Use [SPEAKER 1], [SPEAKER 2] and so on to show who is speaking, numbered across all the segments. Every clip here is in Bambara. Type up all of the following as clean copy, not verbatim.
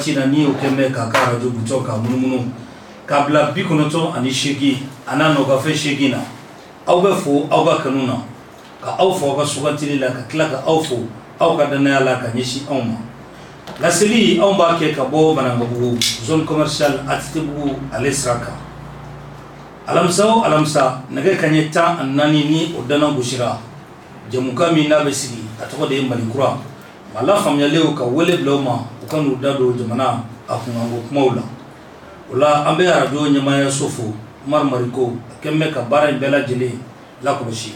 [SPEAKER 1] waati na ni o kɛn bɛ k'a ka arajo butɔn k'a munumunu k'a bila 98 a n'a nɔgafɛ 8 na. Aw bɛ fo aw ka kanu na, ka aw fo aw ka sugantili la, ka tila ka aw fo aw ka danaya la ka ɲɛsin anw ma. Laseli anw b'a kɛ ka bɔ Banankabugu, zone commerciale ATT-bugu ale sira kan. Alamisa o alamisa, nɛgɛ kaɲɛ 14 ni o dana gosira, jɛmukan min n'a bɛ sigi, a tɔgɔ de ye Mali Kura. Maa lafaamuyalenw ka wele bila u ma, u ka n'u da don jamana a kunkanko kumaw la. O la, an bɛ arajo ɲɛmaayaso fo. Umaru Mariko a kɛn bɛ ka baara in bɛɛ lajɛlen lakɔlɔsi.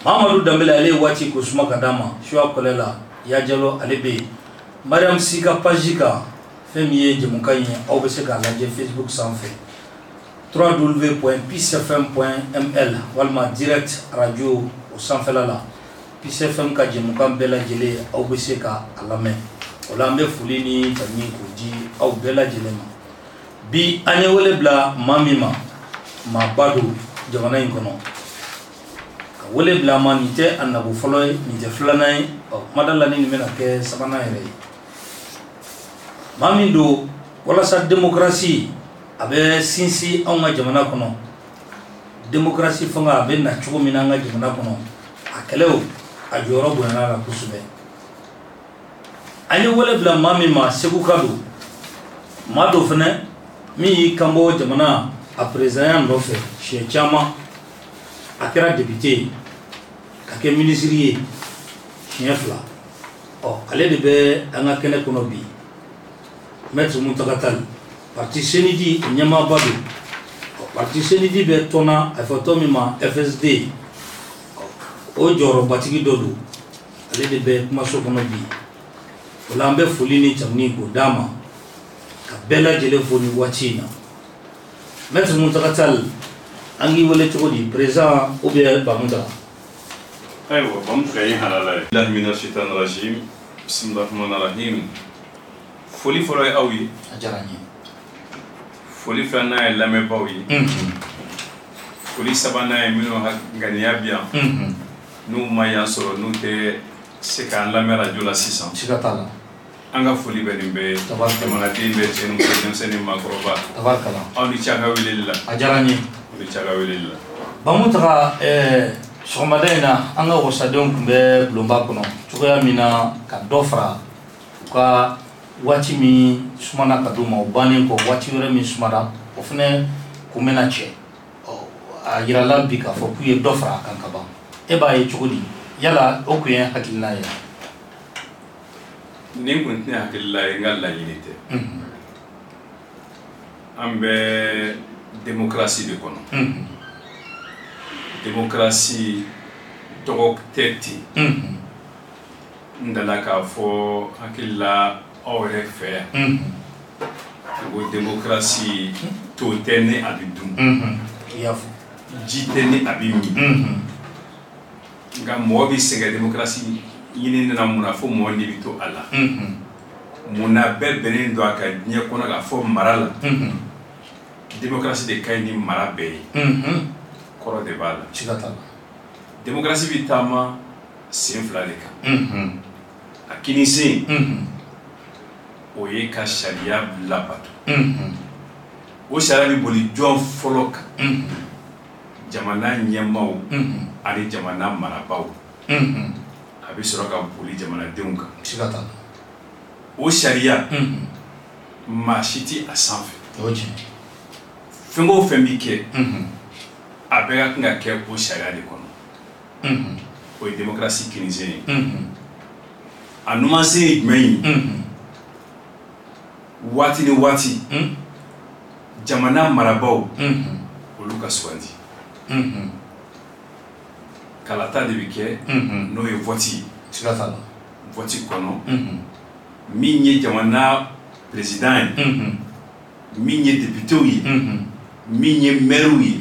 [SPEAKER 1] Mamadu Danbele, ale ye waati ko suma ka d'a ma. Suya kɔlɛ la, Ya Jalo ale bɛ yen. Mariam Si ka page kan, fɛn min ye jɛmukan ye, aw bɛ se k'a lajɛ Facebook sanfɛ, www.peacefm.ml walima direct radio o sanfɛla la. Peace FM ka jɛmukan bɛɛ lajɛlen, aw bɛ se ka a lamɛn. O la, an bɛ foli ni tanuni k'o di aw bɛɛ lajɛlen ma. Bi, an ye wele bila maa min ma, maaba don jamana in kɔnɔ. Ka wele bila a ma, nin tɛ a nako fɔlɔ ye, nin tɛ filanan ye, ɔ kumada la ni nin bɛna kɛ sabanan yɛrɛ ye. Maa min don, walasa démocratie a bɛ sinsin anw ka jamana kɔnɔ, démocratie fanga a bɛ na cogo min na an ka jamana kɔnɔ, a kɛlɛw a jɔyɔrɔ bonyana la kosɛbɛ. An ye wele bila maa min ma, Segu ka don, maa dɔ fɛnɛ min y'i kanbɔ jamana a présidentya nɔfɛ siɲɛ caman. A kɛra député ye, ka kɛ minisiri ye siɲɛ 2. Ɔ, ale de bɛ an ka kɛnɛ kɔnɔ bi, Maître Mountaga Tall, parti CNID ɲɛmaaba don. Ɔ, parti CNID bɛ tɔn na, a fɔ tɔn min ma FSD, o jɔyɔrɔbatigi dɔ don. Ale de bɛ kumaso kɔnɔ bi. O la, an bɛ foli ni tanuni k'o d'a ma, ka bɛɛ lajɛlen fo nin waati in na. Maître Mountaga Tall, an k'i wele cogo di, président ou bien Bamuntaga?
[SPEAKER 2] Ayiwa, Bamusa ye halala ye. Billahi mina shaitan rajim, bismillahir rahmanir rahim. Foli fɔlɔ ye aw ye.
[SPEAKER 1] A diyara n ye.
[SPEAKER 2] Foli filanan ye lamɛnbaaw ye. Foli sabanan ye minnu ŋaniya bi yan, n'u ma yan sɔrɔ, n'u tɛ se k'an lamɛn radio la sisan.
[SPEAKER 1] Siga t'a la.
[SPEAKER 2] An ka foli bɛ nin bɛɛ ye.
[SPEAKER 1] Tabarikala.
[SPEAKER 2] Jamanaden bɛɛ, cɛ ni muso, denmisɛnnin, maakɔrɔba.
[SPEAKER 1] Tabarikala.
[SPEAKER 2] Aw ni ce a ka weleli la.
[SPEAKER 1] A diyara n ye.
[SPEAKER 2] Aw ni ce a ka weleli la.
[SPEAKER 1] Bamuntaga, sɔgɔmada in na, an ka wasadenw tun bɛ bulonba kɔnɔ cogoya min na ka dɔ fara u ka waati min sumana ka d'u ma, o bannen kɔ, waati wɛrɛ min sumana, o fɛnɛ kun bɛna cɛ. Ɔ, a yirala bi k'a fɔ k'u ye dɔ fara a kan ka ban. E b'a ye cogo di? Yala o kun ye hakilina ye?
[SPEAKER 2] Nin kun tɛ hakilila ye, n ka laɲini tɛ. An bɛ démocratie de kɔnɔ. Démocratie tɔgɔ tɛ ten. N dala k'a fɔ hakili la aw yɛrɛ fɛ yan ko démocratie to tɛ ni a bɛ dun.
[SPEAKER 1] I y'a fɔ.
[SPEAKER 2] Ji tɛ ni a bɛ min. Nka mɔgɔ bɛ sɛgɛn démocratie ɲini na mun na fo mɔgɔ ni bɛ to a la? Mun na bɛɛ bɛnnen don a kan diɲɛ kɔnɔ k'a fɔ mara la, démocratie de ka ɲi ni mara bɛɛ ye? Kɔrɔ de b'a la.
[SPEAKER 1] Siga t'a la.
[SPEAKER 2] Démocratie bɛ taama sen fila de kan. A kini sen, o ye ka sariya labato. O sariya bɛ boli jɔn fɔlɔ kan? Jamana ɲɛmaaw ani jamana marabaaw. A bɛ sɔrɔ ka boli jamanadenw kan.
[SPEAKER 1] Siga t'a la.
[SPEAKER 2] O sariya, maa si tɛ a sanfɛ.
[SPEAKER 1] O ye tiɲɛ.
[SPEAKER 2] Fɛn o fɛn bɛ kɛ, a bɛɛ ka kan ka kɛ o sariya de kɔnɔ. O ye démocratie kinisen ye. A numansen ye jumɛn ye? Waati ni waati, jamana marabaaw, olu ka sugandi. Kalata de bɛ kɛ, n'o ye vote ye.
[SPEAKER 1] Siga t'a la.
[SPEAKER 2] Vote kɔnɔ, min ye jamana président ye, min ye députéw ye, min ye maires ye,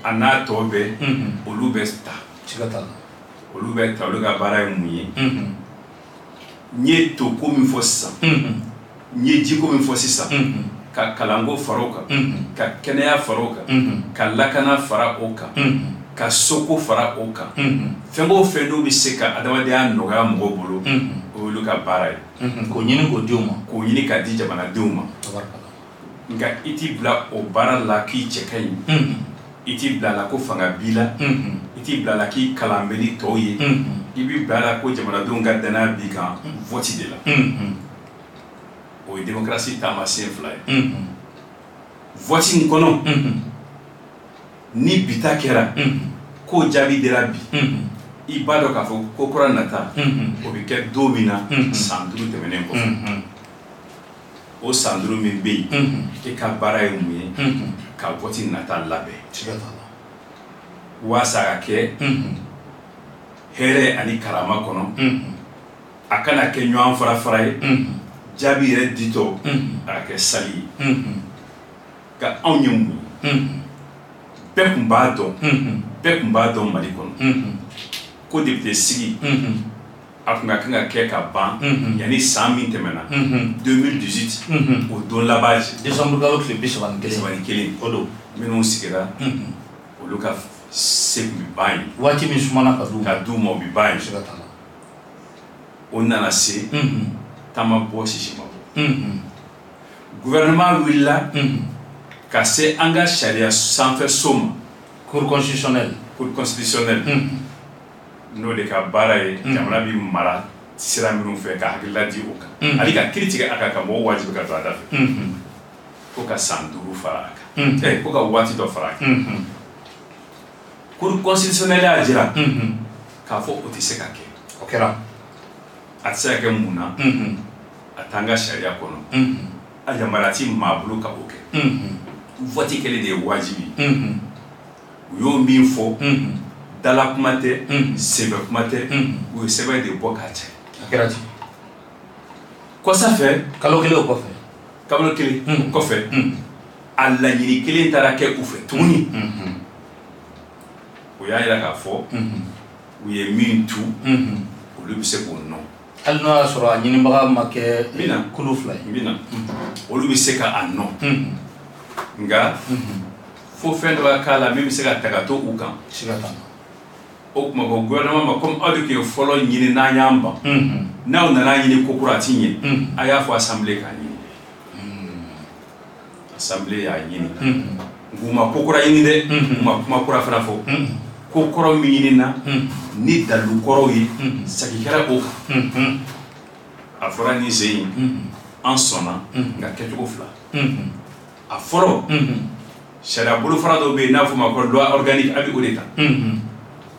[SPEAKER 2] a n'a tɔ bɛɛ, olu bɛ ta.
[SPEAKER 1] Siga t'a la.
[SPEAKER 2] Olu bɛ ta. Olu ka baara ye mun ye? N ye to ko min fɔ sisan, n ye jiko min fɔ sisan, ka kalanko fara o kan, ka kɛnɛya fara o kan, ka lakana fara o kan, ka soko fara o kan, fɛn o fɛn n'o bɛ se ka adamadenya nɔgɔya mɔgɔw bolo, o Olu ka baara ye.
[SPEAKER 1] K'o ɲini k'o di u ma.
[SPEAKER 2] K'o ɲini k'a di jamanadenw ma. Nka i t'i bila o baara la k'i cɛ ka ɲi. I t'i bila la ko fanga b'i la. I t'i bila la k'i kalan bɛ ni tɔw ye. I b'i bila la ko jamanadenw ka danaya b'i kan vote de la. O ye démocratie taamasiyɛn fila ye. Vote in kɔnɔ, ni bi ta kɛra, k'o jaabi dira bi, i b'a dɔn k'a fɔ ko kura nata, o bɛ kɛ don min na, san 5 tɛmɛnen kɔfɛ. O san 5 min bɛ yen, e ka baara ye mun ye? Ka vote nata labɛn. Walasa a ka kɛ hɛrɛ ani karama kɔnɔ, a kana kɛ ɲɔgɔn fara fara ye, jaabi yɛrɛ ditɔ a ka kɛ sali ye. Nka anw ye mun ye? Bɛɛ tun b'a dɔn, bɛɛ tun b'a dɔn Mali kɔnɔ ko député sigi a tun ka kan ka kɛ ka ban yanni san min tɛmɛna 2018, o don laban cɛ.
[SPEAKER 1] Décembre kalo tile 31.
[SPEAKER 2] 31.
[SPEAKER 1] O don.
[SPEAKER 2] Minnu sigira, olu ka se tun bɛ ban yen.
[SPEAKER 1] Waati min sumana ka d'u ma.
[SPEAKER 2] Ka d'u ma, o bɛ ban yen.
[SPEAKER 1] Siga t'a la.
[SPEAKER 2] O nana se, taama bɔ sisi ma bɔ. Gouvernement wulila ka se an ka sariya sanfɛ so ma.
[SPEAKER 1] Cour constitutionnelle.
[SPEAKER 2] Cour constitutionnelle. N'o de ka baara ye jamana bɛ mara sira minnu fɛ, ka hakilila di o kan, ani ka kiiri tigɛ a kan, ka mɔgɔw wajibi ka don a da fɛ, ko ka san 5 fara a kan, ko ka waati dɔ fara a kan. Cour constitutionnelle y'a jira k'a fɔ o tɛ se ka kɛ.
[SPEAKER 1] O kɛra.
[SPEAKER 2] A tɛ se ka kɛ mun na? A t'an ka sariya kɔnɔ. A yamaruya ti maa bolo ka o kɛ. Vote kɛlen de ye wajibi. U y'o min fɔ, dala kuma tɛ, sɛbɛ kuma tɛ, u ye sɛbɛn de bɔ k'a cɛ.
[SPEAKER 1] A kɛra ten.
[SPEAKER 2] Kɔsa fɛ.
[SPEAKER 1] Kalo kelen o kɔfɛ.
[SPEAKER 2] Kalo kelen o kɔfɛ, a laɲini kelen taara kɛ u fɛ tuguni. O y'a jira k'a fɔ u ye min tu, olu bɛ se k'o nɔ.
[SPEAKER 1] Hali n'o y'a sɔrɔ a ɲinibaga ma kɛ kulu fila ye.
[SPEAKER 2] N bɛ na. Olu bɛ se k'a nɔ. Nka fo fɛn dɔ ka k'a la min bɛ se ka ta ka to u kan.
[SPEAKER 1] Siga t'a la.
[SPEAKER 2] O tuma ko gouvernement ma, comme aw de tun ye fɔlɔ ɲini n'an y'an ban, n'aw nana ɲini ko kura a ti ɲɛ, a y'a fɔ assemblée k'a ɲini. Assemblée y'a ɲini. U ma ko kura ɲini dɛ, u ma kuma kura fana fɔ. Ko kɔrɔ min ɲinina ni dalilu kɔrɔw ye, segin kɛra o kan. A fɔra nin sen in, an sɔnna, nka kɛcogo fila. A fɔlɔ, sariya bolofara dɔw bɛ yen n'a fɔ ma ko loi organique, a bɛ o de ta.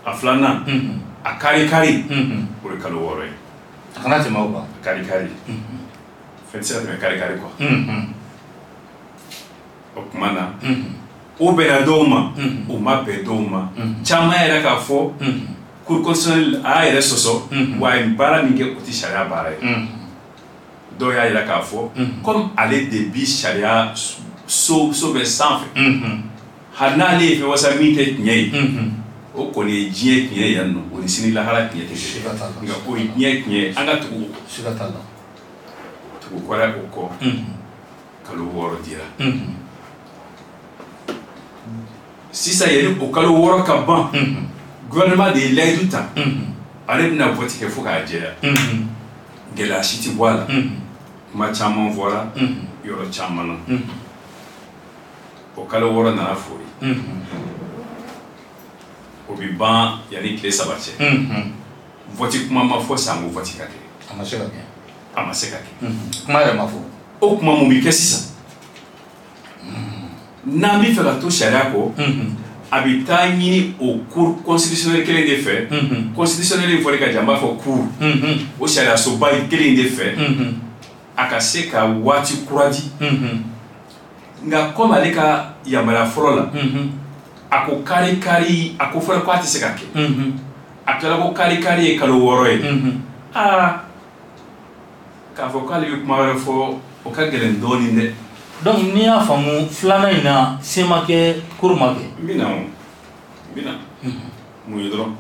[SPEAKER 2] A filanan, a kari kari, o ye kalo 6 ye.
[SPEAKER 1] A kana tɛmɛ o kan.
[SPEAKER 2] Kari kari, fɛn tɛ se ka tɛmɛ kari kari kɔ. O tuma na, o bɛnna dɔw ma, o ma bɛn dɔw ma. Caman yɛrɛ k'a fɔ cour constitutionnelle a y'a yɛrɛ sɔsɔ, wa a ye baara min kɛ, o tɛ sariya baara ye. Dɔw y'a jira k'a fɔ comme ale de bi sariya so bɛ sanfɛ, hali n'ale ye fɛn wasa min tɛ tiɲɛ ye, o kɔni ye diɲɛ tiɲɛ ye yan nɔ, o ni sini lahara tiɲɛ tɛ kelen. Nka o ye diɲɛ tiɲɛ ye, an ka tugu o kɔ.
[SPEAKER 1] Siga t'a la.
[SPEAKER 2] Tugu kɔrɔ o kɔ, kalo 6 dira. Sisan yanni o kalo 6 ka ban, gouvernement de ye layidu ta, ale bɛna vote kɛ fo k'a jɛya. Gɛlɛya si tɛ bɔ a la. Kuma caman fɔra yɔrɔ caman na. O kalo 6 nana fori. O bɛ ban yanni tile 3 cɛ. Vote kuma ma fɔ sanko vote ka kɛ.
[SPEAKER 1] A ma se ka kɛ.
[SPEAKER 2] A ma se ka kɛ.
[SPEAKER 1] Kuma yɛrɛ ma fɔ.
[SPEAKER 2] O kuma mun bɛ kɛ sisan? N'an bɛ fɛ ka to sariya kɔ, a bɛ taa ɲini o cour constitutionnelle kelen de fɛ. Constitutionnelle in fɔli ka jan, n b'a fɔ cour. O sariyasoba in kelen de fɛ, a ka se ka waati kura di. Nka comme ale ka yamaruya fɔlɔ la, a ko kari kari, a ko fɔlɔ k'a tɛ se ka kɛ. A tilala ko kari kari ye kalo 6 ye. Aa, k'a fɔ k'ale bɛ kuma wɛrɛ fɔ, o ka gɛlɛn dɔɔnin dɛ.
[SPEAKER 1] Donc n'i y'a faamu filanan in na, se ma kɛ, cour ma kɛ.
[SPEAKER 2] N bɛ na o, n bɛ na. Mun ye dɔrɔn?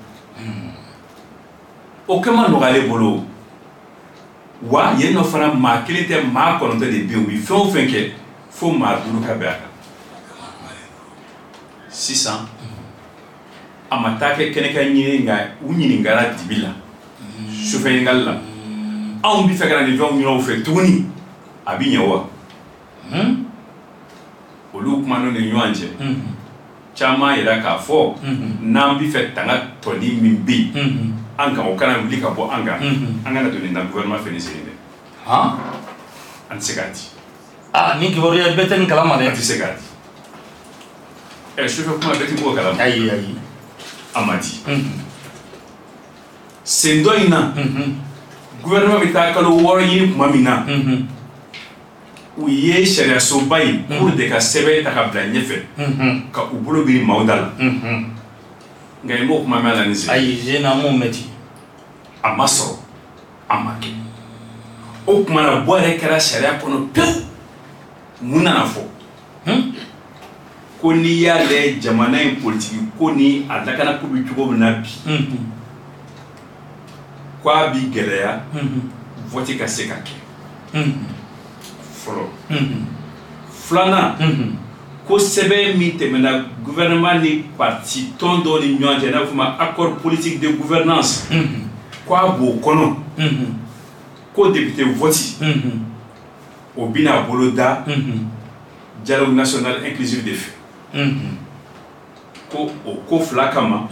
[SPEAKER 2] O kɛ ma nɔgɔ ale bolo. Wa yen nɔ fana, maa kelen tɛ, maa 9 de bɛ yen, u bɛ fɛn o fɛn kɛ, fo maa 5 ka bɛn a kan. Sisan a ma taa kɛ kɛnɛkan ɲini, nka u ɲininkara dibi la, sufɛ ɲininkali la. Anw bɛ fɛ ka na nin fɛnw ɲini aw fɛ tuguni, a bɛ ɲɛ wa? Olu kumana ni ɲɔgɔn cɛ, caman yira k'a fɔ n'an bɛ fɛ tanga tɔni min bɛ yen an kan, o kana wuli ka bɔ an kan, an kana don nin na gouvernement fɛ nin sen dɛ. An tɛ se k'a di.
[SPEAKER 1] Aa, nin kibaruya bɛɛ tɛ nin kalama dɛ.
[SPEAKER 2] An tɛ se k'a di. Ɛ, sufɛ kuma bɛɛ tɛ bɔ o kalama.
[SPEAKER 1] Ayi, ayi.
[SPEAKER 2] A ma di. Sen dɔ in na, gouvernement bɛ taa kalo 6 ɲini tuma min na, u ye sariyasoba in cour de ka sɛbɛn ta ka bila ɲɛfɛ ka u bolo biri maaw da la. Nka i m'o kuma mɛn a la nin sen.
[SPEAKER 1] Ayi, sen na an m'o mɛn ten.
[SPEAKER 2] A ma sɔrɔ, a ma kɛ. O tuma na, bɔ yɛrɛ kɛra sariya kɔnɔ pewu. Mun nana fɔ? Ko n'i y'a lajɛ jamana in politiki ko ni a lakana ko bɛ cogo min na bi, ko a bi gɛlɛya vote ka se ka kɛ fɔlɔ. Filanan, ko sɛbɛn min tɛmɛna gouvernement ni parti tɔn dɔw ni ɲɔgɔn cɛ, n'a bɛ f'o ma accord politique de gouvernance, ko a b'o kɔnɔ ko député vote o bɛna bolo da dialogue national inclusif de fɛ. Ko o ko fila kama,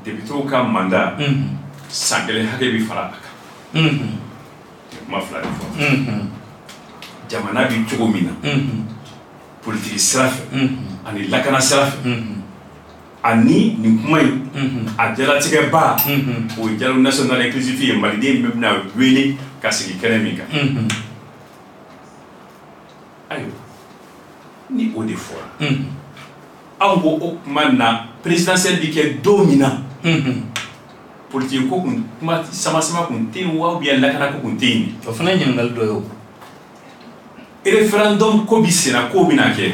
[SPEAKER 2] députéw ka mandat san 1 hakɛ bɛ fara a kan. Kuma fila de fɔ. Jamana bɛ cogo min na politiki sira fɛ ani lakana sira fɛ, ani nin kuma in a jalatigɛba, o ye dialogue national inclusif ye, maliden bɛɛ bɛna wele ka sigi kɛnɛ min kan. Ayiwa, ni o de fɔra, anw ko o kuma na présidentielle bɛ kɛ don min na, politique ko kun kuma sama sama kun tɛ yen wa, ou bien lakana ko kun tɛ yen?
[SPEAKER 1] O fana ye ɲininkali dɔ ye o.
[SPEAKER 2] Référendum ko bi senna, ko bɛna kɛ,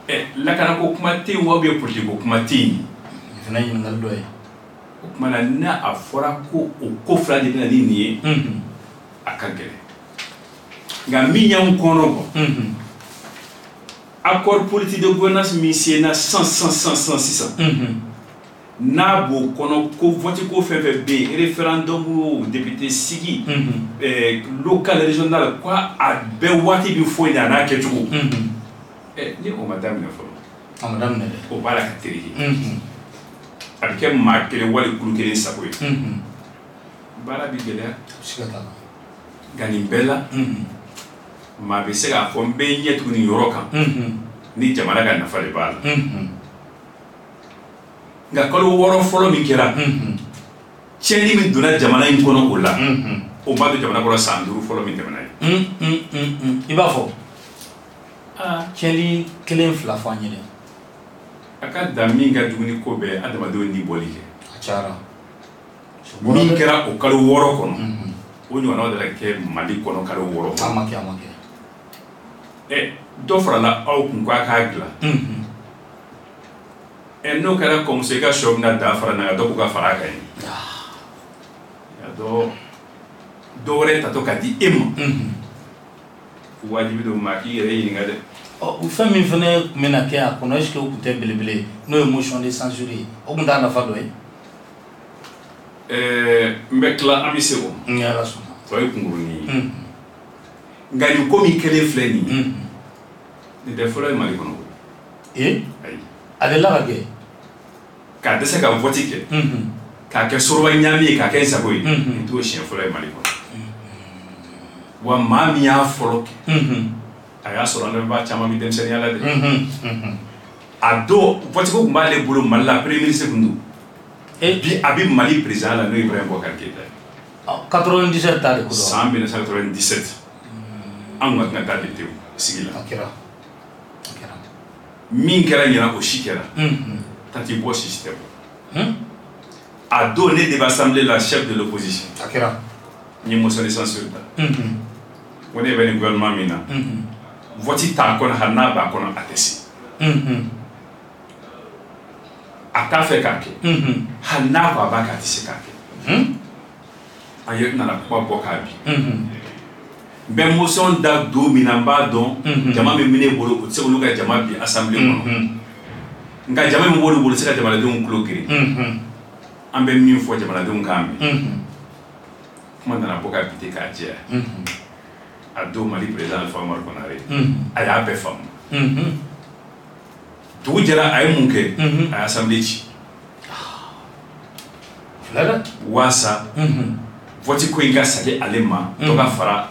[SPEAKER 2] ɛ, lakana ko kuma tɛ yen wa, ou bien politique ko kuma tɛ yen?
[SPEAKER 1] O fana ye ɲininkali dɔ ye.
[SPEAKER 2] O tuma na, n'a a fɔra ko o ko fila de bɛna ni nin ye, a ka gɛlɛn. Nka min y'anw kɔnɔ bɔ, accord politique de gouvernance min senna san san san san sisan, n'a b'o kɔnɔ ko vote ko fɛn fɛn bɛ yen, référendum o, député sigi local, régional, ko a bɛɛ waati bɛ fɔ yen a n'a kɛcogo, ɛ, ni o ma daminɛ fɔlɔ.
[SPEAKER 1] A ma daminɛ dɛ.
[SPEAKER 2] O b'a la ka tereke. A bɛ kɛ maa kelen wali kulu kelen sago ye, baara bɛ gɛlɛya.
[SPEAKER 1] Siga t'a la.
[SPEAKER 2] Nka nin bɛɛ la, maa bɛ se k'a fɔ n bɛ ɲɛ tugun nin yɔrɔ kan ni jamana ka nafa de b'a la. Nka kalo 6 fɔlɔ min kɛra, tiɲɛni min donna jamana in kɔnɔ o la, o b'a don jamana kɔnɔ san 5 fɔlɔ min tɛmɛna ye.
[SPEAKER 1] I b'a fɔ tiɲɛni kelen fila fɔ an ye dɛ.
[SPEAKER 2] A ka dan min ka jugu ni ko bɛɛ, adamadenw ni bɔli kɛ.
[SPEAKER 1] A cayara.
[SPEAKER 2] Min kɛra o kalo 6 kɔnɔ, o ɲɔgɔnnaw de kɛ Mali kɔnɔ kalo 6 kɔnɔ.
[SPEAKER 1] A ma kɛ, a ma kɛ.
[SPEAKER 2] Ɛ, dɔ farala aw kun k'a k'a dilan. Ɛ, n'o kɛra kɔmuso, i ka sɔ bɛna da fara na, dɔ k'u ka fara a kan ye. Dɔ dɔ wɛrɛ tatɔ ka di e ma, wajibi don maa k'i yɛrɛ ɲininka dɛ.
[SPEAKER 1] Ɔ, fɛn min fana tun bɛna kɛ a kɔnɔ, est ce que o tun tɛ belebele ye, n'o ye motion de censure ye, o tun t'a nafa dɔ ye?
[SPEAKER 2] Ɛɛ, n bɛ tila, an bɛ se o ma.
[SPEAKER 1] Ni Ala sɔnna.
[SPEAKER 2] Tɔ ye kunkurunin ye. Nka nin ko min kɛlen filɛ nin ye, nin tɛ fɔlɔ ye Mali kɔnɔ koyi.
[SPEAKER 1] Ee?
[SPEAKER 2] Ayi.
[SPEAKER 1] A delila ka kɛ.
[SPEAKER 2] K'a dɛsɛ ka vote kɛ, k'a kɛ soroba ɲaami ye, k'a kɛ n sago ye, nin t'o siɲɛ fɔlɔ ye Mali kɔnɔ. Wa maa min y'a fɔlɔ kɛ, a y'a sɔrɔ an lamɛnbaa caman bɛ denmisɛnninya la dɛ. A don, vote ko tun b'ale bolo Mali la, premier ministre tun don. Bi a bɛ Mali président la, n'o ye Ibrahim Boubacar Keïta ye.
[SPEAKER 1] 97 ta de ko don.
[SPEAKER 2] San 1997, an kun ka kan ka taa député sigi la.
[SPEAKER 1] A kɛra, a kɛra.
[SPEAKER 2] Min kɛra ɲina, o si kɛra tanti bɔ, si tɛ bɔ. A don, ne de bɛ assemblée la, chef de l'opposition.
[SPEAKER 1] A kɛra.
[SPEAKER 2] N ye motion de censure ta. Ko ne bɛ nin gouvernement min na, vote t'a kɔnɔ, hali n'a b'a kɔnɔ, a tɛ se. A t'a fɛ k'a kɛ, hali n'a ko a b'a kɛ, a tɛ se k'a kɛ. An yɛrɛ nana kuma bɔ k'a bin. N bɛ motion da don min na, n b'a dɔn jama min bɛ ne bolo, o tɛ se olu ka jama bin assemblée kɔnɔ. Nka jama min b'olu bolo, o tɛ se ka jamanadenw tulo geren. An bɛ min fɔ, jamanadenw k'a mɛn. Kuma nana bɔ ka bite k'a jɛya. A don, Mali président Alpha Oumar Konaré, a y'a bɛɛ faamu. Dugu jɛra, a ye mun kɛ? A ye assemblée ci.
[SPEAKER 1] Filɛ dɛ.
[SPEAKER 2] Waasa vote ko in ka sagi ale ma, dɔ ka fara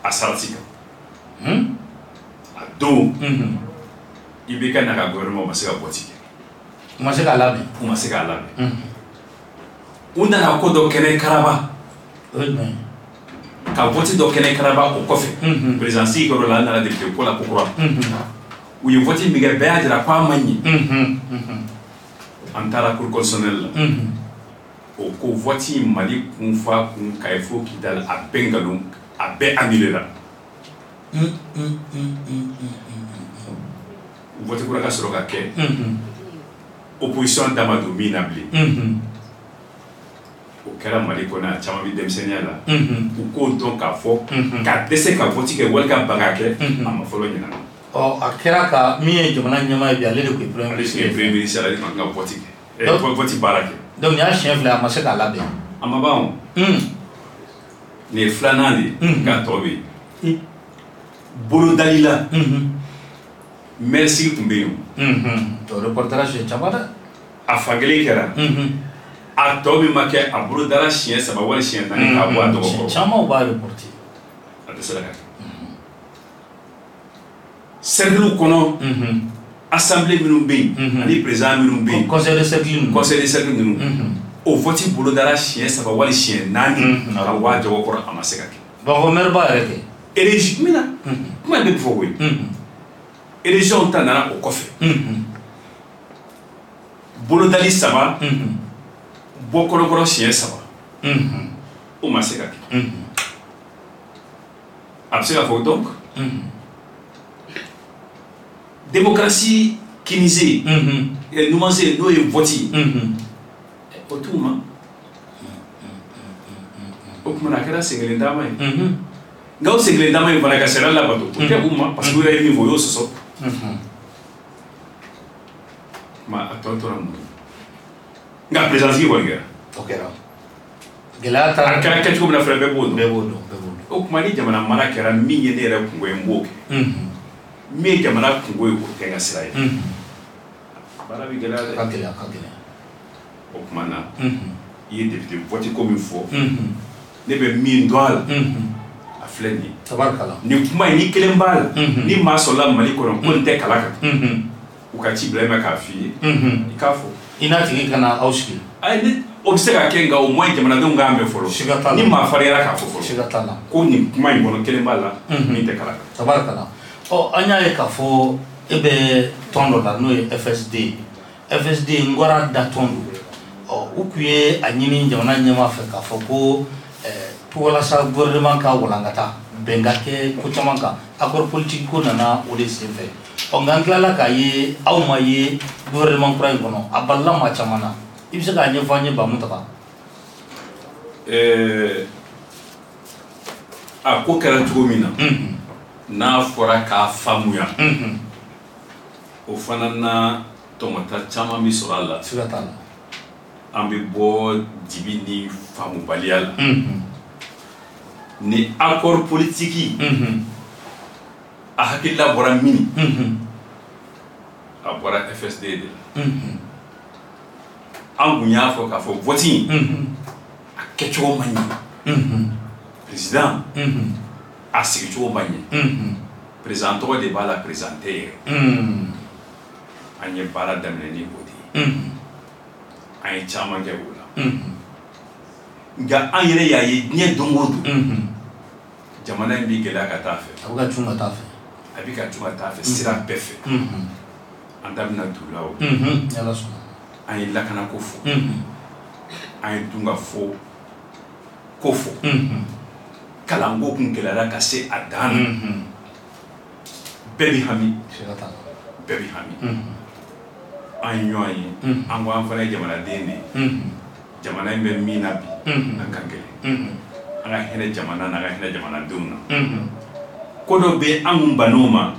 [SPEAKER 2] a sarati kan. A don, IBK n'a ka gouvernement ma se ka vote kɛ.
[SPEAKER 1] U ma se k'a labɛn.
[SPEAKER 2] U ma se k'a labɛn. U nana ko dɔ kɛnɛ karaba.
[SPEAKER 1] O ye jumɛn ye?
[SPEAKER 2] Ka vote dɔ kɛnɛ karaba o kɔfɛ, président sigi kɔrɔ la, an nana député ko la ko kura. U ye vote min kɛ, bɛɛ y'a jira ko a ma ɲɛ. An taara cour constitutionnelle la. O ko vote in, Mali kun fa kun Kayi fo Kidal, a bɛɛ nkalon, a bɛɛ annulé la. Vote kura ka sɔrɔ ka kɛ, opposition da ma don min na bilen. O kɛra Mali kɔnɔ, a caman bɛ denmisɛnninya la. U k'o dɔn k'a fɔ ka dɛsɛ ka vote kɛ wali ka ban ka kɛ, a ma fɔlɔ ɲɛna.
[SPEAKER 1] Ɔ, a kɛra ka min ye jamana ɲɛmaa ye bi, ale de tun ye premier
[SPEAKER 2] Ale
[SPEAKER 1] ministre
[SPEAKER 2] ye
[SPEAKER 1] ye.
[SPEAKER 2] Premier ministre, ale de kan ka vote kɛ, vote baara kɛ.
[SPEAKER 1] Donc nin y'a siɲɛ fila, a ma se k'a labɛn.
[SPEAKER 2] A ma ban o. Nin ye filanan de ye. Nka tɔ bɛ yen. Bolodali la, maire sigi tun bɛ yen o.
[SPEAKER 1] O reportera siɲɛ caman dɛ.
[SPEAKER 2] A fankelen kɛra, a tɔ min ma kɛ, a bolo dara siɲɛ saba wali siɲɛ 4 k'a bɔ a tɔgɔ
[SPEAKER 1] Siɲɛ
[SPEAKER 2] kɔrɔ.
[SPEAKER 1] caman u b'a reporter.
[SPEAKER 2] A dɛsɛra ka kɛ. Cercle kɔnɔ, assemblée minnu bɛ yen ani président minnu bɛ yen.
[SPEAKER 1] Conseil de cercle ninnu.
[SPEAKER 2] Conseil de cercle ninnu, o vote bolodara siɲɛ saba wali siɲɛ 4 ka bɔ a jɔgɔ kɔrɔ, a ma se ka kɛ.
[SPEAKER 1] Bamakɔ maire ba yɛrɛ kɛ.
[SPEAKER 2] Région min na, kuma in bɛ fɔ koyi. Région ta nana o kɔfɛ, bolodali saba, bɔ kɔnɔkɔrɔ siɲɛ saba, o ma se ka kɛ. A bɛ se ka fɔ donc démocratie kinisen, numansen, n'o ye vote ye, o t'u ma. O tuma na, a kɛra sen kelen taama ye. Nka o sen kelen taama in fana, ka sariya labato, o tɛ u ma, parce que u yɛrɛ ye min fɔ, o y'o sɔsɔ. Ma a tɔ tora mun ye? Nka président sigi kɔni kɛra.
[SPEAKER 1] O kɛra. Gɛlɛya
[SPEAKER 2] A
[SPEAKER 1] taara.
[SPEAKER 2] kɛra kɛcogo min na fɛnɛ, bɛɛ b'o dɔn.
[SPEAKER 1] Bɛɛ b'o dɔn, bɛɛ b'o dɔn.
[SPEAKER 2] O tuma, ni jamana mara kɛra min ye, ne yɛrɛ kungo ye, n b'o kɛ. Min ye jamana kungo ye, o tɛ n ka sira ye. Baara bɛ gɛlɛya
[SPEAKER 1] A ka
[SPEAKER 2] dɛ.
[SPEAKER 1] gɛlɛn, a ka gɛlɛn.
[SPEAKER 2] O tuma na, i ye député vote ko min fɔ, ne bɛ min dɔn a la, a filɛ nin ye.
[SPEAKER 1] Tabarikala.
[SPEAKER 2] Nin kuma in, ni kelen b'a la, ni maa sɔrɔla Mali kɔnɔ ko nin tɛ kala kan, u ka ci bila i ma k'a f'i ye, i k'a fɔ.
[SPEAKER 1] I n'a tigi kana aw sigi.
[SPEAKER 2] Ayi, ne o bɛ se ka kɛ, nka au moins jamanadenw k'a mɛn fɔlɔ.
[SPEAKER 1] Siga t'a la.
[SPEAKER 2] Ni maa farinyara k'a fɔ fɔlɔ
[SPEAKER 1] Siga t'a la.
[SPEAKER 2] ko nin kuma in kɔnɔ, kelen b'a la min tɛ kala kan.
[SPEAKER 1] Tabarikala. Ɔ, an y'a ye k'a fɔ e bɛ tɔn dɔ la, n'o ye FSD ye. FSD, n kɔra da tɔn don. Ɔ, u tun ye a ɲini jamana ɲɛmaa fɛ k'a fɔ ko walasa gouvernement ka walankata, bɛn ka kɛ ko caman kan, accord politique ko nana o de senfɛ. Ɔ, nka an tilala k'a ye aw ma ye gouvernement kura in kɔnɔ, a balila maa caman na. I bɛ se k'a ɲɛfɔ an ye, Bamuntaga?
[SPEAKER 2] A ko kɛra cogo min na, n'a fɔra k'a faamuya, o fana na tɔmɔta caman bɛ sɔrɔ a la.
[SPEAKER 1] Siga t'a la.
[SPEAKER 2] An bɛ bɔ dibi ni faamubaliya la. Ni accord politique, a hakilila bɔra min, a bɔra FSD de la. An kun y'a fɔ k'a fɔ vote in, a kɛcogo man ɲɛ. Président a sigicogo man ɲɛ. Président tɔgɔ de b'a la, président tɛ yɛrɛ. An ye baara daminɛ ni o de ye. An ye caman kɛ o la. Nka an yɛrɛ y'a ye, diɲɛ don o don, jamana in bɛ gɛlɛya ka taa fɛ.
[SPEAKER 1] A bɛ ka cun ka taa fɛ.
[SPEAKER 2] A bɛ ka cun ka taa fɛ sira bɛɛ fɛ. An da bɛna don o la o.
[SPEAKER 1] Ni Ala sɔnna.
[SPEAKER 2] An ye lakanako fɔ, an ye dun ka fɔ ko fɔ, kalanko kun gɛlɛyara ka se a dan na. Bɛɛ bi hami.
[SPEAKER 1] Siga t'a la.
[SPEAKER 2] Bɛɛ bi hami. An ye ɲɔgɔn ye, an ko an fana ye jamanaden de ye. Jamana in bɛ min na bi, a ka gɛlɛn. An ka hinɛ jamana na, an ka hinɛ jamanadenw na. Ko dɔ bɛ an kun bann'o ma,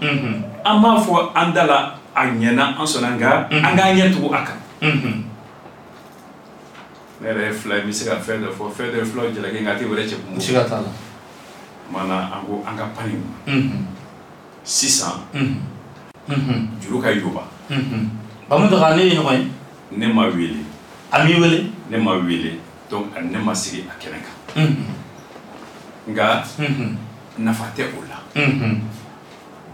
[SPEAKER 2] an b'a fɔ an da la, a ɲɛna, an sɔnna, nka an k'an ɲɛ tugu a kan. Ne yɛrɛ ye fila ye, n bɛ se ka fɛn dɔ fɔ, fɛn dɔ ye filaw jalaki, nka a tɛ wɛrɛ cɛ kun bɔ.
[SPEAKER 1] Siga t'a la.
[SPEAKER 2] Mana an ko an ka pan nin sisan, juru ka yoba.
[SPEAKER 1] Bamuntaga, ne ye ɲɔgɔn ye.
[SPEAKER 2] Ne ma wele.
[SPEAKER 1] A m'i wele?
[SPEAKER 2] Ne ma wele, donc ani ne ma sigi a kɛnɛ kan. Nka nafa tɛ o la.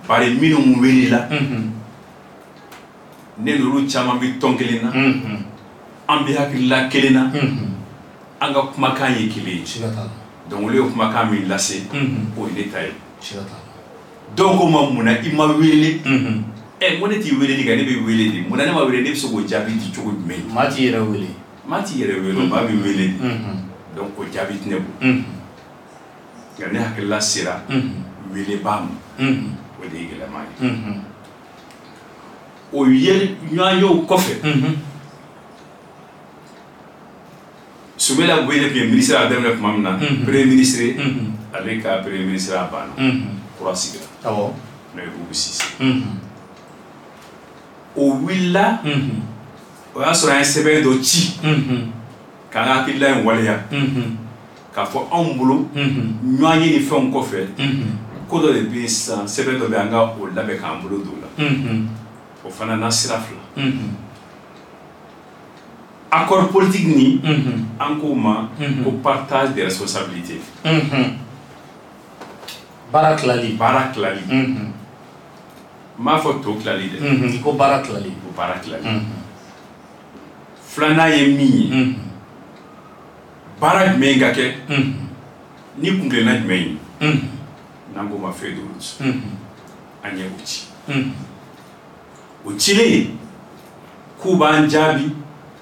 [SPEAKER 2] Bari minnu welela, ne n'olu caman bɛ tɔn kelen na, an bɛ hakilila kelen na, an ka kumakan ye kelen ye.
[SPEAKER 1] Siga t'a la.
[SPEAKER 2] Donc olu ye kumakan min lase, o ye ne ta ye.
[SPEAKER 1] Siga t'a la.
[SPEAKER 2] Dɔw ko ma, mun na i ma wele? Ɛ, n ko ne t'i weleli kɛ, ne bɛ wele de. Mun na ne ma wele? Ne bɛ se k'o jaabi di cogo jumɛn?
[SPEAKER 1] Maa t'i yɛrɛ wele.
[SPEAKER 2] Maa t'i yɛrɛ wele, maa bɛ wele de. Donc o jaabi tɛ ne bolo. Nka ne hakilila sera welebaa ma, o de ye gɛlɛman ye. O ye ɲɔgɔn ye o kɔfɛ, Soumaïla Bouyé tun ye ministre a daminɛ tuma min na, premier ministre, ale ka premier ministre a banna, kura sigira, n'o ye Boubou Cissé. O wulila, o y'a sɔrɔ an ye sɛbɛn dɔ ci k'an ka hakilila in waleya, k'a fɔ anw bolo ɲɔgɔn ye ni fɛnw kɔfɛ, ko dɔ de bɛ yen sisan, sɛbɛn dɔ bɛ yen, an ka o labɛn k'an bolo don o la. O fana na sira fila. Accord politique ni an k'o ma ko partage des responsabilités.
[SPEAKER 1] Baara tilali.
[SPEAKER 2] Baara tilali. N m'a fɔ to tilali dɛ.
[SPEAKER 1] I ko baara tilali.
[SPEAKER 2] Ko baara tilali. Filanan ye min ye, baara jumɛn ka kɛ ni kuntilenna jumɛn ye, n'an k'o ma feuille de route, an ye o ci. O cilen, k'u b'an jaabi,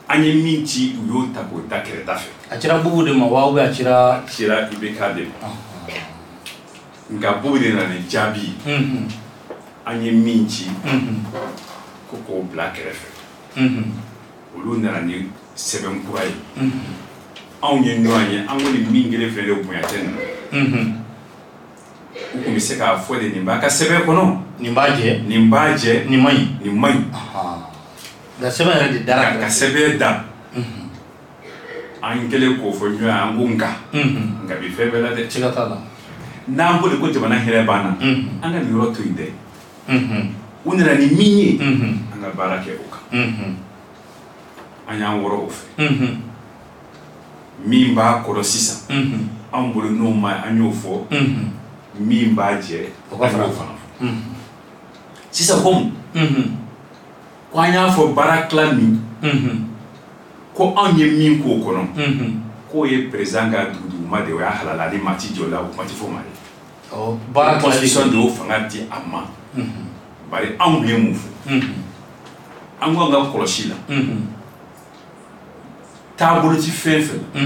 [SPEAKER 2] an ye min ci, u y'o ta k'o da kɛrɛda fɛ.
[SPEAKER 1] A cira Boubou de ma wa, ou bien a cira?
[SPEAKER 2] A cira IBK de ma. Nka Boubou de nana ni jaabi ye. An ye min ci, ko k'o bila kɛrɛfɛ. Olu nana ni sɛbɛn kura ye. Anw ye ɲɔgɔn ye, an ko nin min kelen filɛ de, bonya tɛ nin na. U tun bɛ se k'a fɔ de, nin b'a ka sɛbɛn kɔnɔ.
[SPEAKER 1] Nin b'a jɛ.
[SPEAKER 2] Nin b'a jɛ.
[SPEAKER 1] Nin man ɲi.
[SPEAKER 2] Nin man ɲi.
[SPEAKER 1] Nka sɛbɛn yɛrɛ de dara.
[SPEAKER 2] Ka sɛbɛn da. An kɛlen k'o fɔ ɲɔgɔn ye, an ko nka. Nka bi fɛn bɛɛ la dɛ.
[SPEAKER 1] Siga t'a la.
[SPEAKER 2] N'an ko de ko jamana hɛrɛ banna, an ka nin yɔrɔ to yen dɛ. U nana ni min ye, an ka baara kɛ o kan. An y'an wɔrɔ o fɛ. Min b'a kɔrɔ sisan, anw bolo n'o ma ɲi, an y'o fɔ. Min b'a jɛ, an y'o fana fɔ. Sisan komi ko an y'a fɔ baara tila min, ko anw ye min k'o kɔnɔ, k'o ye président ka duguduguma de ye, o y'a halala ni maa ti jɔ la, o kuma ti fɔ ma dɛ.
[SPEAKER 1] Baara
[SPEAKER 2] constitution de y'o fanga di a ma. Bari anw ye mun fɔ? An ko an ka kɔlɔsi la, taabolo ti fɛn fɛn la,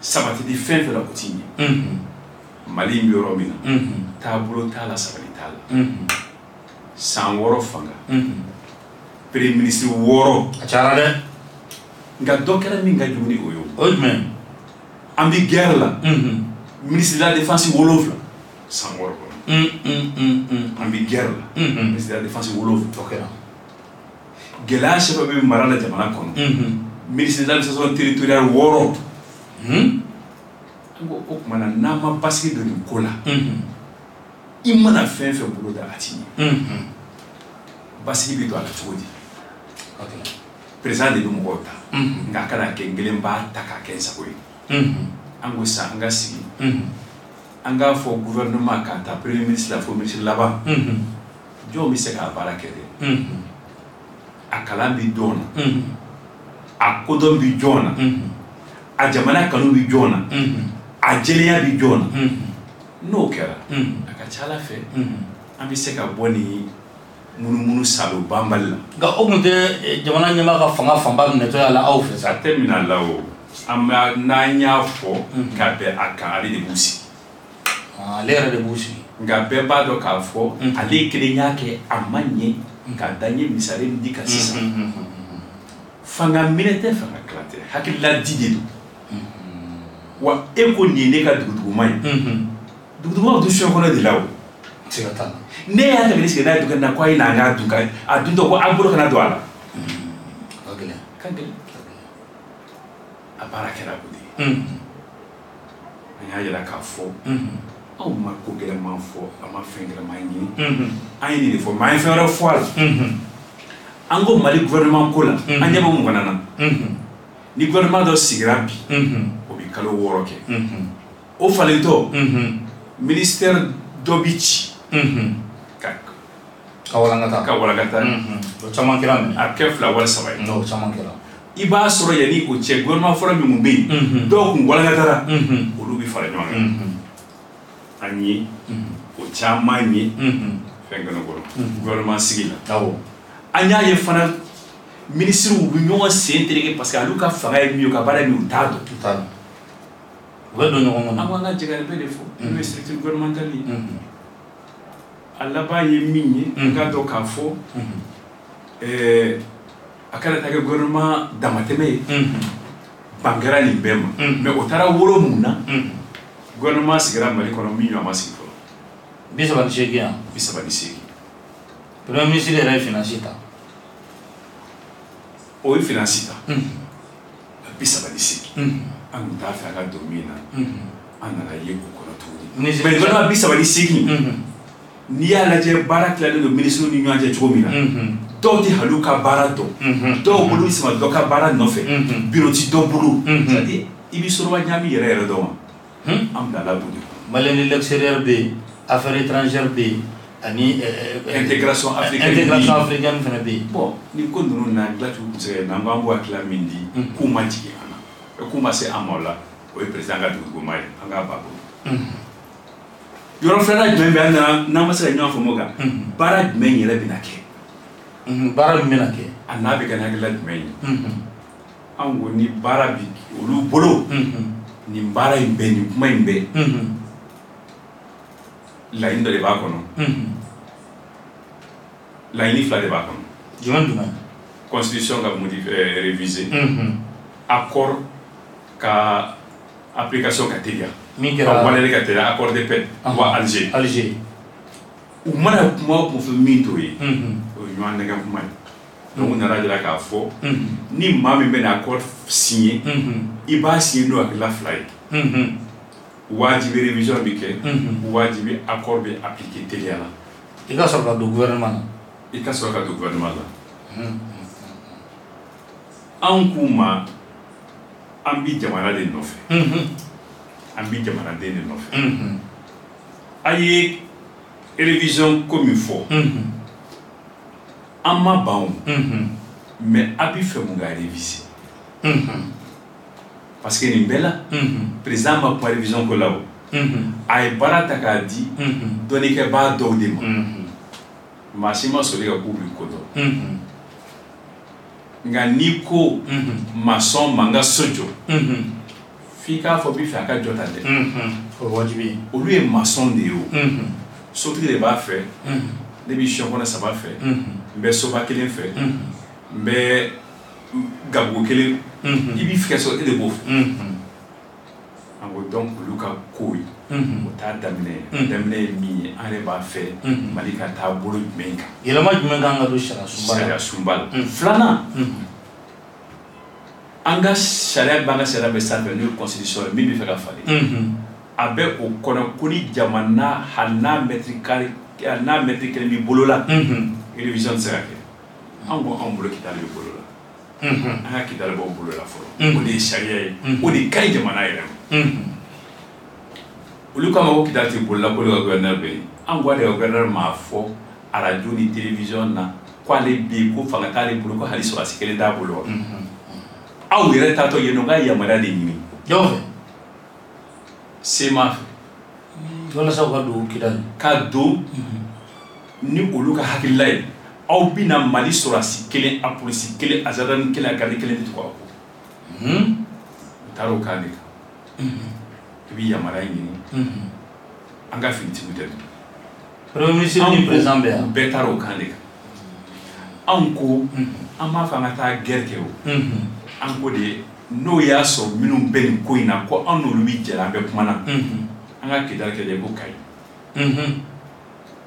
[SPEAKER 2] sabati ti fɛn fɛn la, o ti ɲɛ. Mali in bɛ yɔrɔ min na, taabolo t'a la, sabali t'a la. San 6 fanga, premier ministre 6.
[SPEAKER 1] A cayara dɛ.
[SPEAKER 2] Nka dɔ kɛra min ka jugu ni o ye.
[SPEAKER 1] O ye jumɛn?
[SPEAKER 2] An bɛ guerre la, ministre de la défense 7 san 6 kɔnɔ. An bɛ guerre la, ministre de la défense 7.
[SPEAKER 1] O kɛra.
[SPEAKER 2] Gɛlɛya sɛbɛn bɛ mara la jamana kɔnɔ, ministre de l'administration territoriale 6. An ko o tuma na, n'an ma basigi don nin ko la, i mana fɛn fɛn bolo da, a ti ɲɛ. Basigi bɛ don a la cogo di? Président de bɛ mɔgɔw ta, nka a kana kɛ n kelen b'a ta k'a kɛ n sago ye. An ko sisan an ka sigi, an k'a fɔ gouvernement k'a ta premier ministre la fo ministre laban, jɔn bɛ se k'a baara kɛ dɛ? A kalan bɛ jɔn na, a kodɔn bɛ jɔn na, a jamana kanu bɛ jɔn na, a jɛlenya bɛ jɔn na? N'o kɛra, a ka ca Ala fɛ, an bɛ se ka bɔ nin munumunu salo banbali la.
[SPEAKER 1] Nka o tun tɛ jamana ɲɛmaa ka fanga fanba minɛtɔ y'a la aw fɛ sa?
[SPEAKER 2] A tɛ minɛ a la o. An b'a, n'an y'a fɔ ka bɛn a kan, ale de b'u sigi.
[SPEAKER 1] Ale yɛrɛ de b'u sigi.
[SPEAKER 2] Nka bɛɛ b'a dɔn k'a fɔ ale kelen y'a kɛ, a ma ɲɛ. Ka da n ye misali min di ka sisan. Fanga minɛ tɛ, fanga tila tɛ, hakilila di de don. Wa e ko nin ye ne ka duguduguma ye. Duguduguma bɛ dun kɔnɔ de la o.
[SPEAKER 1] Siga t'a la.
[SPEAKER 2] Ne y'a ta ka ne sigi n'a ye du na, ko a ye n'an k'a dun, ka a duntɔ ko an bolo kana don a la.
[SPEAKER 1] Ka gɛlɛn.
[SPEAKER 2] Ka gɛlɛn. A baara kɛra o de ye. An y'a yira k'a fɔ anw ma ko gɛlɛman fɔ, an ma fɛn gɛlɛman ɲini, an ye nin de fɔ, mais an ye fɛn wɛrɛ fɔ a la. An ko Mali gouvernement ko la, an ɲɛ bɛ mun fana na? Ni gouvernement dɔ sigira bi, o bɛ kalo 6 kɛ, o falentɔ, ministère dɔ bi ci
[SPEAKER 1] ka walankata.
[SPEAKER 2] Ka walankata.
[SPEAKER 1] O caman kɛra minɛ.
[SPEAKER 2] A kɛ 2 wali 3 ye.
[SPEAKER 1] O caman kɛra.
[SPEAKER 2] I b'a sɔrɔ yanni o cɛ, gouvernement fɔlɔ min kun bɛ yen, dɔw kun walankatara, olu bɛ fara ɲɔgɔn kan. An ye o caman ye fɛn kɔnɔ gouvernement sigi la. An y'a ye fana, minisiriw bɛ ɲɔgɔn sen tereke parce que olu ka fanga ye min ye, u ka baara ye min ye, u t'a dɔn.
[SPEAKER 1] U t'a dɔn. U bɛ don ɲɔgɔn kɔnɔ.
[SPEAKER 2] An ko an ka jɛ ka nin bɛɛ de fɔ, n'o ye structure gouvernementale ye. A laban ye min ye, n k'a dɔn k'a fɔ a kana taa kɛ gouvernement damatɛmɛ ye. Ban kɛra nin bɛɛ ma, mais o taara wolo mun na? Gouvernement sigira Mali kɔnɔ min ɲɔgɔn ma sigi fɔlɔ.
[SPEAKER 1] 38 yan.
[SPEAKER 2] 38.
[SPEAKER 1] Premier ministre yɛrɛ ye finance ta.
[SPEAKER 2] O ye finance ta. 38. An tun t'a fɛ a ka don min na, an nana ye o kɔnɔ tuguni. Mais gouvernement 38, n'i y'a lajɛ, baara tilalen don ministres ni ɲɔgɔn cɛ cogo min na, dɔw tɛ hali u ka baara dɔn, dɔw bolo bɛ sama dɔ ka baara nɔfɛ, bureau ti dɔ bolo, c'est à dire i bɛ soroba ɲami yɛrɛ yɛrɛ dɔn wa? An bilala o de kɔnɔ.
[SPEAKER 1] Malien de l'extérieur bɛ yen, affaires étrangères bɛ yen, ani
[SPEAKER 2] intégration africaine.
[SPEAKER 1] Intégration africaine fana bɛ yen.
[SPEAKER 2] Bon, ni ko ninnu na dilancogo tun tɛ se ka kɛ, n'an ko an b'o hakilila min di, k'u ma jigin an na, k'u ma se an ma o la, o ye président ka dugutigi ye, an k'a ba bolo. Yɔrɔ filanan jumɛn bɛ an na n'an ma se ka ɲɔgɔn faamu o kan? Baara jumɛn yɛrɛ bɛna kɛ?
[SPEAKER 1] Baara min bɛna kɛ.
[SPEAKER 2] A n'a bɛ kɛ ni hakilila jumɛn ye? An ko ni baara bi olu bolo, nin baara in bɛɛ, nin kuma in bɛɛ, laɲini dɔ de b'a kɔnɔ. Laɲini 2 de b'a kɔnɔ.
[SPEAKER 1] Jumɛn jumɛn?
[SPEAKER 2] Constitution ka modifier, réviser. Accord ka application ka teliya.
[SPEAKER 1] Min kɛra.
[SPEAKER 2] Ka waleyali ka teliya, accord de paix wa Alger.
[SPEAKER 1] Alger.
[SPEAKER 2] U mana kuma o kuma fɔ min t'o ye, o ye ɲɔgɔn nɛgɛn kuma ye. Donc u nana jira k'a fɔ ni maa min bɛna accord signer, i b'a signer n'o hakilila 2 ye. Wajibi révision bɛ kɛ, wajibi accord bɛ appliquer teliya la.
[SPEAKER 1] I ka sɔrɔ ka don gouvernement na.
[SPEAKER 2] I ka sɔrɔ ka don gouvernement la. Anw k'u ma, an bi jamana de nɔfɛ. An bi jamanaden de nɔfɛ. A ye révision ko min fɔ, an ma ban o, mais a bi fɛ mun ka réviser? Parce que nin bɛɛ la, président ma kuma révision ko la o. A ye baara ta k'a di dɔnnikɛbaa dɔw de ma. Maa si ma sɔli ka k'u bi ko dɔn. Nka n'i ko maçon ma n ka so jɔ, f'i k'a fɔ b'i fɛ a ka jɔ tan dɛ.
[SPEAKER 1] O ye wajibi ye.
[SPEAKER 2] Olu ye maçon de ye o. Sotigi de b'a fɛ, ne bɛ siyɛn kɔnɔ 3 fɛ, n bɛ soba 1 fɛ, n bɛ gabugu 1, i b'i fɛ sɔrɔ e de b'o fɛ. An ko donc olu ka ko ye, o t'a daminɛ ye. Daminɛ ye min ye, an yɛrɛ b'a fɛ Mali ka taa bolo jumɛn kan?
[SPEAKER 1] Yɛlɛma jumɛn kan ka don sariya sunba la?
[SPEAKER 2] Sariya sunba la. Filanan, an ka sariya b'an ka sariya bɛ sanfɛ, n'o ye constitution ye min bɛ fɛ ka falen. A bɛ o kɔnɔ ko ni jamana hali n'a mètre carré, hali n'a mètre 1 b'i bolo la, révision tɛ se ka kɛ. An ko anw bolo Kidali bɛ bolo la. An ka Kidali bɔ bolo la fɔlɔ. O de ye sariya ye. O de ka ɲi jamana yɛrɛ ma. Olu k'a ma ko Kidali tɛ bolo la, k'olu ka gouverneur bɛ yen. An ko ale ka gouverneur m'a fɔ arajo ni télévision na k'ale bɛ yen, ko fanga t'ale bolo, ko hali sɔrɔdasi 1 t'a bolo. Aw yɛrɛ taatɔ yen nɔ, k'a yamaruya de ɲini.
[SPEAKER 1] Jɔn fɛ?
[SPEAKER 2] CMA fɛ.
[SPEAKER 1] Walasa u ka don Kidali.
[SPEAKER 2] Ka don ni olu ka hakilila ye, aw bɛna Mali sɔrɔdasi 1, a polisi 1, a gendarme 1, a garde 1 tɛ tugu aw kɔ. U taara o kan de kan. I bɛ yamaruya ɲini. An ka finitigiw tɛ don.
[SPEAKER 1] Premier ministre ni président bɛ yan.
[SPEAKER 2] U bɛɛ taara o kan de kan. Anw ko an b'a fɛ an ka taa guerre kɛ o. An ko de n'o y'a sɔrɔ minnu bɛ nin ko in na, ko an n'olu bɛ jɛ, an bɛ kuma na. An ka Kidali kɛ ko Kayi. I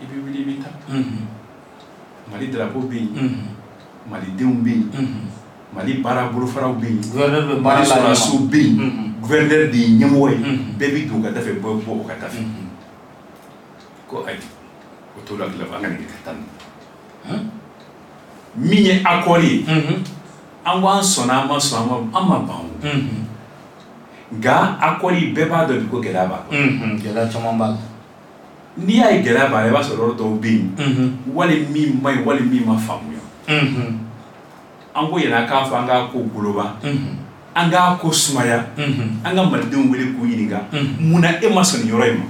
[SPEAKER 2] bɛ wuli i bɛ taa. Mali drapeau bɛ yen, Malidenw bɛ yen, Mali baara bolofaraw bɛ yen,
[SPEAKER 1] gouverneur bɛ baara
[SPEAKER 2] Mali
[SPEAKER 1] la.
[SPEAKER 2] sɔrɔdasiw bɛ yen, gouverneur de ye ɲɛmɔgɔ ye, bɛɛ bɛ don ka da fɛ, bɛɛ bɛ bɔ o ka da fɛ. Ko ayi, o t'o la tila, an ka nin kɛ ka taa nin min ye accord ye. An ko an sɔnna, an ma sɔn, an ma ban o. Nka accord bɛɛ b'a dɔn bi ko gɛlɛya b'a kɔnɔ.
[SPEAKER 1] Gɛlɛya caman b'a la.
[SPEAKER 2] N'i y'a ye gɛlɛya b'a la, i b'a sɔrɔ yɔrɔ dɔw bɛ yen, wali min ma ɲi, wali min ma faamuya. An ko yɛlɛ k'a fɔ an k'a ko goloba, an k'a ko sumaya, an ka malidenw wele k'u ɲininka: munna e ma sɔn nin yɔrɔ in ma?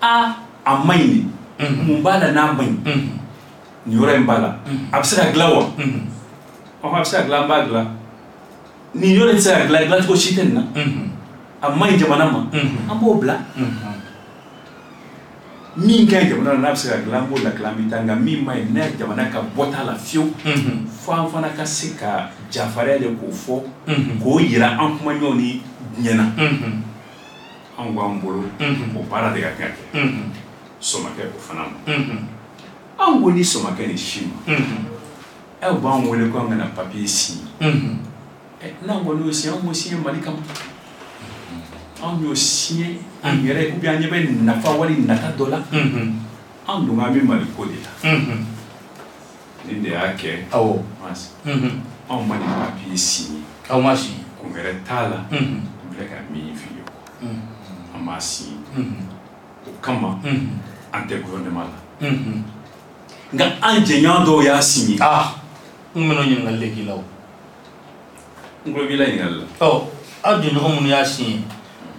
[SPEAKER 2] A a ma ɲi de, mun b'a la n'a ma ɲi? Nin yɔrɔ in b'a la, a bɛ se ka dilan wa? Ɔhɔn, a bɛ se ka dilan, an b'a dilan. Nin yɔrɔ in tɛ se ka dilan, dilancogo si tɛ nin na, a ma ɲi jamana ma, an b'o bila. Min ka ɲi jamana la, n'a bɛ se ka dilan, an b'o la dilan, an bɛ taa. Nka min ma ɲi, n'a jamana ka bɔ t'a la fiyewu, fo an fana ka se ka jafarinya de k'o fɔ, k'o yira an kumaɲɔgɔnw ni diɲɛ na. Anw ko an bolo, o baara de ka kan ka kɛ. Sɔn ma kɛ o fana ma. Anw ko ni sɔn ma kɛ nin si ma, aw b'an wele ko an kana papier signer. N'an kɔni y'o signer, anw m'o signer Mali kama, anw y'o signer an yɛrɛ ou bien an ɲɛ bɛ nafa wali nata dɔ la. Anw dun k'an bɛ Mali ko de la. Nin de y'a kɛ. Anw ma nin papier signer.
[SPEAKER 1] Aw ma signer.
[SPEAKER 2] Kun wɛrɛ t'a la, n filɛ ka min f'i ye, an m'a signer. O kama an tɛ gouvernement la, nka an jɛɲɔgɔn dɔw y'a signer.
[SPEAKER 1] Ah, n bɛn'o ɲininkali de k'i la o.
[SPEAKER 2] N tulo b'i la ɲininkali la.
[SPEAKER 1] Ɔ, aw jɛɲɔgɔn minnu y'a signer,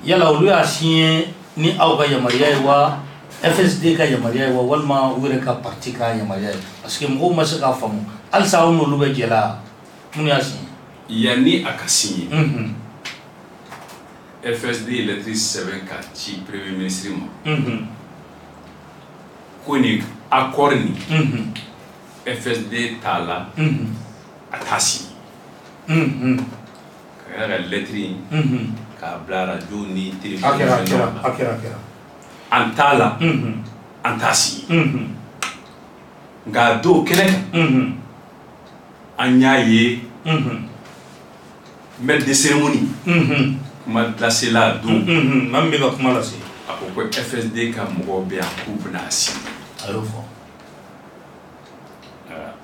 [SPEAKER 1] yala olu y'a signer ni aw ka yamaruya ye wa, FSD ka yamaruya ye wa, walima u yɛrɛ ka parti ka yamaruya ye? Parce que mɔgɔw ma se k'a faamu halisa, aw n'olu bɛ jɛ la, minnu y'a signer.
[SPEAKER 2] Yanni a ka signer, FSD ye lettre sɛbɛn ka ci premier ministre ma ko nin accord nin, FSD t'a la, a t'a signer. Ka tila ka lettre in k'a bila radio ni télévision.
[SPEAKER 1] A kɛra, a kɛra, a kɛra, a kɛra.
[SPEAKER 2] An t'a la, an t'a signer. Nka a don kɛnɛ kan, an y'a ye maître de cérémonie, kuma lasela a don.
[SPEAKER 1] Maa min bɛ ka kuma lase.
[SPEAKER 2] A ko ko FSD ka mɔgɔw bɛ yan k'u bɛna a signer.
[SPEAKER 1] A y'o fɔ.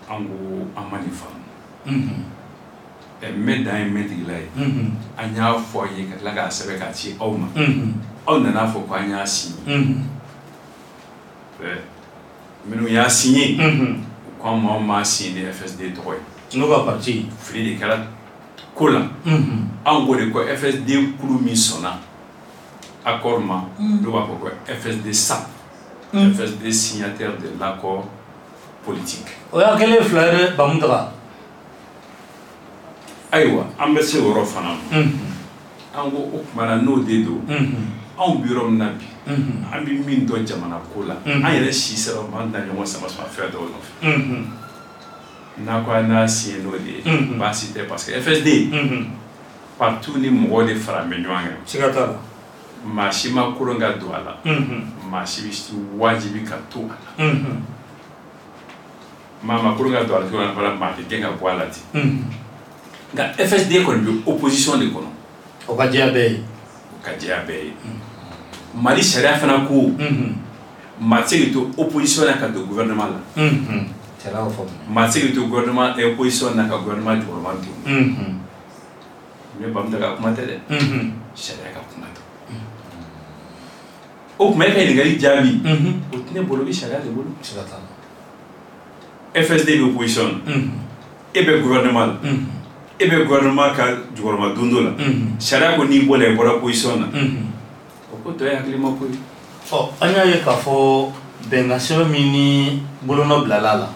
[SPEAKER 2] An ko an ma nin faamu. Mɛ dan ye mɛntigila ye. An y'a fɔ aw ye ka tila k'a sɛbɛn k'a ci aw ma, aw nana fɔ ko an y'a signer. Minnu y'a signer, u ko an ma, anw m'a signer ni FSD tɔgɔ ye.
[SPEAKER 1] N'o ka parti.
[SPEAKER 2] Fili de kɛra ko la. Anw ko de ko FSD kulu min sɔnna accord ma, n'o b'a fɔ ko FSD SAP, FSD signataire de l'accord politique.
[SPEAKER 1] O y'a kɛlen fila ye dɛ, Bamuntaga.
[SPEAKER 2] Ayiwa, an bɛ se o yɔrɔ fana ma. An ko o tuma na, n'o de don, anw bɛ yɔrɔ min na bi, an bɛ min dɔn jamana ko la, an yɛrɛ si sera o ma, an tɛna ɲɔgɔn sama sama fɛn dɔw nɔfɛ. N'a ko an n'a signé n'o de ye, baasi tɛ, parce que FSD partout ni mɔgɔw de fara bɛ ɲɔgɔn kan.
[SPEAKER 1] Siga t'a la.
[SPEAKER 2] Maa si ma kolon ka don a la, maa si bɛ wajibi ka to a la. Maa ma kolon ka don a la cogo min na fana, maa tɛ gɛn ka bɔ a la ten. Nka FSD kɔni bɛ opposition de kɔnɔ.
[SPEAKER 1] O ka diya bɛɛ ye.
[SPEAKER 2] O ka diya bɛɛ ye. Mali sariya fana ko maa tɛ se k'i to opposition na ka don gouvernement la.
[SPEAKER 1] Sariya y'o fɔ.
[SPEAKER 2] Maa tɛ se k'i to gouvernement opposition na ka gouvernement jukɔrɔma don. Ne bamuso ka kuma tɛ dɛ, sariya ka kuma tɛ. O tuma e ka ɲininkali jaabi, o tɛ ne bolo, o bɛ sariya de bolo.
[SPEAKER 1] Siga t'a la.
[SPEAKER 2] FSD bɛ opposition na, e bɛ gouvernement la, e bɛ gouvernement ka jukɔrɔma don dɔ la. Sariya ko n'i bɔra, i bɔra opposition na. O ko tɔ ye hakilima ko ye.
[SPEAKER 1] Ɔ, an y'a ye k'a fɔ bɛnkan sɛbɛn min ni bolonɔ bilala a la,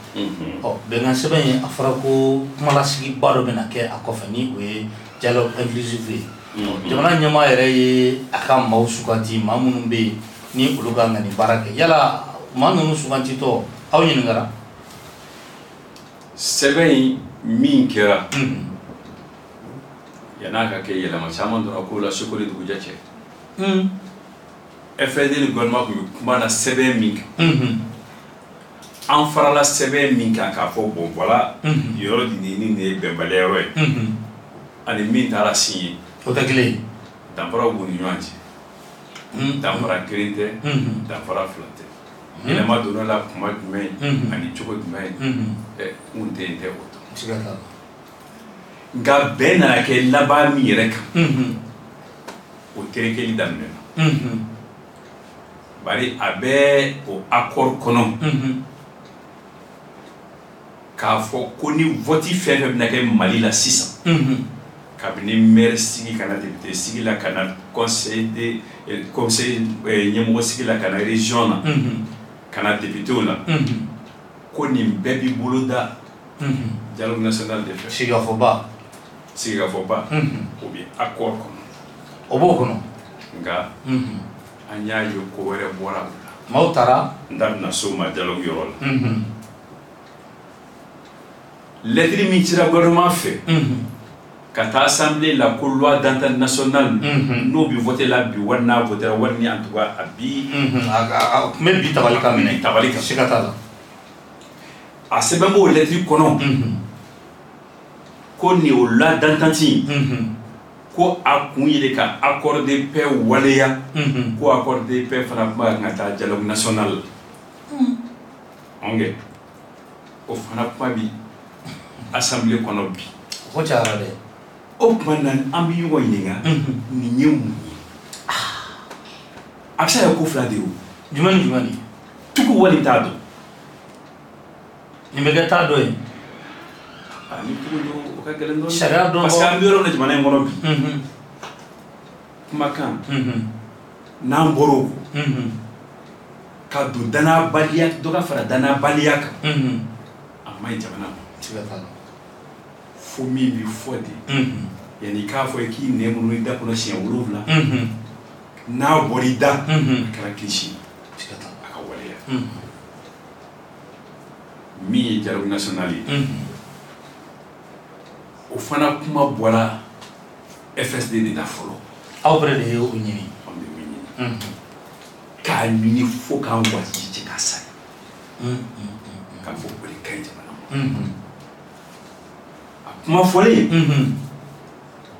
[SPEAKER 1] ɔ, bɛnkan sɛbɛn in, a fɔra ko kumalasigiba dɔ bɛna kɛ a kɔfɛ, ni o ye dialogue inclusif ye. Jamana ɲɛmaa yɛrɛ ye a ka maaw suganti, maa minnu bɛ yen ni olu ka kan ka nin baara kɛ. Yala maa ninnu sugantitɔ, aw ɲininkara?
[SPEAKER 2] Sɛbɛn in min kɛra, yann'a ka kɛ, yɛlɛma caman donna ko la su ko ni dugujɛ cɛ. FSD ni gouvernement tun bɛ kuma na sɛbɛn min kan, An farala sɛbɛn min kan k'a fɔ bon voilà, yɔrɔ nin ni nin ye bɛnbaliya yɔrɔ ye, ani min taara signé,
[SPEAKER 1] o tɛ kelen ye.
[SPEAKER 2] Danfaraw b'u ni ɲɔgɔn cɛ. Danfara kelen tɛ, danfara fila tɛ. Yɛlɛma donna la kuma jumɛn ani cogo jumɛn, n kun tɛ yen tɛ o dɔn.
[SPEAKER 1] Siga t'a la.
[SPEAKER 2] Nka bɛn nana kɛ laban min yɛrɛ kan, o terekeli daminɛna. Bari a bɛ o accord kɔnɔ k'a fɔ ko ni vote fɛn fɛn bɛna kɛ Mali la sisan, kabini maire sigi ka na député sigi la, ka na conseil de conseil ɲɛmɔgɔ sigi la, ka na région na, ka na député la, ko nin bɛɛ b'i bolo da dialogue national de fɛ.
[SPEAKER 1] Sigikafɔba.
[SPEAKER 2] Sigikafɔba, o bɛ accord kɔnɔ.
[SPEAKER 1] O b'o kɔnɔ.
[SPEAKER 2] Nka an y'a ye ko wɛrɛ bɔra o la.
[SPEAKER 1] Maaw taara.
[SPEAKER 2] N da bɛna s'o ma dialogue yɔrɔ la. Lettre min cira gouvernement fɛ ka taa assemblée la ko loi d'entente nationale, n'o bi voté la bi, wali n'a voté la, wali ni en tout cas a bi.
[SPEAKER 1] A tun bɛ bi tabali kan minɛ.
[SPEAKER 2] Tabali kan.
[SPEAKER 1] Siga t'a la.
[SPEAKER 2] A sɛbɛn b'o lettre kɔnɔ ko nin o loi d'entente in, ko a kun ye de ka accord de paix waleya, ko accord de paix fana kuma ka kan ka taa dialogue national la. Ok, o fana kuma bi assemblée kɔnɔ bi.
[SPEAKER 1] O cayara dɛ.
[SPEAKER 2] O tuma na, an bɛ ɲɔgɔn ɲininka, nin ye mun ye? A bɛ se ka kɛ ko fila de ye o.
[SPEAKER 1] Jumɛn ni jumɛn de?
[SPEAKER 2] Tugu wali t'a dɔn.
[SPEAKER 1] Nin bɛ kɛ t'a dɔ ye.
[SPEAKER 2] Ni tugu don, o ka gɛlɛn dɔɔnin.
[SPEAKER 1] Sariya dɔn.
[SPEAKER 2] Parce que an bɛ yɔrɔ min na jamana in kɔnɔ bi, kumakan n'an bɔra o kɔ ka don danayabaliya, dɔ ka fara danayabaliya kan, a man ɲi jamana ma.
[SPEAKER 1] Siga t'a la.
[SPEAKER 2] Fo min bɛ fɔ de, yanni i k'a fɔ k'i nɛn minnu i da kɔnɔ siɲɛ 7, n'a bɔra i da, a kɛra kilisi ye.
[SPEAKER 1] Siga t'a la.
[SPEAKER 2] A ka waleya. Min ye dialogue national ye, o fana kuma bɔra FSD de da fɔlɔ.
[SPEAKER 1] Aw fɛnɛ de ye o ɲini.
[SPEAKER 2] Anw de y'o ɲini, k'a ɲini fo k'an waji cɛ k'a sa, k'a fɔ o de ka ɲi jamana ma. A kuma fɔlen,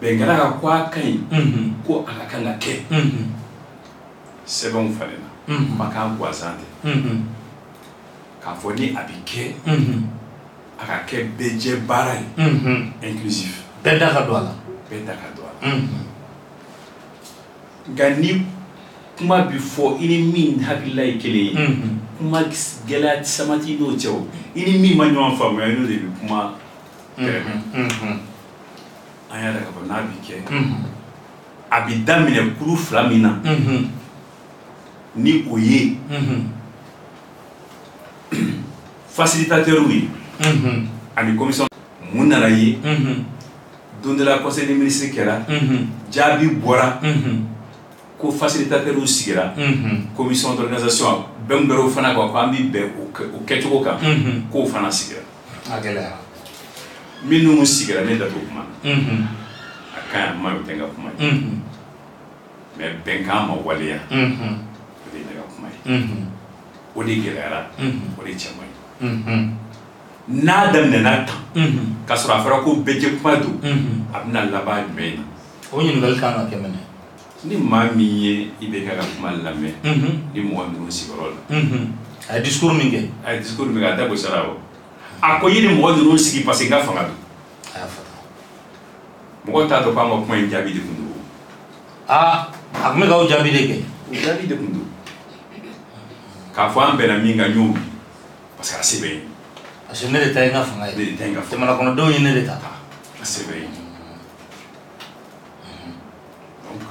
[SPEAKER 2] bɛn kɛra ka ko a ka ɲi, ko a ka kan ka kɛ. Sɛbɛnw falenna, kumakan gansan tɛ, k'a fɔ ni a bɛ kɛ, a ka kɛ bɛɛ jɛ baara ye, inclusif.
[SPEAKER 1] Bɛɛ da ka don a la.
[SPEAKER 2] Bɛɛ da ka don a la. Nka ni kuma bi fɔ, i ni min hakilila ye kelen ye, kuma gɛlɛya caman t'i n'o cɛ. O i ni min ma ɲɔgɔn faamuya, i n'o de bɛ kuma kɛrɛfɛ. An y'a yira k'a fɔ n'a bi kɛ, a bi daminɛ kulu fila min na, ni o ye facilitateur ye ani commission. Mun nana ye? Don dɔ la, conseil des ministres kɛra, jaabi bɔra ko facilitateur sigira, commission d'organisation bɛn bɛrɛw fana kan, ko an bi bɛn o kɛcogo kan, k'o fana sigira.
[SPEAKER 1] A gɛlɛyara.
[SPEAKER 2] Minnu sigira, ne da t'o kuma na. A ka ɲi, a ma ɲi, o tɛ n ka kuma ye. Mais bɛnkan ma waleya, o de ye ne ka kuma ye. O de gɛlɛyara, o de cɛ man ɲi. N'a daminɛna tan, k'a sɔrɔ a fɔra ko bɛɛ jɛ kuma don, a bɛna laban jumɛn na?
[SPEAKER 1] O ɲininkali kan ka kɛ mɛnɛ.
[SPEAKER 2] Ni maa min ye IBK ka kuma lamɛn ni mɔgɔ ninnu sigiyɔrɔ la,
[SPEAKER 1] A ye discours min kɛ.
[SPEAKER 2] A ye discours min kɛ, a da gosira o. A ko i ye ni mɔgɔ ninnu sigi parce que n ka fanga don.
[SPEAKER 1] A y'a fɔ tan.
[SPEAKER 2] Mɔgɔw t'a dɔn k'an ka kuma in jaabi de tun don.
[SPEAKER 1] Aa, a tun bɛ k'aw jaabi de kɛ.
[SPEAKER 2] O jaabi de tun don, k'a fɔ an bɛnna min kan, n y'o wuli parce que a se bɛ yen.
[SPEAKER 1] Parce que ne de ta ye n ka fanga ye.
[SPEAKER 2] Ne de ta ye n ka fanga.
[SPEAKER 1] Jamana kɔnɔdenw ye ne de ta.
[SPEAKER 2] A se bɛ yen. Donc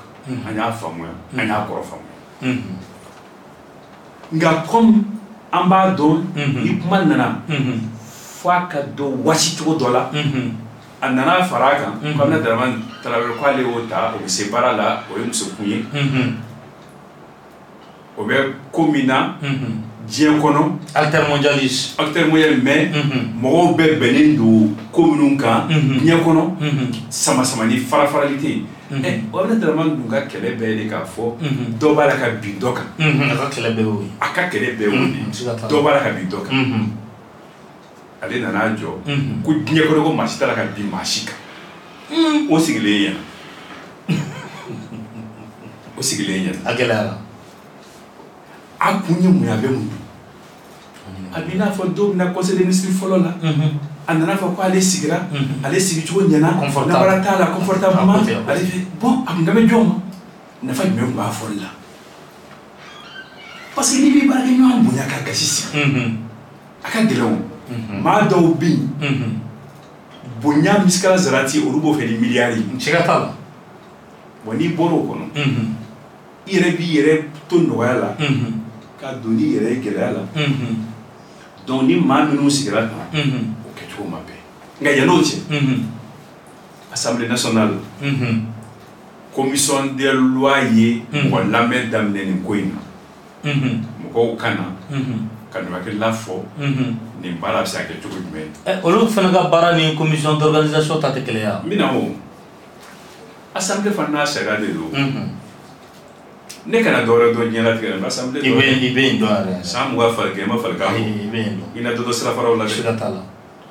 [SPEAKER 2] an y'a faamuya, an y'a kɔrɔ faamuya. Nka comme an b'a dɔn, ni kuma nana f'a ka dɔn wasi cogo dɔ la, a nana fara a kan ko Aminata Dramane Tarawele, k'ale y'o ta, o bɛ se baara la, o ye musokun ye, o bɛ ko min na diɲɛ kɔnɔ.
[SPEAKER 1] Acteur mondialiste.
[SPEAKER 2] Acteur mondial, mais mɔgɔw bɛɛ bɛnnen don ko minnu kan diɲɛ kɔnɔ, sama sama ni fara farali tɛ yen. Aminata Dramane dun ka kɛlɛ bɛɛ de k'a fɔ dɔ b'a la ka bin dɔ kan.
[SPEAKER 1] A ka kɛlɛ bɛɛ y'o ye.
[SPEAKER 2] A ka kɛlɛ bɛɛ y'o de ye. Dɔ b'a la ka bin dɔ kan. Ale nana jɔ ko diɲɛ kɔnɔ ko maa si t'a la ka bin maa si kan. O sigilen ɲɛna. O sigilen ɲɛna.
[SPEAKER 1] A gɛlɛyara.
[SPEAKER 2] A kun ye mun ye, a bɛ mun dun? A b'i n'a fɔ don min na conseil des ministres fɔlɔ la, a nana fɔ ko ale sigira, ale sigicogo ɲɛna, namara t'a la, confortablement, ale fɛ bon, a kun bɛ jɔn ma? Nafa jumɛn tun b'a fɔli la? Parce que n'i b'i baarakɛɲɔgɔn bonya ka gasi sigi, a ka gɛlɛn o. Maa dɔw bɛ yen, bonya misikala zarati, olu b'o fɛ ni miliyari ye.
[SPEAKER 1] Siga t'a la.
[SPEAKER 2] Bon, n'i bɔra o kɔnɔ, i yɛrɛ b'i yɛrɛ to nɔgɔya la, ka don n'i yɛrɛ ye gɛlɛya la. Donc ni maa minnu sigira tan, o kɛcogo ma bɛn. Nka yann'o cɛ, Assemblée nationale, commission des lois ye mɔgɔ lamɛn daminɛ nin ko in na. Mɔgɔw ka na ka n'u hakilila fɔ nin baara bɛ se ka kɛ cogo jumɛn.
[SPEAKER 1] Olu fana ka baara ni commission d'organisation ta tɛ kelen ye wa?
[SPEAKER 2] N bɛna o. Assemblée fana n'a sariya de don. Ne kana dɔwɛrɛ dɔn diɲɛlatigɛ la, n bɛ assemblée dɔn.
[SPEAKER 1] I bɛ yen dɔn yɛrɛ.
[SPEAKER 2] San 20 fali kɛ, n ma fali k'a kɔ.
[SPEAKER 1] I bɛ yen dɔn.
[SPEAKER 2] I na dɔ dɔn sirafaraw la dɛ.
[SPEAKER 1] Siga t'a la.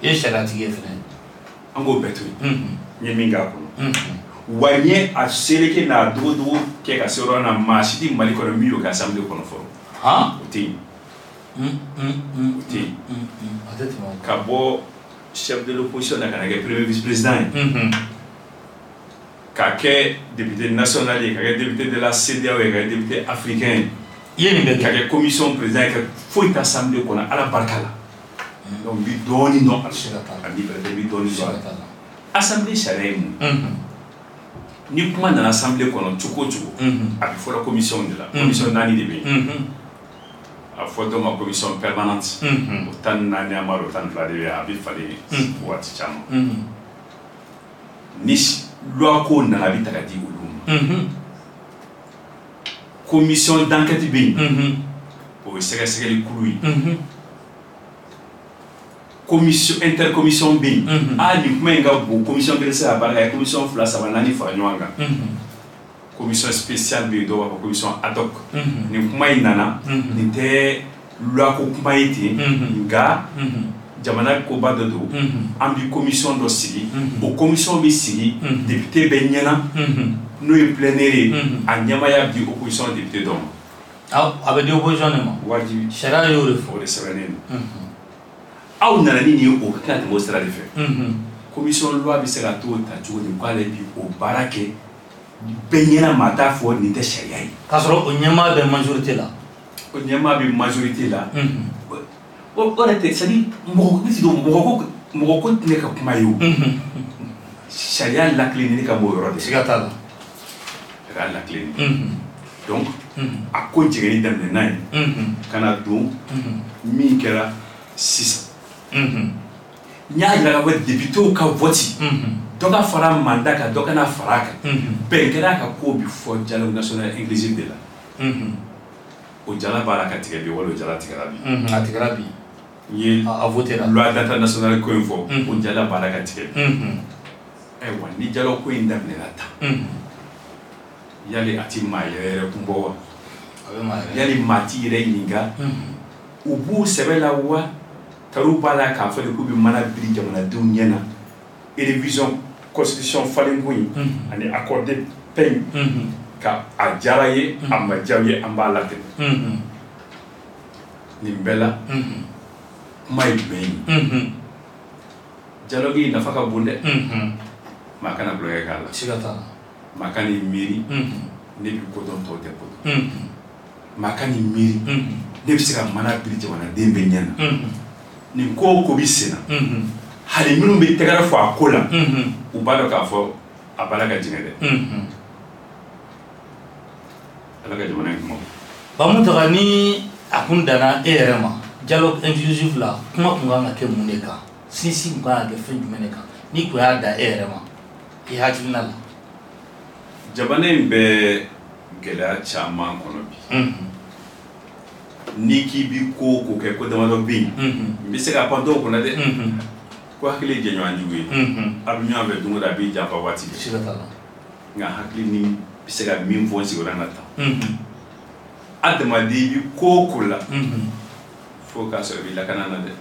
[SPEAKER 1] I ye sariyatigi ye fɛnɛ.
[SPEAKER 2] An k'o bɛɛ to yen. N ye min k'a kɔnɔ. Wa n ye a seleke n'a dogodogo kɛ ka se yɔrɔ na, maa si tɛ Mali kɔnɔ min y'o kɛ assemblée kɔnɔ fɔlɔ. O tɛ yen. O tɛ yen.
[SPEAKER 1] A tɛ tɛmɛ o kan.
[SPEAKER 2] Ka bɔ chef de l'opposition na ka na kɛ premier vice président ye. Ka kɛ député national ye, ka kɛ député de la CEDEAO ye, ka kɛ député africain ye.
[SPEAKER 1] I ye nin bɛɛ kɛ.
[SPEAKER 2] Ka kɛ commission président ye, ka foyi tɛ assemblée kɔnɔ, Ala barika la. Donc n bɛ dɔɔnin dɔn a la.
[SPEAKER 1] Siga t'a la.
[SPEAKER 2] A b'i bɛrɛ, n bɛ dɔɔnin dɔn a la.
[SPEAKER 1] Siga t'a la.
[SPEAKER 2] Assemblée sariya ye mun ye? Ni kuma nana assemblée kɔnɔ cogo o cogo, a bɛ fɔlɔ commission de la. Commission 4 de bɛ yen. A fɔ dɔ ma commission permanente. O 14 an b'a dɔn 12 de bɛ yen, a bɛ falen waati caman. Ni loi ko nana, a bɛ ta ka di olu ma. Commission d'enquête bɛ yen. O ye sɛgɛsɛgɛli kulu ye. Commission intercommission bɛ yen. Aa, nin kuma in ka bon, commission kelen tɛ se ka baara kɛ, commission 2, 3, 4 fara ɲɔgɔn kan. Commission spéciale bɛ yen, dɔw b'a fɔ commission ad hoc. Nin kuma in nana, nin tɛ loi ko kuma ye ten, nka jamana koba dɔ don, an bɛ commission dɔ sigi, o commission bɛ sigi député bɛ ɲɛna, n'o ye plénière ye, a ɲɛmaaya bɛ di opposition député dɔ ma.
[SPEAKER 1] A bɛ di opposition de ma.
[SPEAKER 2] Wajibi.
[SPEAKER 1] Sariya y'o de fɔ.
[SPEAKER 2] O de sɛbɛnnen don. Aw nana ni nin ye, o ka kan ka tɛmɛ o sira de fɛ. Commission loi bɛ se ka t'o ta cogo di k'ale bi o baara kɛ bɛɛ ɲɛna, maa t'a fɔ nin tɛ sariya ye.
[SPEAKER 1] K'a sɔrɔ o ɲɛmaa bɛ majorité la.
[SPEAKER 2] O ɲɛmaa bɛ majorité la. O yɛrɛ tɛ, c'est à dire mɔgɔ ne ti dɔn mɔgɔ ko tɛ ne ka kuma ye o. Sariya lakilenni ka b'o yɔrɔ de.
[SPEAKER 1] Siga t'a la.
[SPEAKER 2] Sariya lakilenni. Donc a ko jiginni daminɛ n'a ye. Ka na don min kɛra sisan. N y'a yira k'a fɔ députéw ka vote, dɔ ka fara mandat kan, dɔ kana fara a kan. Bɛn kɛra a kan k'o bɛ fɔ dialogue national inclusif de la. O jala b'a la ka tigɛ bi, wala o jala tigɛra bi.
[SPEAKER 1] A tigɛra bi.
[SPEAKER 2] N ye
[SPEAKER 1] a voté la.
[SPEAKER 2] Loi d'entente nationale ko in fɔ, o jala b'a la ka tigɛ bi. Ayiwa, ni dialogue ko in daminɛna tan, yali a ti maa yɛrɛ yɛrɛ kun bɔ wa?
[SPEAKER 1] A bɛ maa yɛrɛ.
[SPEAKER 2] Yali maa t'i yɛrɛ ɲininka, u b'u sɛbɛ la wa? Tariw b'a la k'a fɔ de k'u bɛ mana biri jamanadenw ɲɛ na, révision constitution falenko in ani accord de paix in, ka a diyara ye, a ma diya ye, an b'a latɛmɛ. Nin bɛɛ la, kuma ye jumɛn ye? Dialogue in nafa ka bon dɛ. Maa kana tulonkɛ k'a la.
[SPEAKER 1] Siga t'a la.
[SPEAKER 2] Maa ka n'i miiri ne bɛ ko dɔn, tɔw tɛ ko dɔn. Maa ka n'i miiri ne bɛ se ka mana biri jamanaden bɛɛ ɲɛ na. Nin ko o ko bɛ sen na, hali minnu bɛ tɛgɛrɛ fɔ a ko la, u b'a dɔn k'a fɔ a b'a la ka jigin dɛ. Ala ka jamana in kuma.
[SPEAKER 1] Ba Mountaga, ni a kun danna e yɛrɛ ma dialogue inclusif la, kuma kun kan ka kɛ mun de kan? Sinsin kun kan ka kɛ fɛn jumɛn de kan? Ni kun y'a da e yɛrɛ ma, i hakilina la.
[SPEAKER 2] Jamana in bɛ gɛlɛya caman kɔnɔ bi. N'i k'i bi ko o ko kɛ, ko damadɔ bɛ yen, n bɛ se k'a pan dɔw kunna dɛ. Ko hakili ye jɛɲɔgɔn jugu ye. A bɛ ɲɔgɔn fɛ don o don, a b'i janfa waati bɛɛ.
[SPEAKER 1] Siga t'a la.
[SPEAKER 2] Nka hakili ni bɛ se ka min fɔ n sigiyɔrɔ na tan, adamaden i bɛ ko o ko la, fo k'a sɔrɔ i bɛ lakana na dɛ.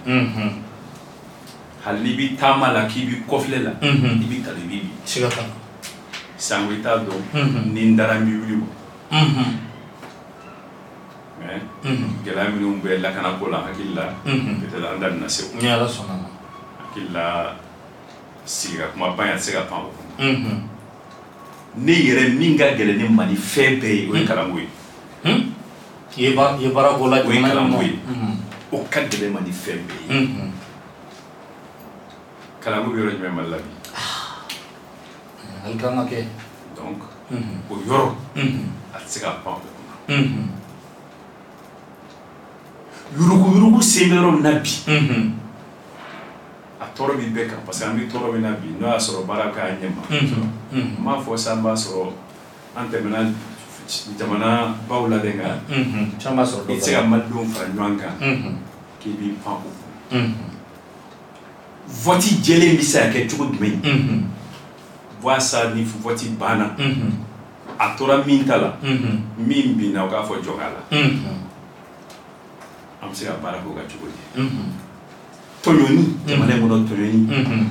[SPEAKER 2] Hali n'i bɛ taama la k'i bɛ kɔfilɛ la, i bɛ kalo i bɛ bin.
[SPEAKER 1] Siga t'a la.
[SPEAKER 2] Sango i t'a dɔn ni n dara n bɛ wuli wa. Mais gɛlɛya minnu bɛ lakanako la, hakili la, peut-être an da bɛna se o.
[SPEAKER 1] Ni Ala sɔnna ma.
[SPEAKER 2] Hakili la, sigi ka kuma ban, a tɛ se ka pan o kɔnɔ. Ne yɛrɛ min ka gɛlɛn ni Mali fɛn bɛɛ ye, o ye kalanko ye.
[SPEAKER 1] I ye baara k'o la.
[SPEAKER 2] O ye kalanko ye, o ka gɛlɛn Mali fɛn bɛɛ ye. Kalanko bɛ yɔrɔ jumɛn Mali la bi?
[SPEAKER 1] Hali kan ka kɛ.
[SPEAKER 2] Donc o yɔrɔ, a tɛ se ka pan o kɔnɔ. Yurugu yurugu sen bɛ yɔrɔ min na bi, a tɔɔrɔ bɛ bɛɛ kan, parce que an bɛ tɔɔrɔ min na bi, n'o y'a sɔrɔ baara k'a ɲɛ ma, n m'a fɔ sa, an b'a sɔrɔ an tɛmɛna jamana baw la dɛ, nka
[SPEAKER 1] caman b'a sɔrɔ.
[SPEAKER 2] I tɛ se ka malidenw fara ɲɔgɔn kan k'i b'i pan o kun. Vote jɛlen bɛ se ka kɛ cogo jumɛn? Walasa ni vote banna, a tora min ta la, min binna, o k'a fɔ jɔn la. An bɛ se ka baara k'o kan cogo di? Tɔɲɔni jamana in kɔnɔ, tɔɲɔni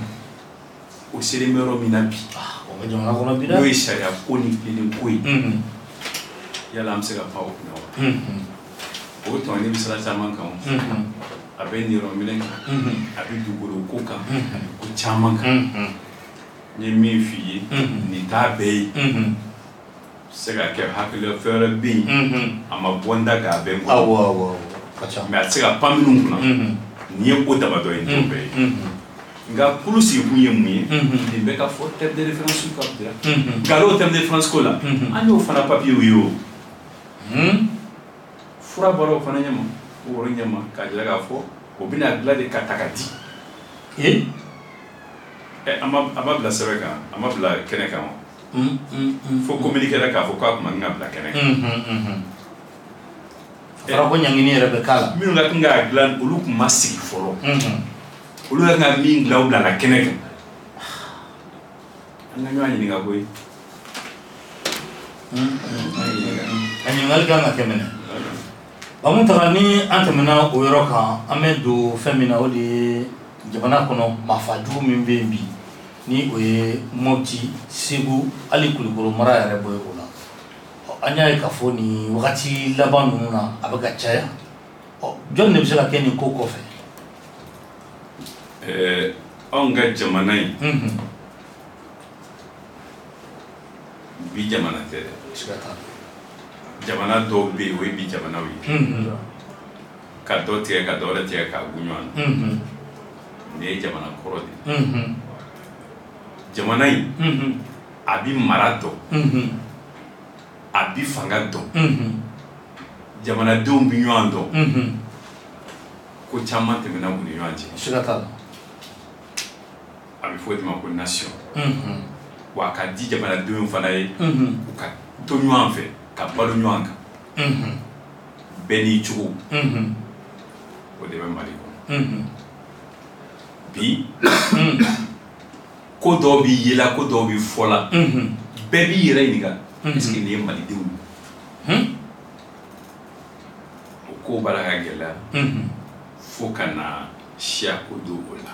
[SPEAKER 2] o selen bɛ yɔrɔ min na bi,
[SPEAKER 1] o bɛ jamana kɔnɔ bi dɛ.
[SPEAKER 2] N'o ye sariya ko ni tilennen ko ye, yala an bɛ se ka pan o kunna wa? O tɔɲɔni bɛ sira caman kan o. A bɛ niyɔrɔ minɛ kan, a bɛ dugukolo ko kan, a bɛ ko caman kan. N ye min f'i ye, nin t'a bɛɛ ye. Se ka kɛ hakili fɛn wɛrɛ bɛ yen, a ma bɔ n da k'a bɛɛ n kɔnɔ.
[SPEAKER 1] Awɔ awɔ awɔ, ka ca.
[SPEAKER 2] Mais a tɛ se ka pan minnu kunna, nin ye ko damadɔ ye, nin t'o bɛɛ ye. Nka kulu sigikun ye mun ye? Nin bɛɛ ka fɔ thème de référence ka bila. Nka n'o thème de référence ko la, an y'o fana papier ye o. Fura bɔra o fana ɲɛma, o yɔrɔ ɲɛma, k'a jira k'a fɔ o bɛna dilan de ka ta ka di. Ɛ, a ma bila sɛbɛn kan, a ma bila kɛnɛ kan wa? Fo communiqué la k'a fɔ k'a tun man kan ka bila kɛnɛ kan.
[SPEAKER 1] A fɔra ko ɲangini yɛrɛ bɛ k'a la.
[SPEAKER 2] Minnu ka kan k'a dilan, olu tun ma sigi fɔlɔ. Olu ka kan ka min dilan, o bilala kɛnɛ kan. An ka ɲɔgɔn ɲininka koyi.
[SPEAKER 1] A ɲininkali kan ka kɛ minɛ. Bamuntaga, ni an tɛmɛna o yɔrɔ kan, an bɛ don fɛn min na, o de ye jamana kɔnɔ maafajugu min bɛ yen bi, ni o ye Mopti, Segu, hali Kulukoro mara yɛrɛ bɔ ye o la. An y'a ye k'a fɔ nin wagati laban ninnu na, a bɛ ka caya. Ɔ, jɔn de bɛ se ka kɛ nin ko kɔfɛ?
[SPEAKER 2] Anw ka jamana in, bi jamana tɛ dɛ.
[SPEAKER 1] Siga t'a la.
[SPEAKER 2] Jamana dɔw bɛ yen, o ye bi jamanaw ye. Ka dɔ tigɛ ka dɔ wɛrɛ tigɛ k'a gun ɲɔgɔn na. Nin ye jamana kɔrɔ de ye. Jamana in, a bi mara dɔn, a bi fanga dɔn, jamanadenw bi ɲɔgɔn dɔn. Ko caman tɛmɛna u ni ɲɔgɔn cɛ.
[SPEAKER 1] Siga t'a la.
[SPEAKER 2] A bɛ fɔ o de ma ko nation. Wa a ka di jamanadenw fana ye u ka to ɲɔgɔn fɛ, ka balo ɲɔgɔn kan, bɛɛ n'i cogo. O de bɛ Mali kɔnɔ bi. Ko dɔw b'i yela, ko dɔw b'i fɔla, bɛɛ b'i yɛrɛ ɲininka: est ce que nin ye malidenw ye? O ko b'a la ka gɛlɛya fo ka na siya ko don o la.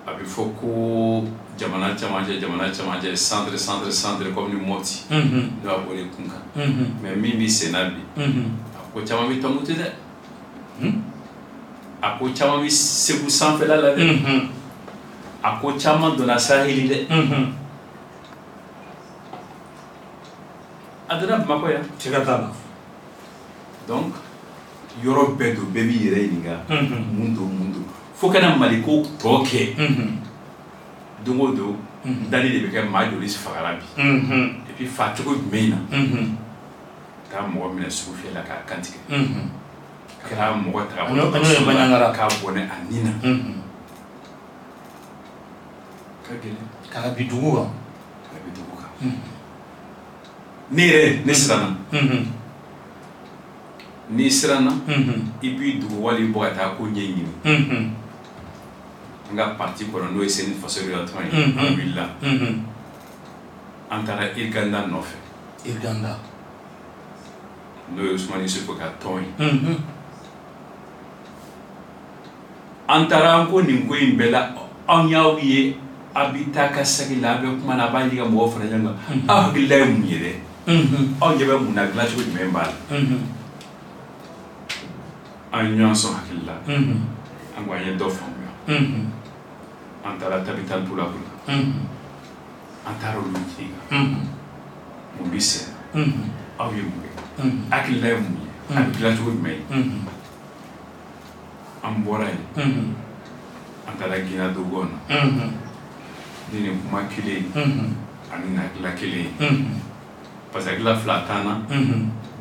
[SPEAKER 2] A bɛ fɔ ko jamana camancɛ, jamana camancɛ, centre, centre, centre, comme ni Mopti, ne b'a bɔ de kun kan. Mais min bɛ sen na bi, a ko caman bɛ Tɔnbukutu dɛ, a ko caman bɛ Segu sanfɛla la dɛ, a ko caman donna Saheli dɛ, a donna Bamakɔ yan.
[SPEAKER 1] Siga t'a la.
[SPEAKER 2] Donc yɔrɔ bɛɛ don, bɛɛ b'i yɛrɛ ɲininka mun don, mun don, fo ka na Mali ko tɔ kɛ. Don o don, dali de bɛ kɛ maa joli fagara bi, et puis fa cogo jumɛn na? Taa mɔgɔ minɛ sugu fiyɛ la k'a kantigɛ, ka taa mɔgɔ ta ka
[SPEAKER 1] An y'o ye Bandiagara.
[SPEAKER 2] K'a bɔnɛ a nin na. Ka gɛlɛn.
[SPEAKER 1] Ka na bi dugu kan.
[SPEAKER 2] Ka bi dugu kan. Ne yɛrɛ, ne siranna. N'i siranna, i b'i dogo wali i bɔ ka taa ko ɲɛɲini. An ka parti kɔnɔ, n'o ye CNID Faso la tɔn ye, an wulila, an taara Irganda nɔfɛ.
[SPEAKER 1] Irganda.
[SPEAKER 2] N'o ye Usumani Yusufu ka tɔn ye. An taara, an ko nin ko in bɛɛ la, anw y'aw ye, a bɛ taa ka segin la, a bɛ kuma na, a b'a ɲini ka mɔgɔw fara ɲɔgɔn kan. Aw hakilila ye mun ye dɛ? Aw ɲɛ bɛ mun na? Dilancogo jumɛn b'a la? An ye ɲɔgɔn sɔn hakili la, an ko an ye dɔ faamuya. An taara Tabital Pulaku la, an taara olu ɲininka mun bɛ sen na, aw ye mun kɛ, hakilila ye mun ye, a bɛ dilan cogo jumɛn ye? An bɔra yen, an taara Guinaw Dogon na ni nin kuma kelen ani nin hakilila kelen ye, parce que hakilila fila t'an na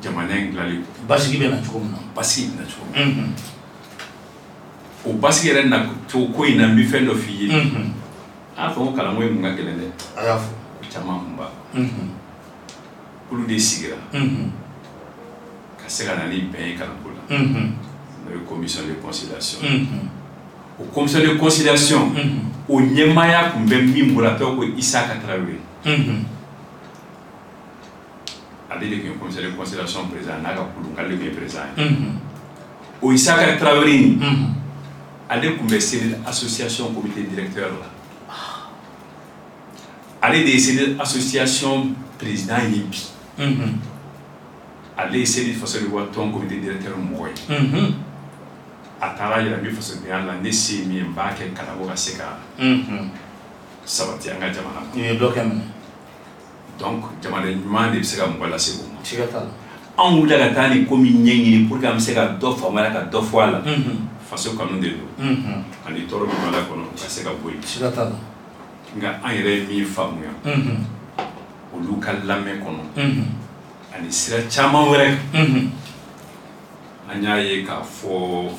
[SPEAKER 2] jamana in dilanli
[SPEAKER 1] kɔ. Basigi bɛ na cogo min na.
[SPEAKER 2] Basigi bɛ na cogo min na, o basigi yɛrɛ na cogo ko in na, n bɛ fɛn dɔ f'i ye. An fɔ ko kalanko in kun ka gɛlɛn dɛ.
[SPEAKER 1] A y'a fɔ.
[SPEAKER 2] Caman kun b'a olu de sigira ka se ka na ni bɛn ye kalanko la, n'o ye commission de conciliation. O commission de conciliation, o ɲɛmaaya tun bɛ min bolo, a tɔgɔ ko Isaka Tarawele. Ale de tun ye commission de conciliation président n'a ka kulu, k'ale tun ye président ye. O Isaka Tarawele in, ale tun bɛ CNID association comité directeur la. Ale de ye CNID association président ye bi. Ale ye CNID Faso de wa tɔn comité directeur mɔgɔ ye. A taara yira min fasodenya la, ne se ye min ye, n b'a kɛ kalanko ka se ka sabati an ka jamana
[SPEAKER 1] kɔnɔ. I ye dɔ kɛ minɛ.
[SPEAKER 2] Donc jamana ɲuman de bɛ se ka mɔgɔ lase o ma.
[SPEAKER 1] Siga t'a la.
[SPEAKER 2] Anw wulila ka taa nin ko min ɲɛɲini pour que an bɛ se ka dɔ faamuya, ka dɔ fɔ a la, faso kanu de don ani tɔɔrɔ min b'a la kɔnɔ, o ka se ka bɔ yen.
[SPEAKER 1] Siga t'a la.
[SPEAKER 2] Nka an yɛrɛ ye min faamuya olu ka lamɛn kɔnɔ ani sira caman wɛrɛ, an y'a ye k'a fɔ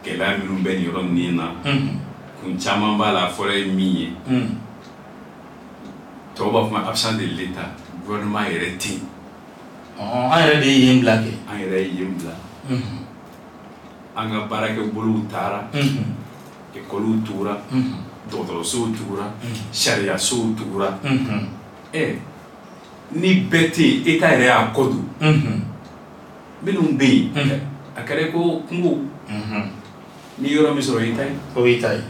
[SPEAKER 2] gɛlɛya minnu bɛ nin yɔrɔ ninnu na, kun caman b'a la. A fɔlɔ ye min ye, tɔw b'a fɔ ma absence de l'État, gouvernement yɛrɛ tɛ yen.
[SPEAKER 1] An yɛrɛ de ye yen bila kɛ.
[SPEAKER 2] An yɛrɛ ye yen bila. An ka baarakɛbolow taara, ekɔliw tugura, dɔgɔtɔrɔsow tugura, sariyasow tugura. Ɛ, ni bɛɛ tɛ yen, État yɛrɛ y'a kɔ don. Minnu bɛ yen, a kɛra ko kungo ni yɔrɔ min sɔrɔ, i ta ye.
[SPEAKER 1] O y'i ta ye.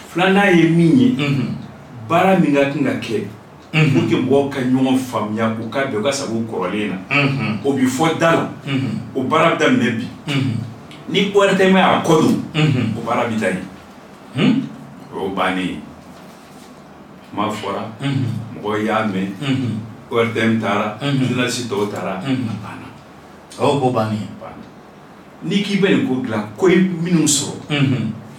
[SPEAKER 2] Filanan ye min ye, baara min ka kan ka kɛ pour que mɔgɔw ka ɲɔgɔn faamuya, u ka bɛn, u ka sago kɔrɔlen na, o bi fɔ da la, o baara bɛ daminɛ bi. Ni ORTM y'a kɔ don, o baara bɛ da yen, o y'o bannen ye. Kuma fɔra, mɔgɔw y'a mɛn, ORTM taara, journaliste tɔw taara, a banna.
[SPEAKER 1] O y'o ko bannen ye.
[SPEAKER 2] N'i k'i bɛ nin ko dilan, ko ye minnu sɔrɔ,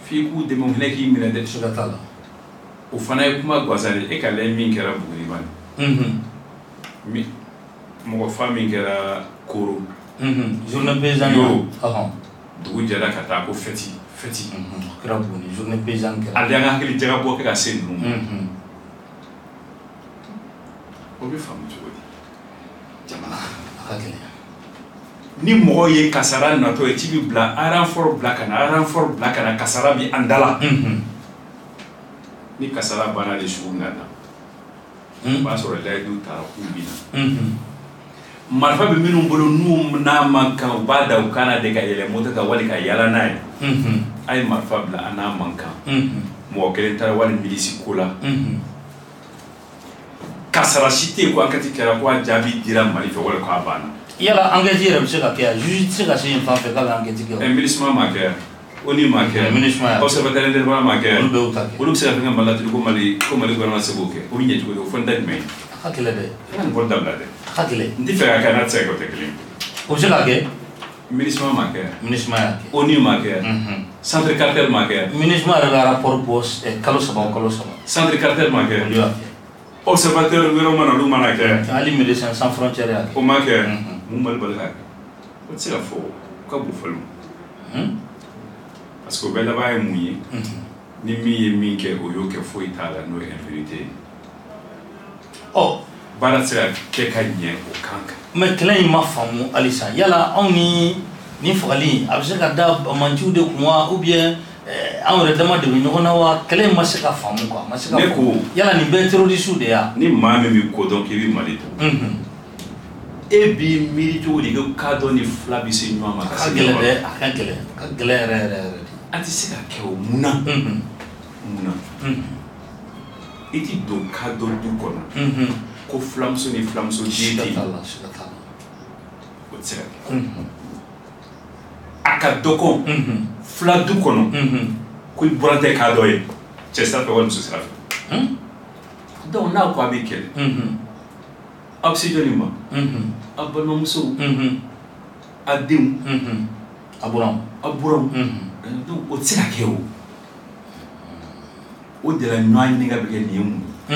[SPEAKER 2] f'i k'u dɛmɛ, o fana k'i minɛ dɛ.
[SPEAKER 1] Siga t'a la.
[SPEAKER 2] O fana ye kuma gansan de ye. E ka lajɛ min kɛra Buguniba, ni mɔgɔ fa min kɛra Koro.
[SPEAKER 1] Journée paysanne.
[SPEAKER 2] Yoro, dugu jɛra ka taa ko fɛti fɛti.
[SPEAKER 1] O kɛra Buguni, journée paysanne kɛra.
[SPEAKER 2] Ale an ka hakili jagabɔ kɛ ka se ninnu ma, o bɛ faamu cogo di jamana?
[SPEAKER 1] A ka gɛlɛn.
[SPEAKER 2] Ni mɔgɔ ye kasara natɔ ye, ci bɛ bila, renfort bila ka na, renfort bila ka na, kasara bi an da la. Ni kasara banna de, sugu bɛna na, o b'a sɔrɔ layidu taara k'u bɛ na. Marifa bɛ minnu bolo, n'u n'a man kan, u b'a da u kan na de ka yɛlɛ moto kan wali ka yala n'a ye. A ye marifa bila, an n'a man kan. Mɔgɔ kelen taara wali milisi ko la, kasara si tɛ yen ko enquête kɛra, ko a jaabi dira Mali fɛ wali k'a banna.
[SPEAKER 1] Yala enquête yɛrɛ bɛ se ka kɛ yan? Juge tɛ se ka se yen fan fɛ k'a bɛ enquête kɛ.
[SPEAKER 2] Ɛ, MINUSMA ma kɛ, ONU ma kɛ,
[SPEAKER 1] MINUSMA
[SPEAKER 2] observateur indépendant ma kɛ.
[SPEAKER 1] Olu bɛɛ y'u ta kɛ.
[SPEAKER 2] Olu bɛ se ka fɛn kɛ Mali la tugun ko Mali, ko Mali gouvernement se k'o kɛ? O bɛ ɲɛ cogo di? O fɔ n da jumɛn ye?
[SPEAKER 1] A ka gɛlɛn dɛ.
[SPEAKER 2] I ka nin fɔli dabila dɛ.
[SPEAKER 1] A ka gɛlɛn.
[SPEAKER 2] N tɛ fɛ ka kɛ, n'a tɛ se ka kɛ, o tɛ kelen ye.
[SPEAKER 1] O bɛ se ka kɛ.
[SPEAKER 2] MINUSMA ma kɛ.
[SPEAKER 1] MINUSMA y'a kɛ.
[SPEAKER 2] ONU ma kɛ. Centre Carter ma kɛ.
[SPEAKER 1] MINUSMA yɛrɛ bɛ rapport bɔ kalo saba o kalo saba.
[SPEAKER 2] Centre Carter ma kɛ.
[SPEAKER 1] Olu y'a kɛ.
[SPEAKER 2] Observateur wɛrɛw ma na, olu mana kɛ.
[SPEAKER 1] Hali Médecins Sans Frontières y'a kɛ.
[SPEAKER 2] O ma kɛ. Mun Mali bali k'a kɛ? O tɛ se ka fɔ, o ka bon fɔli ma. Parce que o bɛɛ laban ye mun ye? Ni min ye min kɛ, o y'o kɛ, foyi t'a la, n'o ye impunité ye.
[SPEAKER 1] Ɔ.
[SPEAKER 2] Baara tɛ se ka kɛ ka ɲɛ o kan kan.
[SPEAKER 1] Mais kɛlɛ in ma faamu halisa. Yala anw ni nin fagali in, a bɛ se ka da banbaanciw de kun wa, ou bien Anw yɛrɛ dama de bɛ ɲɔgɔn na wa kɛlɛ in ma se ka faamu quoi, a ma se ka
[SPEAKER 2] Ne ko
[SPEAKER 1] yala nin bɛɛ terroriste de ya?
[SPEAKER 2] Ni maa min bɛ ko dɔn k'i bɛ Mali dɔn, e b'i miiri cogo di ko kadɔ ni fila bɛ se ɲɔgɔn ma?
[SPEAKER 1] A ka gɛlɛn dɛ, a ka gɛlɛn, a ka gɛlɛn yɛrɛ yɛrɛ yɛrɛ de.
[SPEAKER 2] A tɛ se ka kɛ o. Munna? Munna i ti don kadɔ du kɔnɔ ko filamuso ni filamuso den tɛ yen?
[SPEAKER 1] Siga t'a la, siga t'a la.
[SPEAKER 2] O tɛ se ka kɛ. A ka dɔgɔ fila du kɔnɔ ko i buran tɛ kadɔ ye, cɛ sira fɛ wali muso sira fɛ. Donc n'a ko a bɛ kɛlɛ, aw bɛ se jɔnni ma? Aw balimamusow, a denw,
[SPEAKER 1] a buranw,
[SPEAKER 2] a buranw. Donc o tɛ se ka kɛ. O de la ɲɔgɔn ɲininka bɛ kɛ nin ye mun ye.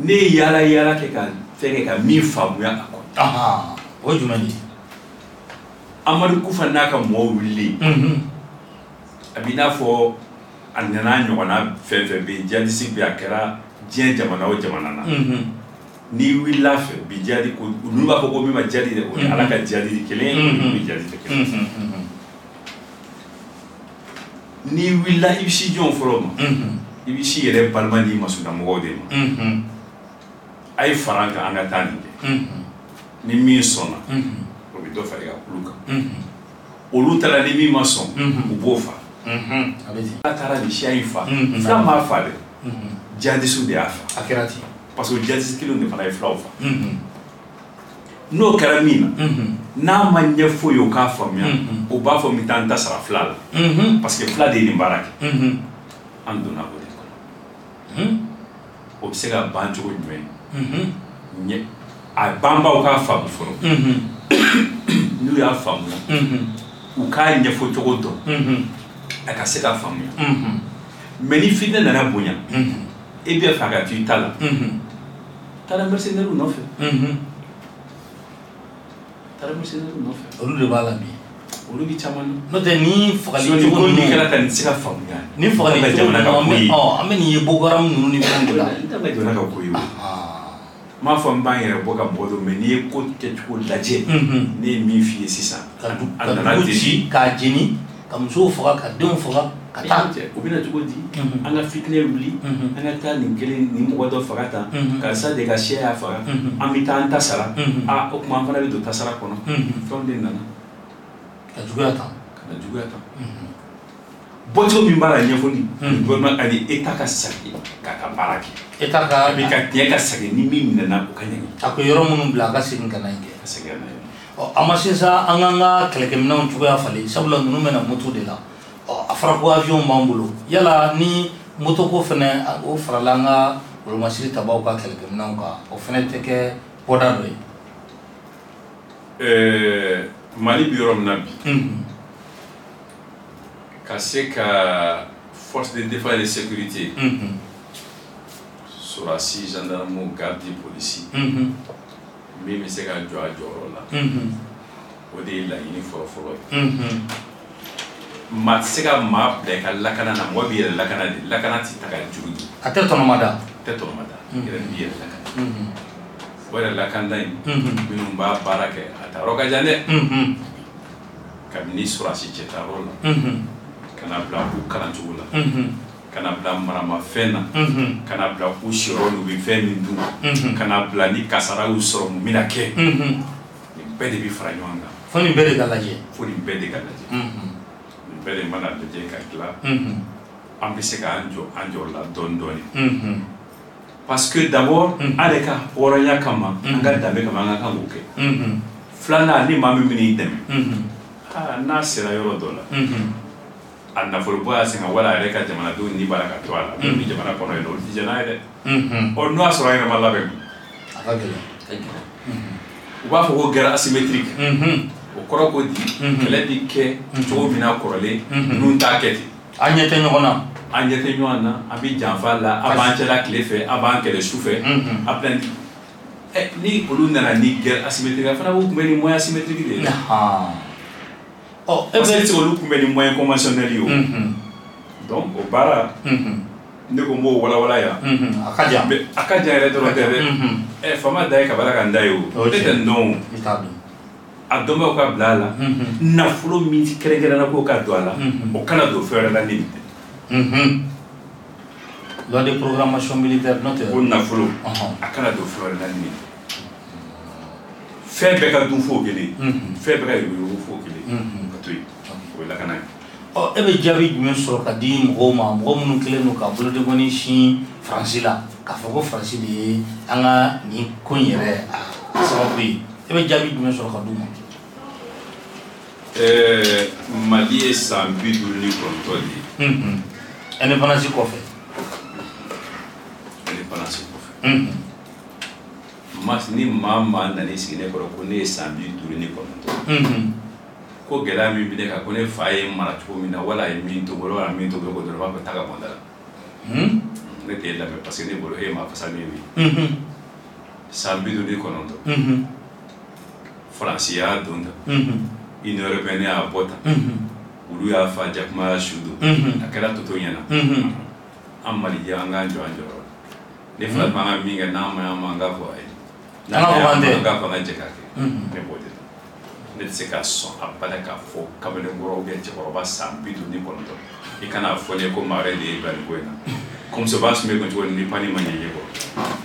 [SPEAKER 2] Ne ye yaala yaala kɛ ka fɛn kɛ ka min faamuya a kɔnɔ.
[SPEAKER 1] O ye jumɛn ye?
[SPEAKER 2] Amadu Kufa n'a ka mɔgɔw wulilen, a b'i n'a fɔ a nana ɲɔgɔnna fɛn fɛn bɛ yen, jihadiste bɛ yen, a kɛra diɲɛ jamana o jamana na, n'i wulila fɛ bi jihadi ko, ninnu b'a fɔ ko min ma jihadi dɛ, o ni Ala ka jihadi tɛ kelen ye, o ni jihadi tɛ kelen ye. N'i wulila, i bɛ si jɔn fɔlɔ ma? I bɛ si yɛrɛ balima n'i masurunamɔgɔw de ma. A ye fara an kan, an ka taa nin kɛ. Ni min sɔnna, o bɛ dɔ fara i ka kulu kan. Olu taara, ni min ma sɔn, u b'o fa.
[SPEAKER 1] A bɛ ten.
[SPEAKER 2] Ala taara nin siya in fa, fila m'a fa dɛ, jihadisiw de y'a fa.
[SPEAKER 1] A kɛra ten.
[SPEAKER 2] Parce que jihadisi kelenw de fana ye filaw fa. N'o kɛra min na, n'a ma ɲɛ foyi ye, o k'a faamuya, o b'a fɔ n bɛ taa n ta sara fila la, parce que fila de ye nin baara kɛ. An donna o de kɔnɔ. O bɛ se ka ban cogo jumɛn? Ɲɛ a banbaw k'a faamu fɔlɔ. N'u y'a faamuya, u k'a ɲɛfɔ cogo dɔn, a ka se ka faamuya. Mais ni fitinɛ nana bonya, e bɛ fɛ a ka to i ta la, taara mercenaires nɔfɛ, taara mercenaires nɔfɛ.
[SPEAKER 1] Olu de b'a la bi.
[SPEAKER 2] Olu bɛ caman na.
[SPEAKER 1] N'o tɛ ni fagali
[SPEAKER 2] cogo
[SPEAKER 1] cogo
[SPEAKER 2] ni
[SPEAKER 1] ninnu
[SPEAKER 2] kɛra tan, nin tɛ se ka faamuya.
[SPEAKER 1] Ni fagali cogo
[SPEAKER 2] jamana
[SPEAKER 1] ninnu
[SPEAKER 2] ka
[SPEAKER 1] an
[SPEAKER 2] ko
[SPEAKER 1] bɛ
[SPEAKER 2] ye.
[SPEAKER 1] An bɛ nin ye Boko Haram ninnu ni fɛnw de la.
[SPEAKER 2] N t'an ka jamana ka ko ye o. N m'a fɔ n b'an yɛrɛ bɔ ka mɔgɔ dɔn, mais n'i ye ko kɛcogo lajɛ, ne ye min f'i ye sisan,
[SPEAKER 1] Ka du
[SPEAKER 2] a
[SPEAKER 1] ka
[SPEAKER 2] nana
[SPEAKER 1] dugu
[SPEAKER 2] ten.
[SPEAKER 1] ci k'a jeni, ka musow faga, ka denw faga, ka taa.
[SPEAKER 2] U bɛna cogo di? An ka fitinɛ wuli, an ka taa nin kelen nin mɔgɔ dɔ faga tan, karisa de ka siya y'a faga, an bɛ taa an ta sara. A o tuma an fana bɛ don tasara kɔnɔ. Fɛnw de nana
[SPEAKER 1] ka juguya tan.
[SPEAKER 2] Ka na juguya tan. Bɔcogo min b'a la ɲɛfɔli, gouvernement ani État ka sagi k'a ka baara kɛ.
[SPEAKER 1] État ka
[SPEAKER 2] A bɛ ka tiɲɛ ka sagi, ni min minɛna, o ka ɲangi.
[SPEAKER 1] A ko yɔrɔ minnu bila, a ka segin ka na yen kɛ.
[SPEAKER 2] Ka segin ka na yen.
[SPEAKER 1] Ɔ, a ma se sa, an k'an ka kɛlɛkɛminɛnw cogoya falen, sabula ninnu bɛna moto de la. Ɔ, a fɔra ko avion b'an bolo, yala ni moto ko fɛnɛ o farala an ka wolomasiri tabaw ka kɛlɛkɛminɛnw kan, o fɛnɛ tɛ kɛ bɔda dɔ ye?
[SPEAKER 2] Mali bɛ yɔrɔ min na bi, ka se ka force de défense et de sécurité, sɔrɔdasi, gendarme, garde, polisi, min bɛ se ka jɔ a jɔyɔrɔ la, o de ye laɲini fɔlɔ-fɔlɔ ye. Maa tɛ se ka maa bila i ka lakana na, mɔgɔ b'i yɛrɛ lakana de. Lakana tɛ ta ka juru di.
[SPEAKER 1] A tɛ tɔnɔmada.
[SPEAKER 2] Tɛ tɔnɔmada, yɛrɛ b'i yɛrɛ lakana. O yɛrɛ lakanda in, minnu b'a baara kɛ, a ta yɔrɔ ka jan dɛ. Kabini sɔrɔdasi cɛtayɔrɔ la, ka na bila u kalancogo la, ka na bila maramafɛn na, ka na bila u siyɔrɔ n'u bɛ fɛn min dun, ka na bila ni kasara y'u sɔrɔ, mun bɛna kɛ, nin bɛɛ de bɛ fara ɲɔgɔn kan.
[SPEAKER 1] Fo nin bɛɛ de ka lajɛ.
[SPEAKER 2] Fo nin bɛɛ de ka lajɛ. Nin bɛɛ de mana lajɛ ka tila, an bɛ se k'an jɔ an jɔyɔrɔ la dɔɔni dɔɔni. Parce que d'abord, an yɛrɛ ka hɔrɔnya kama, an ka danbe kama, an ka kan k'o kɛ. Filanan, ni maa min bɛn'i dɛmɛ, aa, n'a sera yɔrɔ dɔ la, a nafolobɔ y'a sɛgɛn, wala a yɛrɛ ka jamanadenw ni b'a la ka to a la, min bɛ jamana kɔnɔ yen nɔ, olu tɛ jɛn n'a ye dɛ. Ɔ, n'o y'a sɔrɔ an yɛrɛ ma labɛn.
[SPEAKER 1] A ka gɛlɛn.
[SPEAKER 2] U b'a fɔ ko guerre asymétrique. O kɔrɔ ko di? Kɛlɛ bi kɛ cogo min na kɔrɔlen, ninnu t'a kɛ ten.
[SPEAKER 1] An ɲɛ tɛ ɲɔgɔn na.
[SPEAKER 2] An ɲɛ tɛ ɲɔgɔn na, an bɛ janfa la, an b'an cɛla tile fɛ, an b'an kɛlɛ su fɛ. A bila ɛ ni olu nana ni guerre asymétrique, a fana b'u kunbɛn ni moyen asymétrique de ye.
[SPEAKER 1] Ɔ, e
[SPEAKER 2] parce que
[SPEAKER 1] bɛ
[SPEAKER 2] e tɛ se k'olu kunbɛn ni moyen conventionnel ye o. Donc o baara, ne ko n b'o walawala yan.
[SPEAKER 1] A ka jan.
[SPEAKER 2] Mais a ka jan yɛrɛ dɔrɔn tɛ dɛ. Ɛ, faama da ye kabala ka n da ye o.
[SPEAKER 1] O
[SPEAKER 2] Ne tɛ nin dɔn o.
[SPEAKER 1] I t'a dɔn.
[SPEAKER 2] A dɔnbaaw ka bila a la. Nafolo min kɛrɛnkɛrɛnna k'o ka don a la, o kana don fɛn wɛrɛ la ni nin tɛ.
[SPEAKER 1] Loi de programmation militaire n'o tɛ.
[SPEAKER 2] O nafolo, a kana don fɛn wɛrɛ la ni nin tɛ. Fɛn bɛɛ ka dun fo kelen, fɛn bɛɛ ka yuguyugu fo kelen, ka to yen, o ye lakana ye.
[SPEAKER 1] Ɔ, e bɛ jaabi jumɛn sɔrɔ ka di mɔgɔw ma, mɔgɔ minnu kɛlen don ka bolodenkɔni sin Faransi la, k'a fɔ ko Faransi de ye an ka nin ko in yɛrɛ a sababu ye? E bɛ jaabi jumɛn sɔrɔ ka d'u ma?
[SPEAKER 2] Mali ye san 59 de ye.
[SPEAKER 1] Indépendance kɔfɛ.
[SPEAKER 2] Indépendance kɔfɛ. Ni maa nana i sigi ne kɔrɔ ko ne ye san 59, ko gɛlɛya min bɛ ne kan, ko ne fa ye mara cogo min na, wala a ye min to bolo, wala min to bolo, ko dɔrɔn b'a fɔ taa ka bɔ n da la. Ne t'e lamɛn parce que ne bolo e ye maa fasa min ye. San 59, Faransi y'a don tan, Union européenne y'a bɔ tan, olu y'a fa jakuma y'a su don, a kɛra toto ɲɛna. An Maliden, an k'an jɔ an jɔyɔrɔ la. Ne fana tun b'an ka min kɛ, n'a ma ɲi an ma, an k'a fɔ a ye.
[SPEAKER 1] An k'a fɔ k'an tɛ.
[SPEAKER 2] An k'a fɔ an ka jɛ k'a kɛ. Ne b'o de la. Ne tɛ se ka sɔn abada k'a fɔ kamalenkɔrɔ ou bien cɛkɔrɔba san 59, i kana fɔ ne ye ko maa wɛrɛ de ye bila nin ko in na. Comme ça b'a sumɛ kun cogo ni pani ma ɲɛ ɲɛ kɔrɔ.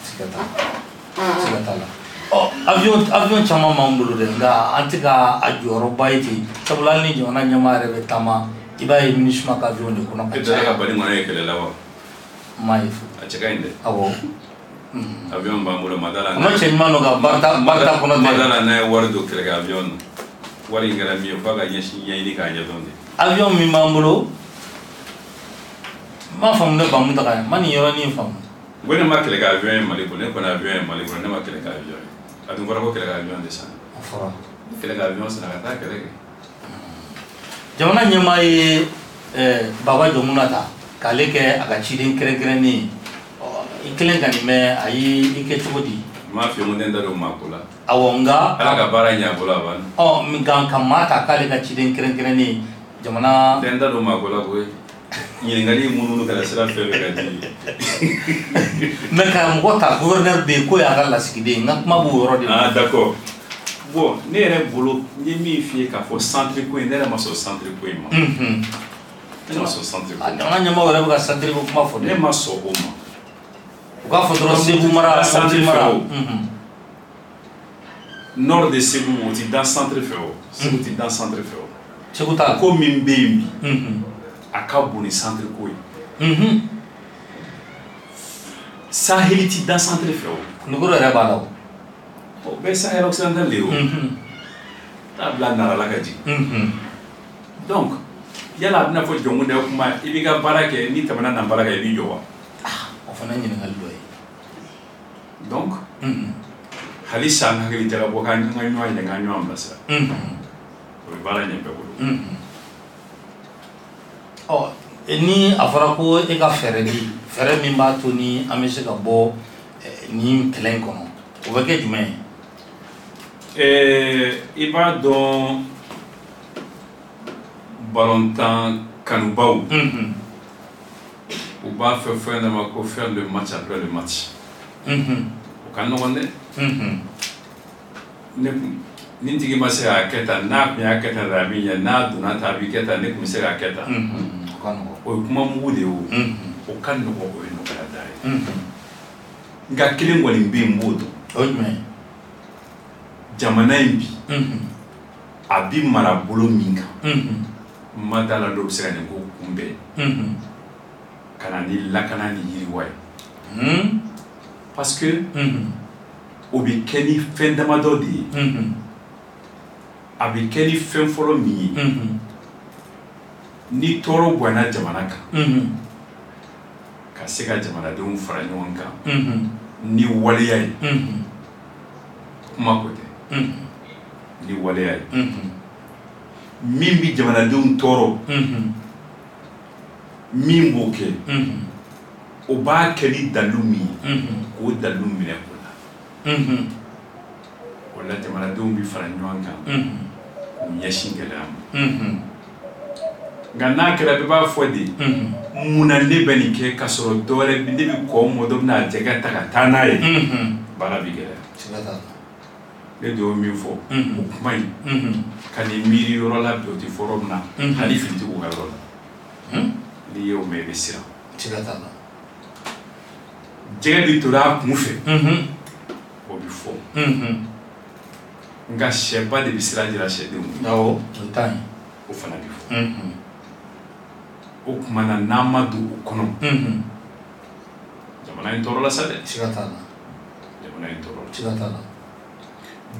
[SPEAKER 1] Siga t'a la. Siga t'a la. Ɔ, avion caman b'an bolo dɛ, nka an tɛ ka a jɔyɔrɔba ye ten, sabula hali ni jamana ɲɛmaa yɛrɛ bɛ taama, i b'a ye MINUSMA ka avion de kɔnɔ ka
[SPEAKER 2] E taara
[SPEAKER 1] caya.
[SPEAKER 2] ka bali kɔnɔ ye kɛlɛ la wa?
[SPEAKER 1] N m'a ye fo.
[SPEAKER 2] A cɛ ka ɲi dɛ.
[SPEAKER 1] Awɔ.
[SPEAKER 2] Avion b'an bolo, ma da la.
[SPEAKER 1] Kɔnɔ cɛ ɲuman don ka barita kɔnɔ
[SPEAKER 2] Ma
[SPEAKER 1] tɛ.
[SPEAKER 2] da la n'a ye wari don kɛlɛkɛ avion na. Wari in kɛra min ye, f'a ka ɲɛsin ɲɛɲini k'a ɲɛdɔn de.
[SPEAKER 1] Avion min b'an bolo, n m'a faamu ne Bamuntaga ye, n ma nin yɔrɔnin faamu.
[SPEAKER 2] N ko ne ma kɛlɛkɛ avion ye Mali kɔnɔ, ne kɔni avion ye Mali kɔnɔ, ne ma kɛlɛkɛ avion ye. A dun fɔra ko kɛlɛkɛ avion de san.
[SPEAKER 1] O fɔra.
[SPEAKER 2] Kɛlɛkɛ avion sanna ka taa kɛlɛ kɛ.
[SPEAKER 1] Jamana ɲɛmaa ye Baba Jɔnkunda ta k'ale kɛ a ka ciden kɛrɛnkɛrɛnnen ye. Ɔ, i kelen ka nin mɛn, a y'i kɛ cogo di?
[SPEAKER 2] N m'a f'i ye ko n tɛ n da don maa ko la.
[SPEAKER 1] Awɔ, nka.
[SPEAKER 2] Ala ka baara ɲɛ a bolo a banna.
[SPEAKER 1] Ɔ, nka ka maa ta k'ale ka ciden kɛrɛnkɛrɛnnen ye jamana.
[SPEAKER 2] N tɛ n da don maa ko la koyi. Ɲininkali munumunu kana sira fɛn fɛn ka di ye.
[SPEAKER 1] Mais ka mɔgɔ ta, gouverneur bɛ yen k'o y'a ka lasigiden, n ka kuma b'o yɔrɔ de la.
[SPEAKER 2] Ah, d'accord. Bon, ne yɛrɛ bolo, n ye min f'i ye k'a fɔ centre ko in, ne yɛrɛ ma sɔn centre ko in ma. Ne ma sɔn centre ko
[SPEAKER 1] A
[SPEAKER 2] in ma.
[SPEAKER 1] jamana ɲɛmaaw yɛrɛ bɛ ka centre ko kuma fɔ
[SPEAKER 2] Ne
[SPEAKER 1] dɛ.
[SPEAKER 2] ma sɔn o ma.
[SPEAKER 1] U k'a fɔ dɔrɔn Segu mara,
[SPEAKER 2] Centre
[SPEAKER 1] Mopti mara.
[SPEAKER 2] fɛ o. Nord de Segu, o ti dan centre fɛ o. Segu ti dan centre fɛ o.
[SPEAKER 1] Segu t'a la.
[SPEAKER 2] Ko min bɛ yen bi, a ka bon ni centre ko ye. Saheli ti dan centre fɛ o.
[SPEAKER 1] Kulukoro yɛrɛ b'a la o.
[SPEAKER 2] O bɛɛ Sahel occidental de ye o. Taa bila Nara la ka jigin. Donc, yala a bɛna fɔ Jɔnkunda kuma, i b'i ka baara kɛ, n'i tɛmɛna Nanbara kan, i b'i jɔ wa?
[SPEAKER 1] O fana ye ɲininkali dɔ ye.
[SPEAKER 2] Donc, halisa an hakili jagabɔ k'an ka ɲɔgɔn ye, k'an ɲɔgɔn bilasira. O bɛ baara ɲɛ bɛɛ bolo.
[SPEAKER 1] Ɔ, ni a fɔra ko e ka fɛɛrɛ di, fɛɛrɛ min b'a to ni an bɛ se ka bɔ nin kɛlɛ in kɔnɔ, o bɛ kɛ jumɛn ye?
[SPEAKER 2] I b'a dɔn, balontan kanubaw, u b'a fɛ fɛn dɔ ma ko faire le match après le match. O ka nɔgɔn dɛ. Ne kun ni tigi ma se k'a kɛ tan, n'a kun y'a kɛ tan, a bɛ ɲɛ, n'a donna tan, a bɛ kɛ tan, ne kun bɛ se k'a kɛ tan.
[SPEAKER 1] O ka nɔgɔn.
[SPEAKER 2] O ye kuma mugu de ye o. O ka nɔgɔn, o ye nɔgɔya da ye. Nka kelen kɔni bɛ yen, n b'o dɔn.
[SPEAKER 1] O ye jumɛn ye?
[SPEAKER 2] Jamana in bi, a bi mara bolo min kan, n ma da la dɔw bɛ se ka nin ko kunbɛn ka na ni lakana ni yiriwa ye. Parce que o bɛ kɛ ni fɛn damadɔ de ye. A bɛ kɛ ni fɛn fɔlɔ min ye, ni tɔɔrɔ bonyana jamana kan, ka se ka jamanadenw fara ɲɔgɔn kan ni waleya ye. Kuma ko tɛ, ni waleya ye. Min bɛ jamanadenw tɔɔrɔ, min b'o kɛ, o b'a kɛ ni dalilu min ye, k'o dalilu minɛ o la. O la, jamanadenw bɛ fara ɲɔgɔn kan k'u ɲɛsin gɛlɛya ma. Nka n'a kɛra bɛɛ b'a fɔ de, munna ne bɛ nin kɛ k'a sɔrɔ dɔ wɛrɛ ne bɛ kɔ mɔ, dɔ bɛna jɛgɛ ta ka taa n'a ye, baara bɛ gɛlɛya.
[SPEAKER 1] Siga t'a la.
[SPEAKER 2] Ne de y'o min fɔ, o kuma in ka nin miiri yɔrɔ la bi, o tɛ fɔ yɔrɔ min na, hali finitigiw ka yɔrɔ la, n'i y'o mɛn, i bɛ siran.
[SPEAKER 1] Siga t'a la.
[SPEAKER 2] Jɛgɛ bɛ toli a kun fɛ, o bɛ fɔ, nka sɛba de bɛ sira jira sɛdenw.
[SPEAKER 1] Awɔ, o ye tan ye.
[SPEAKER 2] O fana bɛ fɔ. O tuma na, n'an ma don o kɔnɔ, jamana in tɔɔrɔ la sa dɛ.
[SPEAKER 1] Siga t'a la.
[SPEAKER 2] Jamana in tɔɔrɔ la.
[SPEAKER 1] Siga t'a la.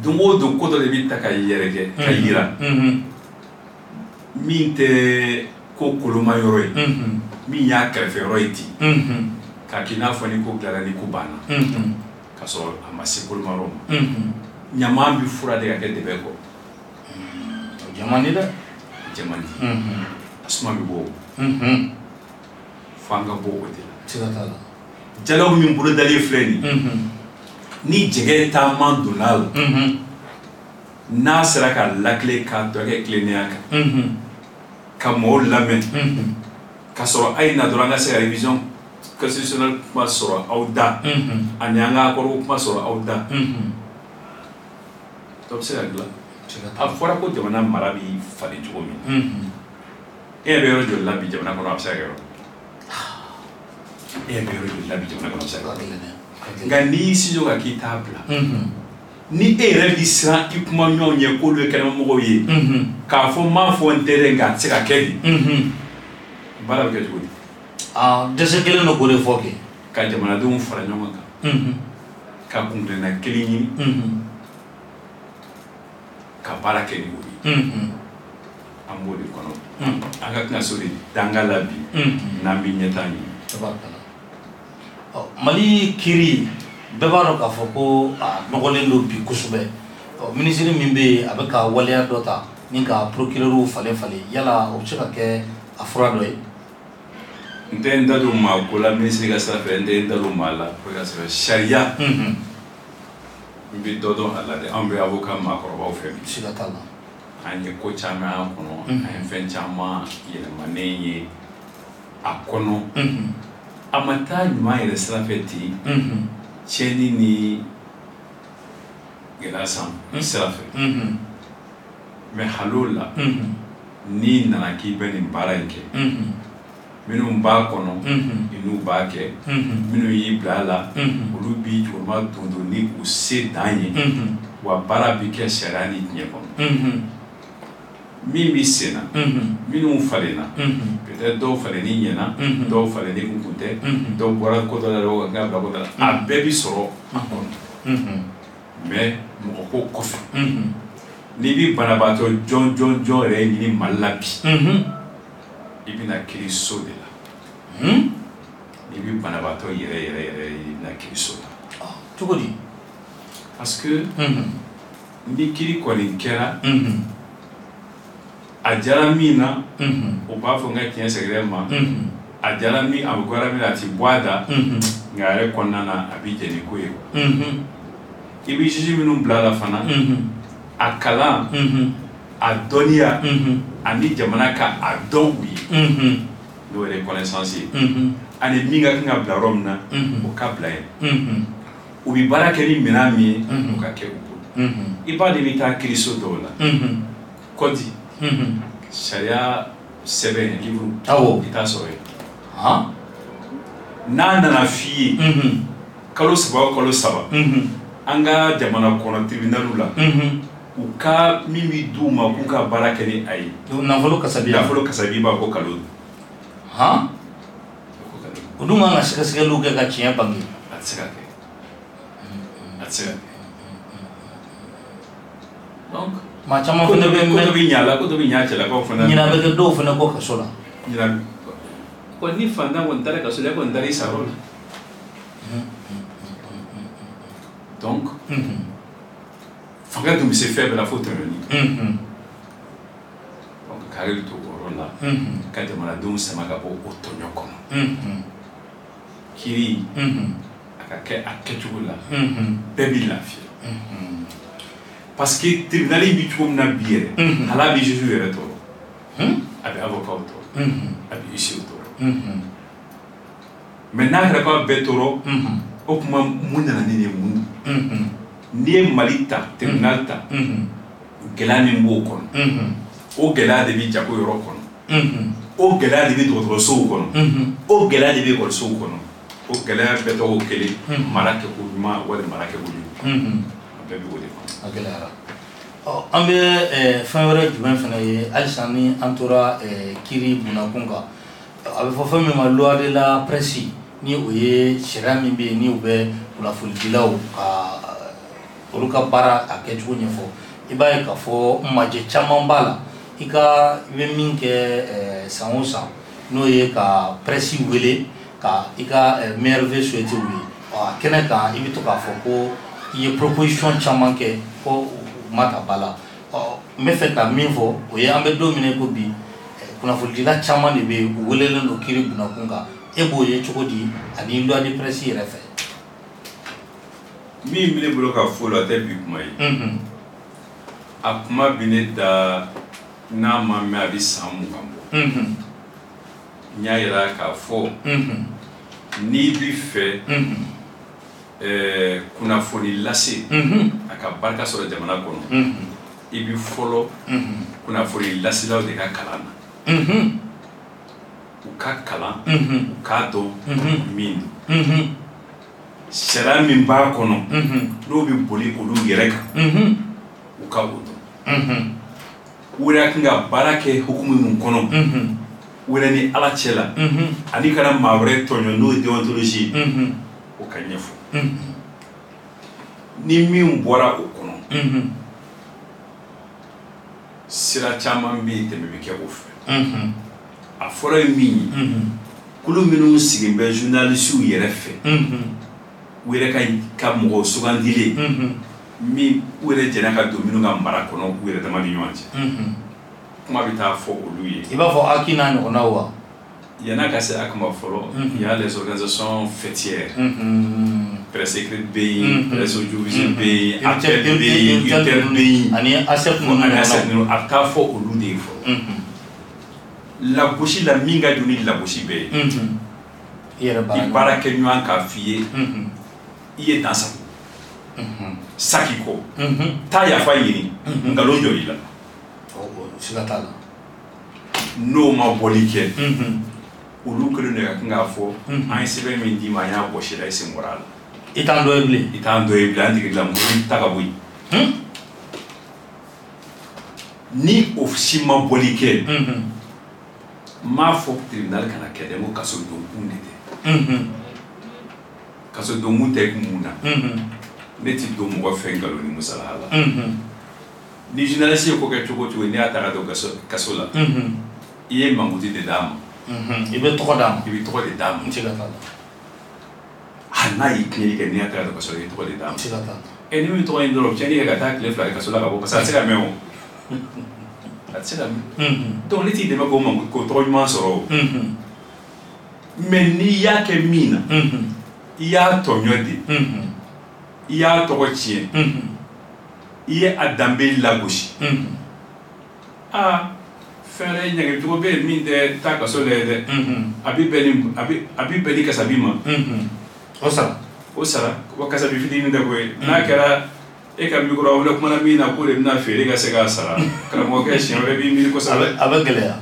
[SPEAKER 2] Don o don, ko dɔ de bɛ ta ka yɛrɛkɛ ka yira min tɛ ko koloma yɔrɔ ye, min y'a kɛrɛfɛ yɔrɔ ye ten, k'a k'i n'a fɔ ni ko dilanna, ni ko banna, k'a sɔrɔ a ma se koloma yɔrɔ ma. Ɲama bɛ fura de ka kɛ dɛbɛ kɔ.
[SPEAKER 1] O jɛ man di dɛ.
[SPEAKER 2] Jɛ man di, a suma bɛ bɔ, fo an ka bɔ o de la.
[SPEAKER 1] Siga t'a la.
[SPEAKER 2] Jalaw min bolodalen filɛ nin, ni jɛgɛ taama donna a la, n'a sera ka lakile k'a tɔ kɛ tilennenya kan, ka mɔgɔw lamɛn, ka sɔrɔ a ye na dɔrɔn, an ka se ka révision constitutionnelle kuma sɔrɔ aw da, ani an ka accord kuma sɔrɔ aw da, dɔ bɛ se ka dilan. A fɔra ko jamana mara bɛ falen cogo min, e ɲɛ bɛ yɔrɔ joli la bi jamana kɔnɔ a bɛ se ka kɛ yɔrɔ? E ɲɛ bɛ yɔrɔ joli la bi jamana kɔnɔ a bɛ se ka kɛ? Nka n'i y'i sinsin o kan k'i t'a bila, ni e yɛrɛ b'i siran i kuma ɲɔgɔn ɲɛ k'olu ye kɛnɛmamɔgɔw ye, k'a fɔ n m'a fɔ n tɛ dɛ, nka a tɛ se ka kɛ de, baara bɛ kɛ cogo di?
[SPEAKER 1] Dɛsɛ kelen don k'o de fɔ kɛ.
[SPEAKER 2] Ka jamanadenw fara ɲɔgɔn kan, ka kuntilenna kelen ɲini, ka baara kɛ ni o ye, an b'o de kɔnɔ. An ka kan ka so de danga la bi, n'an bɛ ɲɛtaa ɲini.
[SPEAKER 1] Mali kiiri, bɛɛ b'a dɔn k'a fɔ ko a nɔgɔlen don bi kosɛbɛ. Minisiri min bɛ yen, a bɛ ka waleya dɔ ta ni ka procureur falen falen, yala o bɛ se ka kɛ a fura dɔ ye?
[SPEAKER 2] N tɛ n da don maa ko la minisiri ka sira fɛ, n tɛ n da don maa la ko ka sira fɛ. Sariya, n bɛ dɔ dɔn a la dɛ. Anw bɛ avocat maakɔrɔbaw fɛ bi.
[SPEAKER 1] Siga t'a la.
[SPEAKER 2] An ye ko caman y'an kɔnɔ, an ye fɛn caman yɛlɛmanen ye a kɔnɔ. A ma taa ɲuman yɛrɛ sira fɛ ten, tiɲɛni ni gɛlɛya san sira fɛ. Mais hali o la, n'i nana k'i bɛ nin baara in kɛ, minnu b'a kɔnɔ, i n'u b'a kɛ, minnu y'i bila a la, olu b'i jukɔrɔma don don ni u se dan ye, wa baara bɛ kɛ sariya ni diɲɛ kɔnɔ. Min bɛ sen na, minnu falenna, peut-être dɔw falenni ɲɛna, dɔw falenni kun tɛ, dɔw bɔra ko dɔ la, dɔw ka bila ko dɔ la, a bɛɛ bi sɔrɔ a kɔnɔ. Mais mɔgɔ ko kɔfɛ, n'i bi banabaatɔ jɔn jɔn jɔn yɛrɛ ɲini Mali la bi, i bɛna kiiriso de la. N'i bi banabaatɔ yɛrɛ yɛrɛ yɛrɛ, i bɛna kiiriso la.
[SPEAKER 1] Cogo di?
[SPEAKER 2] Parce que ni kiiri kɔni kɛra, a diyara min na, o b'a fɔ n ka tiɲɛ sɛgɛrɛ ma. A diyara min, a bɛ goyara min na, a ti bɔ a da, nka a yɛrɛ kɔnɔna na, a b'i jɛn ni ko ye. I bɛ juge minnu bila a la fana, a kalan, a dɔnniya, ani jamana ka a dɔn u ye, n'o yɛrɛ ye connaissance ye, ani min ka kan ka bila yɔrɔ min na, o ka bila yen. U bɛ baara kɛ ni minɛn min ye, o ka kɛ u bolo. I b'a de bɛ taa kiiriso dɔw la, code, sariya sɛbɛn, livre, i t'a sɔrɔ yen. N'a nana f'i ye kalo 3 o kalo 3, an ka jamana kɔnɔ tribunal la, u ka min bɛ d'u ma k'u ka baara kɛ ni a ye.
[SPEAKER 1] Nafolo kasabi.
[SPEAKER 2] Nafolo kasabi, b'a ko kalo.
[SPEAKER 1] O dun kan ka sɛgɛsɛgɛliw kɛ ka tiɲɛ bange.
[SPEAKER 2] A tɛ se ka kɛ, a tɛ se ka kɛ. Donc
[SPEAKER 1] maa caman fana bɛ
[SPEAKER 2] ko dɔ bɛ ɲa la, ko dɔ bɛ ɲa cɛlakaw fana.
[SPEAKER 1] Ɲinɛ bɛ kɛ dɔw fana kɔ kaso la.
[SPEAKER 2] Ɲinɛ ko ni fantan kɔni taara kaso la, e kɔni taara i sarɔ la. Donc fanga dun bɛ se fɛn bɛɛ la fo tɔɲɔni. Donc ka hakili to o yɔrɔ la, ka jamanadenw sama ka bɔ o tɔɲɔ kɔnɔ. Kiiri, a ka kɛ a kɛcogo la, bɛɛ b'i lafiya. Parce que tribunal in bɛ cogo min na bi yɛrɛ, hali a bɛ juge yɛrɛ tɔɔrɔ, a bɛ avocat tɔɔrɔ, a bɛ huissier tɔɔrɔ. Mais n'a kɛra k'a bɛɛ tɔɔrɔ, o tuma mun nana ni nin ye, mun N'i ye Mali ta, tribunal ta, gɛlɛya min b'o kɔnɔ, o gɛlɛya de bɛ jago yɔrɔ kɔnɔ, o gɛlɛya de bɛ dɔgɔtɔrɔsow kɔnɔ, o gɛlɛya de bɛ ekɔlisow kɔnɔ. O gɛlɛya bɛɛ tɔgɔ kelen, mara kɛko ɲuman wali mara kɛko jugu, a bɛɛ bɛ o de kɔnɔ.
[SPEAKER 1] A gɛlɛyara. Ɔ, an bɛ fɛn wɛrɛ jumɛn fana ye halisa ni an tora kiiri bunakun kan? A bɛ fɔ fɛn min ma loi de la presse, ni o ye sariya min bɛ yen ni u bɛ kunnafonidilaw ka olu ka baara a kɛcogo ɲɛfɔ. I b'a ye k'a fɔ majɛ caman b'a la. I ka i bɛ min kɛ san o san, n'o ye ka presse wele ka i ka meilleurs vœux souhaiter u ye, a kɛnɛ kan i bɛ to k'a fɔ ko i ye proposition caman kɛ ko u ma ta ba la. Ɔ, n bɛ fɛ ka min fɔ, o ye an bɛ don min na i ko bi, kunnafonidila caman de bɛ yen, u welelen don kiiri bunakun kan. E b'o ye cogo di ani loi de presse yɛrɛ fɛ?
[SPEAKER 2] Min bɛ ne bolo ka fɔ o la, o tɛ bi kuma ye. A kuma bɛ ne da, n'a ma mɛn a bɛ san 20 bɔ. N y'a yira k'a fɔ n'i bi fɛ kunnafoni lase a ka barika sɔrɔ jamana kɔnɔ, i bi fɔlɔ kunnafoni laselaw de ka kalan na, u ka kalan, u k'a dɔn min don, sariya min b'a kɔnɔ n'o bɛ boli olu yɛrɛ kan, u ka o dɔn. U yɛrɛ kan ka baara kɛ hukumu min kɔnɔ, u yɛrɛ ni Ala cɛ la, ani kana maa wɛrɛ tɔɲɔ, n'o ye déontologie ye, o ka ɲɛfɔ. Ni min bɔra o kɔnɔ, sira caman bɛ yen, tɛmɛ bɛ kɛ o fɛ. A fɔlɔ ye min ye, kulu minnu sigilen bɛ journalistes yɛrɛ fɛ, u yɛrɛ ka mɔgɔ sugandilen min u yɛrɛ jɛnna ka don minnu ka mara kɔnɔ, u yɛrɛ dama ni ɲɔgɔn cɛ, kuma bɛ taa fɔ olu ye.
[SPEAKER 1] I b'a fɔ HAC n'a ɲɔgɔnnaw wa?
[SPEAKER 2] Yan'a ka se HAC ma fɔlɔ, il y a les organisations faîtières. Presse écrite bɛ yen, presse audiovisuelle bɛ yen, APEL bɛ yen, UTEL bɛ yen,
[SPEAKER 1] ani ASEP ninnu.
[SPEAKER 2] Ani ASEP ninnu, a bɛ taa fɔ olu de ye fɔlɔ. Lagosi la, min ka jugu ni lagosi bɛɛ ye,
[SPEAKER 1] i yɛrɛ
[SPEAKER 2] i baara kɛ ɲɔgɔn k'a f'i ye i ye dan sago, saki kɔ, taa yafa ɲini, nkalon jɔ i la.
[SPEAKER 1] Siga t'a la.
[SPEAKER 2] N'o ma bɔli kɛ, olu kɛlen de ka kan k'a fɔ an ye sɛbɛn min d'i ma, an y'a bɔsi la, i sen bɔra a la.
[SPEAKER 1] I t'an dɔ ye bilen.
[SPEAKER 2] I t'an dɔ ye bilen, an tigi la mobili ta ka bɔ yen. Ni o si ma bɔli kɛ, n m'a fɔ tribunal kana kɛ dɛ, n ko kaso donkun de tɛ. Kaso donkun tɛ mun na? Ne ti don mɔgɔ fɛ nkalon ni musalaha la. Ni journaliste ye ko kɛ cogo o cogo, n'i y'a ta ka don kaso la, i ye mankutu de d'a ma.
[SPEAKER 1] I bɛ tɔgɔ d'a ma.
[SPEAKER 2] I bɛ tɔgɔ de d'a ma.
[SPEAKER 1] N siga t'a la.
[SPEAKER 2] Hali n'a y'i tiɲɛni kɛ, n'i y'a ta ka don kaso la, i ye tɔgɔ de d'a ma.
[SPEAKER 1] N siga t'a la.
[SPEAKER 2] Ɛ, ni min tɔgɔ in dɔrɔn, tiɲɛni kɛ ka taa tile 2 kɛ kaso la ka bɔ, parce que a tɛ se ka mɛn o. A tɛ se ka mɛn. Donc ne t'i dɛmɛ k'o mankutu, k'o tɔgɔ ɲuman sɔrɔ o. Mais n'i y'a kɛ min na, i y'a tɔɲɔ de, i y'a tɔgɔ tiɲɛ, i ye a danbe lagosi. Aa, fɛn wɛrɛ ɲangicogo bɛ yen min tɛ taa kaso la ye dɛ. A bɛ bɛn ni kasabi ma.
[SPEAKER 1] O sara.
[SPEAKER 2] O sara. Wa kasabi fitinin tɛ koyi. N'a kɛra e ka micro a wele kumana min na k'o de bɛna feere ka se k'a sara. Karamɔgɔkɛ, siɲɛ wɛrɛ b'i miiri kosɛbɛ.
[SPEAKER 1] A bɛ gɛlɛya.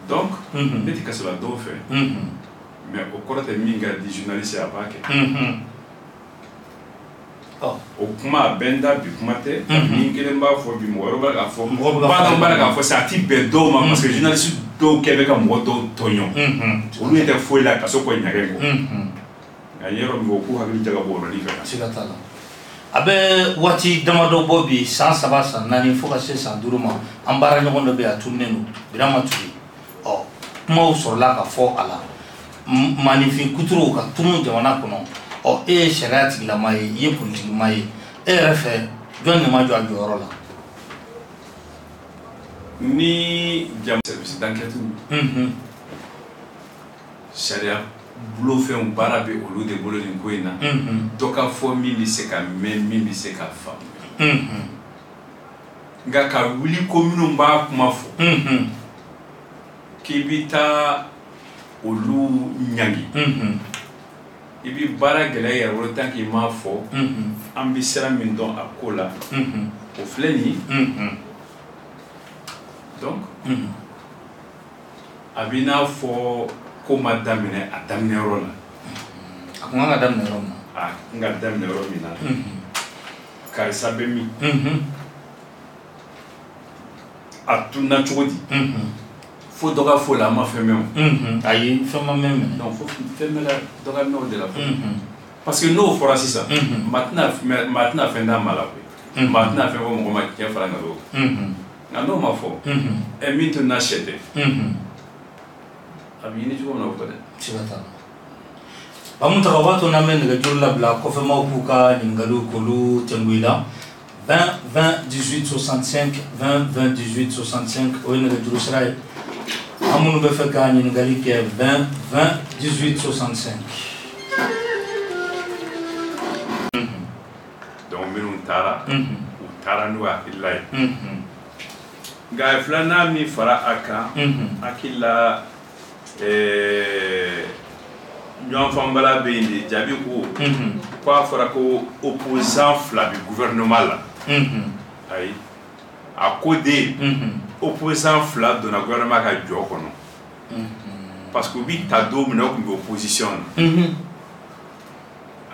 [SPEAKER 2] Donc ne tɛ kaso la dɔw fɛ. Mais o kɔrɔ tɛ min ka di journaliste ye, a b'a kɛ. O kuma a bɛ n da bi kuma tɛ. Ni kelen b'a fɔ bi, mɔgɔ wɛrɛ b'a k'a fɔ.
[SPEAKER 1] Mɔgɔ
[SPEAKER 2] b'a dɔn b'a k'a fɔ sa, a ti bɛn dɔw ma, parce que journaliste dɔw kɛ bɛ ka mɔgɔ dɔw tɔɲɔ. Olu ɲɛ tɛ foyi la kaso kɔ, ɲagɛ kɔ. Nka yɔrɔ min ko k'u hakili jagabɔ o yɔrɔnin fɛ.
[SPEAKER 1] Siga t'a la. A bɛ waati damadɔ bɔ bi, san 3, san 4, fo ka se san 5 ma, an baara ɲɔgɔn dɔ bɛ yen, a tununnen don, Birama Ture. Ɔ, kumaw sɔrɔla ka fɔ a la, maaninfin kuturuw ka tunu jamana kɔnɔ. Ɔ, e ye sariya tigilama ye, i ye politikima ye, e yɛrɛ fɛ jɔn de ma jɔ a jɔyɔrɔ la?
[SPEAKER 2] Ni jama service d'enquête, sariya bolofɛnw baara bɛ olu de bolo nin ko in na. Dɔ ka fɔ min bɛ se ka mɛn, min bɛ se ka faamuya. Nka ka wuli ko minnu b'a kuma fɔ k'i bɛ taa olu ɲangi, I bɛ baara gɛlɛya yɛrɛ bolo tant qu'i m'a fɔ. An bɛ sira min dɔn a ko la, o filɛ nin ye. Donc a b'i n'a fɔ ko ma daminɛ a daminɛyɔrɔ la.
[SPEAKER 1] A kun kan ka daminɛ yɔrɔ min na.
[SPEAKER 2] A kun ka daminɛ yɔrɔ min na, karisa bɛ min, a tunna cogo di? Fo dɔ ka fɔ la, an ma fɛn mɛn o.
[SPEAKER 1] Ayi, fɛn ma mɛn minɛ.
[SPEAKER 2] Donc fo fɛn bɛ ka dɔ ka mɛn o de la fɔlɔ, parce que n'o fɔra sisan, maa tɛna fɛn d'a ma la koyi, maa tɛna fɛn fɔ mɔgɔ ma tiɲɛ fara nkalon kan. Nka n'o ma fɔ, ɛ min tununa sɛ tɛ, a bɛ ɲini cogo min na o fɔ dɛ.
[SPEAKER 1] Siga t'a la. Bamuntaga, o b'a to n'an bɛ nɛgɛjuru labila kɔfɛmaw k'u ka ɲininkaliw k'olu tɛngu i la. 20 20 18 65, 20 20 18 65, o ye nɛgɛjuru sira ye. An minnu bɛ fɛ ka ɲininkali kɛ, 20 20 18 65.
[SPEAKER 2] Donc minnu taara, u taara n'u hakilila ye. Nka filanan min fara a kan, hakili la ɲɔgɔn fanbala bɛ yen de. Jaabi ko k'a fɔra ko opposant fila bɛ gouvernement la. Ayi, a ko de opposant fila donna gouvernement ka jɔ kɔnɔ, parce que u bi ta don min na, o tun bɛ opposition na.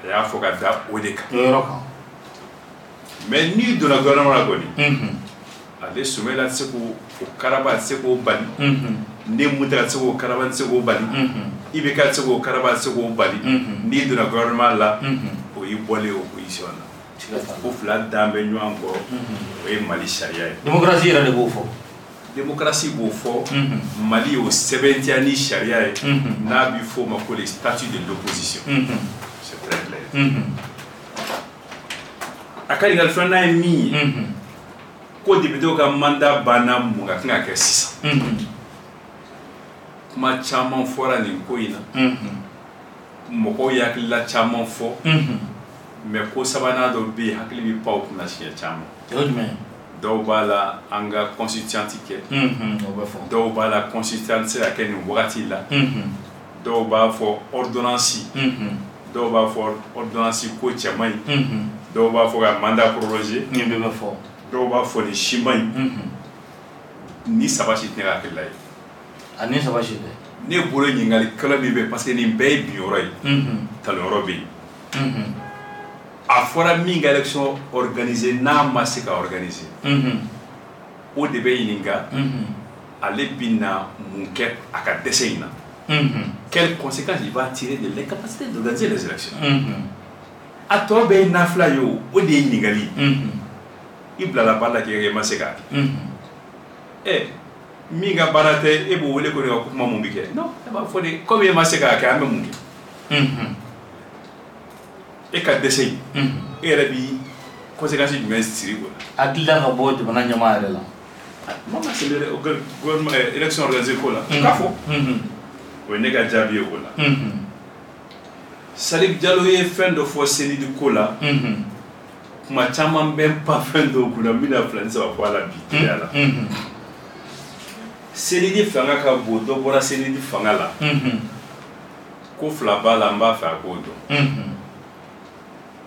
[SPEAKER 2] A y'a fɔ ka da o de kan.
[SPEAKER 1] O yɔrɔ kan.
[SPEAKER 2] Mais n'i donna gouvernement la kɔni, ale Soumaïla tɛ se k'o o karaba, a tɛ se k'o bali. Ne Mountaga tɛ se k'o karaba, tɛ se k'o bali. IBK tɛ se k'o karaba, tɛ se k'o bali. N'i donna gouvernement la, o y'i bɔlen opposition na.
[SPEAKER 1] Siga t'a la.
[SPEAKER 2] O fila dan bɛ ɲɔgɔn kɔrɔ, o ye Mali sariya ye.
[SPEAKER 1] Démocratie yɛrɛ de b'o fɔ.
[SPEAKER 2] Démocratie b'o fɔ. Mali y'o sɛbɛntiya ni sariya ye n'a bɛ f'o ma ko le statut de l'opposition. C'est très clair. A ka ɲininkali filanan ye min ye, ko député ka mandat banna, mun ka kan ka kɛ sisan? Kuma caman fɔra nin ko in na, mɔgɔw ye hakilila caman fɔ. Mais ko sabanan dɔ bɛ yen, hakili bɛ pan o kunna siɲɛ caman.
[SPEAKER 1] O ye jumɛn ye?
[SPEAKER 2] Dɔw b'a la an ka constituante kɛ.
[SPEAKER 1] O bɛ fɔ.
[SPEAKER 2] Dɔw b'a la constituante tɛ se ka kɛ nin wagati la. Dɔw b'a fɔ ordonnance. Dɔw b'a fɔ ordonnance ko cɛ man ɲi. Dɔw b'a fɔ ka mandat proroger.
[SPEAKER 1] Nin bɛɛ bɛ fɔ.
[SPEAKER 2] Dɔw b'a fɔ nin si man ɲi. Ni saba si tɛ ne ka hakilila ye.
[SPEAKER 1] A ni saba si tɛ.
[SPEAKER 2] Ne bolo, ɲininkalikɛla min bɛ, parce que nin bɛɛ ye bin yɔrɔ ye, talonyɔrɔ bɛ yen. A fɔra min ka élection organiser, n'a ma se ka organiser, o de bɛ ɲininka ale bɛ na mun kɛ a ka dɛsɛ in na. Quelles conséquences il va tirer de l'incapacité d'organiser les élections? A tɔ bɛɛ ye nafila ye. O o de ye ɲininkali. I bilala baara la k'i ka kɛ, i ma se k'a kɛ. Ɛ min ka baara tɛ, e b'o wele ko de ka kuma mun bɛ kɛ? Non, e b'a fɔ de comme e ma se k'a kɛ, an bɛ mun kɛ? E ka dɛsɛ in, e yɛrɛ bi conséquence jumɛn siri o la?
[SPEAKER 1] Hakilila ka bɔ jamana ɲɛmaa yɛrɛ la.
[SPEAKER 2] Ma ma se gouvernement élection organisée ko la, o k'a fɔ. O ye ne ka jaabi ye o la. Salif Diallo ye fɛn dɔ fɔ CENIDH ko la. Kuma caman bɛ n pan fɛn dɔw kunna, n bɛna fila ni saba fɔ a la bi teliya la. CENIDH fanga ka bon, dɔ bɔra CENIDH fanga la. Ko fila b'a la, n b'a fɛ a k'o dɔn.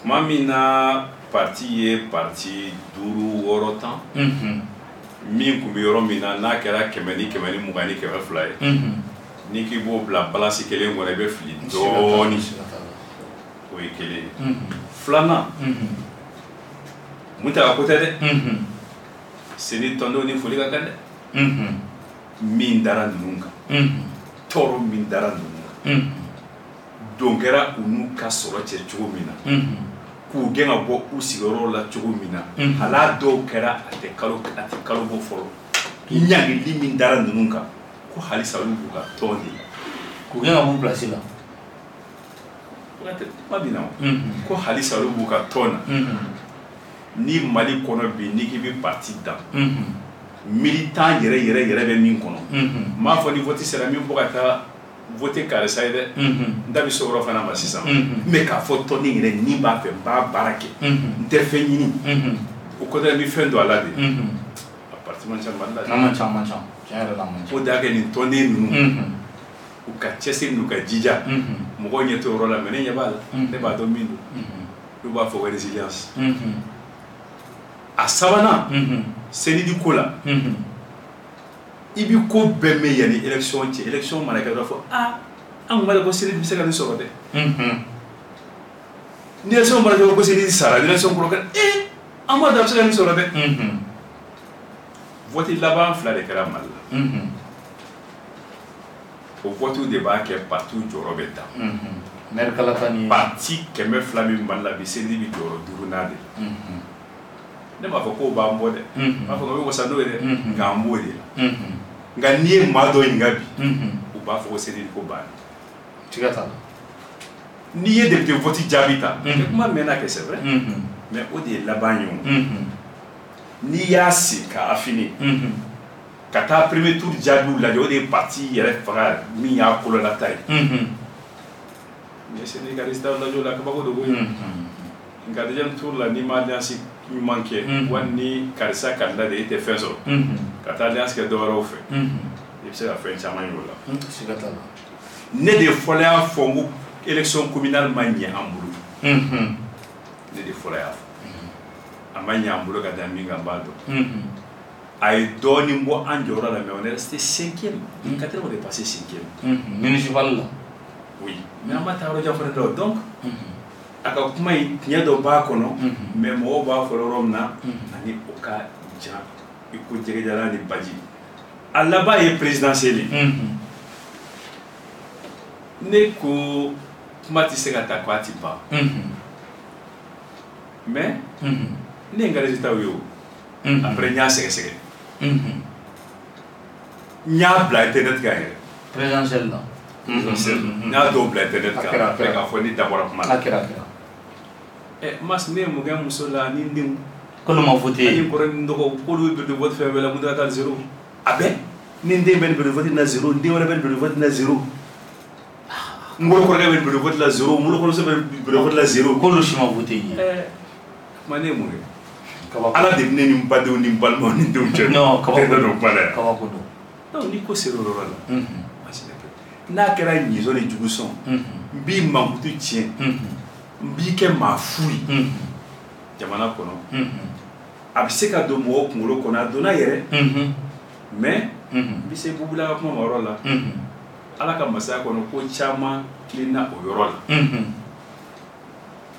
[SPEAKER 2] Tuma min na parti ye parti duuru, wɔɔrɔ, 10 min tun bɛ yɔrɔ min na, n'a kɛra 100 ni 120 ni 200 ye, n'i k'i b'o bila balance kelen kɔnɔ, i bɛ fili dɔɔnin. O ye kelen ye. Filanan, Mountaga ko tɛ dɛ. CENI tɔndenw ni foli ka kan dɛ. Min dara ninnu kan, tɔɔrɔ min dara ninnu kan, don kɛra u n'u ka sɔrɔ cɛ cogo min na, k'u gɛn ka bɔ u sigiyɔrɔ la cogo min na, hal'a dɔw kɛra a tɛ kalo bɔ fɔlɔ, ɲangili min dara ninnu kan, ko halisa olu b'u ka tɔn de la.
[SPEAKER 1] K'u gɛn ka b'u place la.
[SPEAKER 2] Kuma bɛ na o ko halisa olu b'u ka tɔn na. Ni Mali kɔnɔ bi, n'i k'i bɛ parti dan, militant yɛrɛ yɛrɛ yɛrɛ bɛ min kɔnɔ, n m'a fɔ ni vote sera min bɔ ka taa vote karisa ye dɛ, n da bɛ se o yɔrɔ fana ma sisan. Mais k'a fɔ tɔnden yɛrɛ ni b'a fɛ n b'a baara kɛ, n tɛ fɛn ɲini o kɔtɛ, n bɛ fɛn don a la de, a parti man ca Mali la.
[SPEAKER 1] A man ca, a man ca, tiɲɛ yɛrɛ la, a man ca.
[SPEAKER 2] O de y'a kɛ nin tɔnden ninnu U ka cɛsiri n'u ka jija, mɔgɔw ɲɛ t'o yɔrɔ la, mais ne ɲɛ b'a la, ne b'a dɔn min don. N'u b'a fɔ résilience. A sabanan, CNID ko la, i bi ko bɛɛ mɛn yanni élection cɛ. Élection mana kɛ dɔrɔn, fɔ aa, an kun b'a dɔn ko CNID bɛ se ka nin sɔrɔ dɛ. Ni élection mana kɛ ko CNID sara, ni élection kɔrɔ kɛra, ee, an b'a dɔn a bɛ se ka nin sɔrɔ dɛ. Vote laban fila de kɛra Mali la. O vote de b'a kɛ parti jɔyɔrɔ bɛ dan.
[SPEAKER 1] Maire kalata ni
[SPEAKER 2] Parti 200 min Mali la bi, CNID bɛ jɔyɔrɔ duurunan de la. Ne m'a fɔ k'o b'an bɔ dɛ, n b'a fɔ k'o bɛ wasa n'o ye dɛ, nka an b'o de la. Nka n'i ye maa dɔ ɲininka bi, u b'a fɔ ko CNID ko banna.
[SPEAKER 1] Siga t'a la.
[SPEAKER 2] N'i ye député vote jaabi ta, kuma mɛnna kɛ, c'est vrai, mais o de ye laban ye. O n'i y'a sigi ka affiner ka taa premier tour jaabiw lajɛ, o de ye parti yɛrɛ faga min y'a kololata ye. N'i ye CNID ka résultat lajɛ o la, kabako de koyi. Nka deuxième tour la, n'i ma alliance ɲuman kɛ, wali ni karisa candidat de e tɛ fɛn sɔrɔ, ka taa alliance kɛ dɔ wɛrɛw fɛ, i bɛ se ka fɛn caman ye o la.
[SPEAKER 1] Siga t'a la.
[SPEAKER 2] Ne de fɔlɔ y'a fɔ n ko élection communale ma ɲɛ an bolo. Ne de fɔlɔ y'a fɔ a ma ɲɛ an bolo ka da min kan, n b'a dɔn. A ye dɔɔnin bɔ an jɔyɔrɔ la, mais on est resté cinquième. Quatrième, on est passé cinquième.
[SPEAKER 1] Municipal la.
[SPEAKER 2] Oui, mais an ma taa yɔrɔ jan fana dɛ. Donc a ka kuma in, tiɲɛ dɔ b'a kɔnɔ, mais mɔgɔw b'a fɔ yɔrɔ min na ani o ka jan i ko jɛgɛjalan ni baji. A laban ye présidentielle ye. Ne ko kuma tɛ se ka ta ko a ti ban, mais ne ye n ka résultat ye o. Après n y'a sɛgɛsɛgɛ, n y'a bila internet kan yɛrɛ.
[SPEAKER 1] Présidentielle la.
[SPEAKER 2] Présidentielle, n y'a dɔw bila internet
[SPEAKER 1] A
[SPEAKER 2] kan
[SPEAKER 1] kɛra, a
[SPEAKER 2] après
[SPEAKER 1] kɛra.
[SPEAKER 2] K'a fɔ ne dabɔra kuma
[SPEAKER 1] A
[SPEAKER 2] la.
[SPEAKER 1] kɛra, a kɛra.
[SPEAKER 2] Ɛ mas, ne ye mun kɛ n muso la ni n denw
[SPEAKER 1] K'olu ma voté.
[SPEAKER 2] Ani n kɔrɔ ni n dɔgɔ, k'olu bɛ bureau de vote fɛn fɛn la, mun taara zéro. A bɛɛ ni n den bɛ nin bureau de vote na zéro, n den wɛrɛ bɛ nin bureau de vote na zéro, n wolokɔrɔkɛ bɛ nin bureau de vote la zéro, n wolokɔrɔmuso bɛ nin bureau de vote la zéro.
[SPEAKER 1] K'olu si ma voté ye.
[SPEAKER 2] Ɛ kuma, ne ye mun kɛ?
[SPEAKER 1] Kabako.
[SPEAKER 2] Ala de bɛ ne ni n badenw ni n balimaw ni n denw cɛ.
[SPEAKER 1] Non, kabako.
[SPEAKER 2] Ne don kuma la yan.
[SPEAKER 1] Kabako don.
[SPEAKER 2] Donc ni ko sera o yɔrɔ la, baasi tɛ. N'a kɛra ɲizo ni jugu sɔn, n b'i mankutu tiɲɛ, n b'i kɛ maa fu ye jamana kɔnɔ, a bɛ se ka don mɔgɔw kunkolo kɔnɔ, a donna yɛrɛ, mais n bɛ se Bubula ka kuma ma yɔrɔ la. Ala ka masaya kɔnɔ, ko caman tilenna o yɔrɔ la.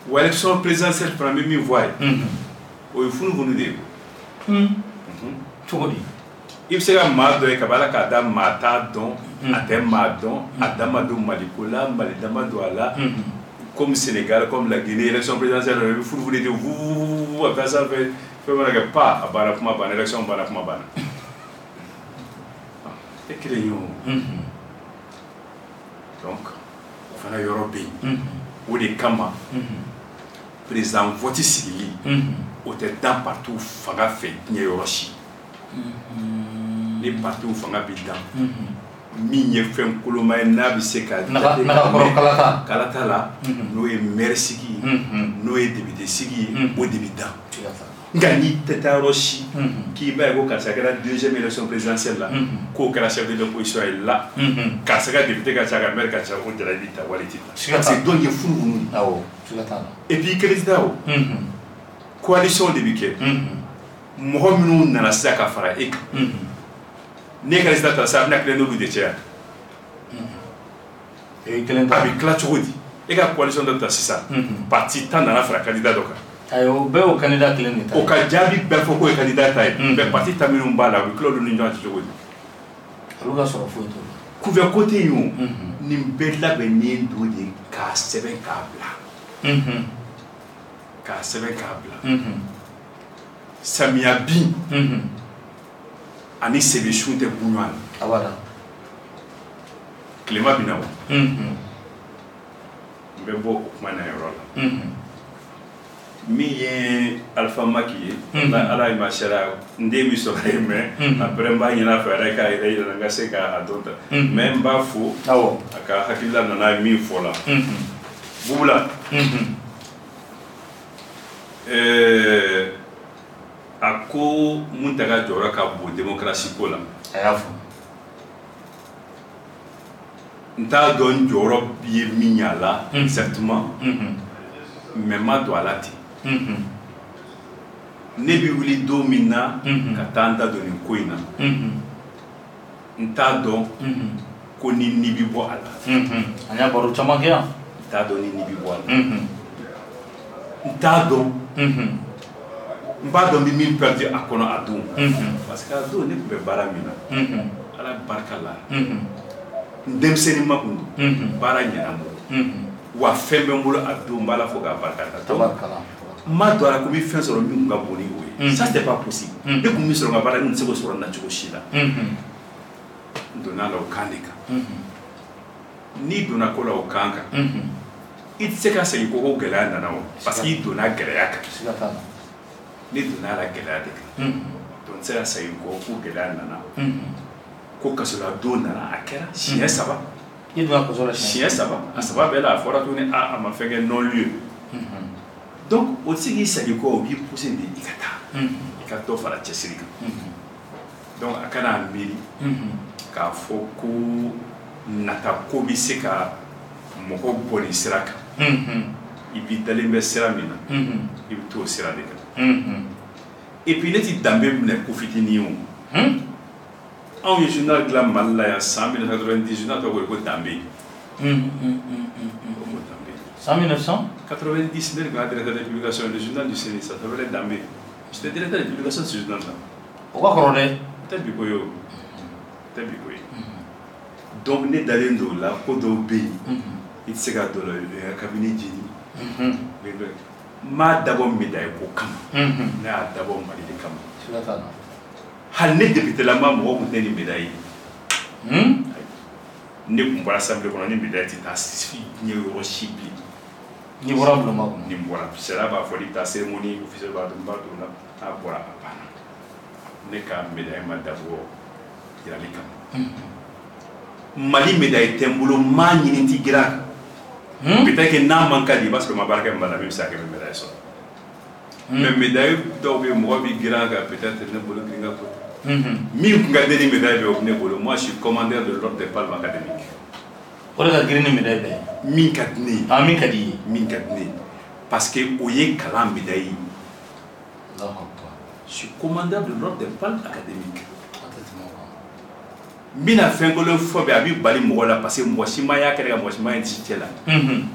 [SPEAKER 2] Wa élection présidentielle fana, n bɛ min fɔ a ye, o ye funufunu de ye.
[SPEAKER 1] Cogo di?
[SPEAKER 2] I bɛ se ka maa dɔ ye kabi Ala k'a da, maa t'a dɔn, a tɛ maa dɔn, a da ma don Maliko la, Mali da ma don a la. Comme Sénégal, comme la Guinée, élection présidentielle, i bɛ funufunu de vuuu, a bɛ taa sanfɛ, fɛn mana kɛ pa, a banna, kuma banna, élection banna, kuma banna. E kelen ye o. Donc o fana yɔrɔ bɛ yen. O de kama président vote sigili, o tɛ dan parti fanga fɛ diɲɛ yɔrɔ si. Ni parti fanga bɛ dan, min ye fɛn koloma ye n'a bɛ se ka
[SPEAKER 1] Naga nagakɔrɔ kalata.
[SPEAKER 2] Kalata la, n'o ye maire sigi ye, n'o ye député sigi ye, o de bɛ dan.
[SPEAKER 1] Siga t'a la.
[SPEAKER 2] Nka n'i tɛ taa yɔrɔ si k'i b'a ye ko karisa kɛra deuxième élection présidentielle la, k'o kɛra chef de l'opposition ye la, karisa ka député ka ca, ka maire ka ca, o jala i b'i ta wali i tɛ ta.
[SPEAKER 1] Siga t'a
[SPEAKER 2] Parce que dɔw ye funufunu de.
[SPEAKER 1] Awɔ, siga t'a la.
[SPEAKER 2] Et puis i kelen tɛ taa o, coalition de bɛ kɛ. Mɔgɔ minnu nana sisan ka fara e kan, n'e ka résultat ta sisan, a bɛna tila n'olu de cɛ yan.
[SPEAKER 1] E kelen
[SPEAKER 2] A
[SPEAKER 1] ta.
[SPEAKER 2] bɛ tila cogo di? E ka coalition dɔ ta sisan, parti 10 nana fara candidat dɔ kan.
[SPEAKER 1] Ayi, o bɛɛ y'o candidat kelen de ta
[SPEAKER 2] O
[SPEAKER 1] ye.
[SPEAKER 2] ka jaabi bɛɛ fɔ k'o ye candidat ta ye, mais parti 10 minnu b'a la, u bɛ tila olu ni ɲɔgɔn cɛ cogo di?
[SPEAKER 1] Olu ka sɔrɔ foyi t'o la.
[SPEAKER 2] Kunfɛ ko tɛ yen o. Nin bɛɛ labɛnnen don de k'a sɛbɛn k'a bila, k'a sɛbɛn k'a bila. Samiya bin ani sɛbɛsun tɛ gun ɲɔgɔn na.
[SPEAKER 1] Abada.
[SPEAKER 2] Tilema bɛ na o. N bɛ bɔ o kuma na yɔrɔ la. Min ye Alpha Maki ye, Ala ye ma sera n den bɛ sɔrɔ yen, mais après n b'a ɲini a fɛ a yɛrɛ k'a yɛrɛ yira n ka se k'a dɔn ta. Mais n b'a fo, a ka hakilila nana min fɔ la. Bubula, a ko Muntaga jɔyɔrɔ ka bon démocratie ko la.
[SPEAKER 1] A y'a fɔ.
[SPEAKER 2] N t'a dɔn n jɔyɔrɔ ye min y'a la exactement, mais n ma don a la ten. Ne bɛ wuli don min na ka taa n da don nin ko in na, n t'a dɔn ko ni ni bɛ bɔ a la.
[SPEAKER 1] An y'a baro caman kɛ yan.
[SPEAKER 2] N t'a dɔn ni ni bɛ bɔ a la. N t'a dɔn. N b'a dɔn n bɛ min perdu a kɔnɔ a don, parce que a don ne tun bɛ baara min na, Ala barika la, n denmisɛnnin ma kun don, baara ɲɛna n bolo, wa fɛn bɛ n bolo a don, n b'Ala fo k'a barika da. N ma don a la ko n bɛ fɛn sɔrɔ min kun ka bon ni o ye. Ça, c'était pas possible. Ne kun bɛ sɔrɔ n ka baara, n tɛ se k'o sɔrɔ n na cogo si la. N donna a la o kan de kan. N'i donna ko la o kan kan, i tɛ se ka segin ko gɛlɛya nana o, parce que i donna gɛlɛya kan. Ne donna a la gɛlɛya de kan, donc n tɛ se ka segin kɔ ko gɛlɛya nana, ko kasoladon nana. A kɛra siɲɛ 3.
[SPEAKER 1] I donna kaso la
[SPEAKER 2] siɲɛ 3, a 3 bɛɛ la a fɔra tuguni a ma fɛn kɛ, non lieu. Donc o tɛ se k'i segin kɔ, o b'i pousser de i ka taa, i ka dɔ fara cɛsiri kan. Donc a kana miiri k'a fɔ ko nata ko bɛ se ka mɔgɔ bɔ nin sira kan. I b'i dalen bɛ sira min na, i bɛ t'o sira de kan. Et puis ne ti danbe minɛ ko fitinin ye o. Anw ye journal dilan Mali la yan san 1990, journal tɔgɔ ko Danbe. O ko Danbe.
[SPEAKER 1] San
[SPEAKER 2] 1990, ne de tun y'a directeur de publication, le journal du CENI, ça s'appelait Danbe. J'étais directeur de publication de ce journal là.
[SPEAKER 1] O ka kɔrɔ dɛ.
[SPEAKER 2] O tɛ bi ko ye, o tɛ bi ko ye. Donc ne dalen don o la, ko dɔw bɛ yen i tɛ se ka don o la, i ka kabini jeni. N m'a dabɔ médaille ko kama, ne y'a dabɔ Mali de kama. Hali ne député la ma, mɔgɔ tun tɛ ni médaille ye. Ne tun bɔra assemblée kɔnɔ ni médaille tɛ taa diɲɛ yɔrɔ si bilen.
[SPEAKER 1] N'i bɔra bulonba kɔnɔ.
[SPEAKER 2] Ni n bɔra, sariya b'a fɔ n'i bɛ taa cérémonie officielle b'a dɔn, n b'a don na, n'a bɔra a banna. Ne ka médaille ma dabɔ yirali kama. Mali médaille tɛ n bolo, n m'a ɲini, n ti girin a kan. Peut-être que n'a man ka di, i b'a sɔrɔ n ma baara kɛ min b'a la, min bɛ se ka kɛ n bɛ médaille sɔrɔ. Mais médaille dɔw bɛ yen, mɔgɔ bɛ girin a kan, peut-être ne bolo girin ka ko tɛ. Min kun ka di ni médaille bɛ, o bɛ ne bolo. Moi, je suis commandeur de l'ordre des palmes académiques.
[SPEAKER 1] O de ka girin ni médaille bɛɛ ye.
[SPEAKER 2] Min ka di ne ye.
[SPEAKER 1] Ah, min ka di i ye.
[SPEAKER 2] Min ka di ne ye, parce que o ye kalan médaille ye. Je suis commandeur de l'ordre des palmes académiques. N bɛna fɛn kelen fɔ bi, a bɛ bali mɔgɔ la, parce que mɔgɔ si ma y'a kɛnɛ kan, mɔgɔ si ma ye ci cɛ la.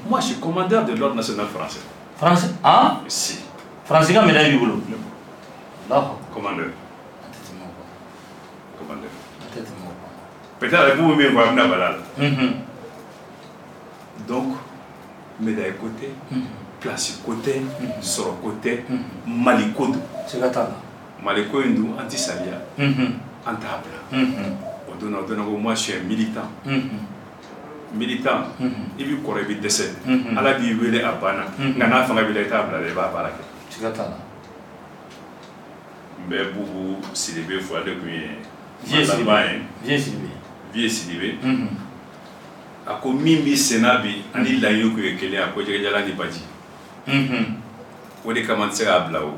[SPEAKER 2] Moi, je suis commandeur de l'ordre national français.
[SPEAKER 1] Français, ah.
[SPEAKER 2] Si.
[SPEAKER 1] Français ka médaille b'i bolo.
[SPEAKER 2] Commandeur. Commandeur. Peut-être a b'u min fɔ, a bɛna bala la. Donc médaille ko tɛ, place ko tɛ, sɔrɔ ko tɛ, Mali ko don.
[SPEAKER 1] Siga t'a la.
[SPEAKER 2] Mali ko in dun, an ti saliya, an t'a bila. O donna, o donna ko moi, je suis un militant. Militant, i b'i kɔrɔ, i bɛ dɛsɛ, Ala b'i wele, a banna. Nka n'a fanga b'i la, i t'a bila dɛ, i b'a baara kɛ.
[SPEAKER 1] Siga t'a la.
[SPEAKER 2] N bɛ Bubu Sidibe fo, ale tun ye laban ye.
[SPEAKER 1] Vieux Sidibe.
[SPEAKER 2] Vieux Sidibe. A ko min b'i senna bi ani laɲini kun ye kelen, a ko jɛgɛjalan ni baji. O de kama n tɛ se k'a bila o.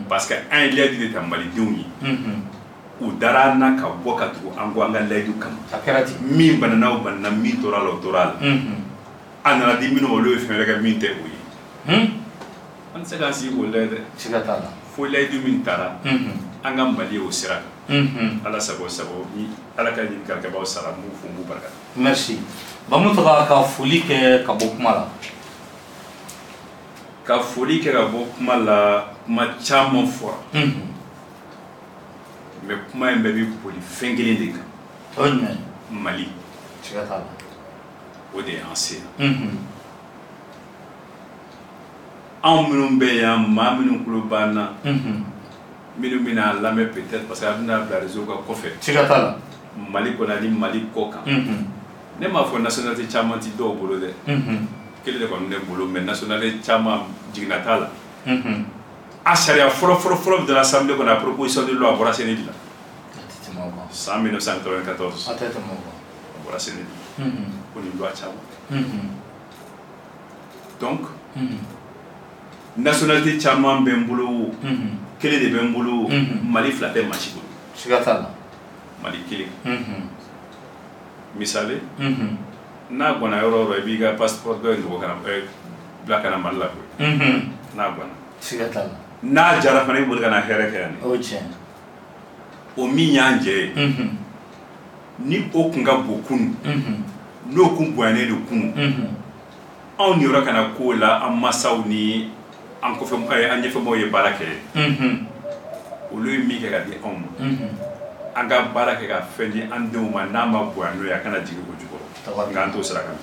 [SPEAKER 2] Parce que an ye layidu de ta malidenw ye. U dara an na ka bɔ ka tugu an kɔ an ka layidu kama.
[SPEAKER 1] A kɛra ten.
[SPEAKER 2] Min banana, o banana, min tora a la, o tora a la. A nana di minnu ma, olu ye fɛn wɛrɛ kɛ min tɛ o ye. An tɛ se k'an sigi k'o lajɛ dɛ.
[SPEAKER 1] Siga t'a la.
[SPEAKER 2] Fo layidu min taara, an ka Mali ye o sira kan. Ala sago sago ni Ala ka ɲininkalikɛbaw sara, n b'u fo, n b'u barika.
[SPEAKER 1] Merci. Bamuntaga, ka foli kɛ ka bɔ kuma la.
[SPEAKER 2] Ka foli kɛ ka bɔ kuma la, kuma caman fɔra. Mais kuma in bɛɛ bɛ boli fɛn kelen de kan.
[SPEAKER 1] O ye jumɛn ye?
[SPEAKER 2] Mali.
[SPEAKER 1] Siga t'a la.
[SPEAKER 2] O de y'an se yan. Anw minnu bɛ yan, maa minnu tulo b'an na, minnu bɛna lamɛn peut-être, parce que a bɛna bila réseau kan kɔfɛ.
[SPEAKER 1] Siga t'a la.
[SPEAKER 2] Mali kɔnɔ ani Mali kɔ kan. Ne m'a fɔ nationalité caman ti dɔw bolo dɛ. Kelen de kɔni ne bolo, mais nationalité caman jiginna t'a la. A sariya fɔlɔ fɔlɔ fɔlɔ bɛ donna assemblée kɔnɔ, a proposition de loi, a bɔra CENI de la. San 1994.
[SPEAKER 1] A tɛ tɛmɛ o kan.
[SPEAKER 2] A bɔra CENI de la. Ko nin loi caman. Donc nationalité caman bɛ n bolo o, kelen de bɛ n bolo o, Mali fila tɛ maa si bolo.
[SPEAKER 1] Siga t'a la.
[SPEAKER 2] Mali kelen. Misali, N'a gwanna yɔrɔ o yɔrɔ, i b'i ka passeport dɔ in dogo ka na bila ka na Mali la koyi. N'a gwanna.
[SPEAKER 1] Siga t'a la.
[SPEAKER 2] N'a jara fana, i boli ka na hɛrɛ kɛ yan.
[SPEAKER 1] O ye tiɲɛ.
[SPEAKER 2] O min y'an jɛ ye, ni o kun ka bon kunun, n'o kun bonyanen don kunun, anw niyɔrɔ kana k'o la. An masaw ni an kɔfɛ, an ɲɛfɛmɔgɔw ye baara kɛ, olu ye min kɛ ka di anw ma, an ka baara kɛ ka fɛn di an denw ma. N'a ma bonya n'o ye, a kana jigin o jukɔrɔ. Nka an t'o sira kan.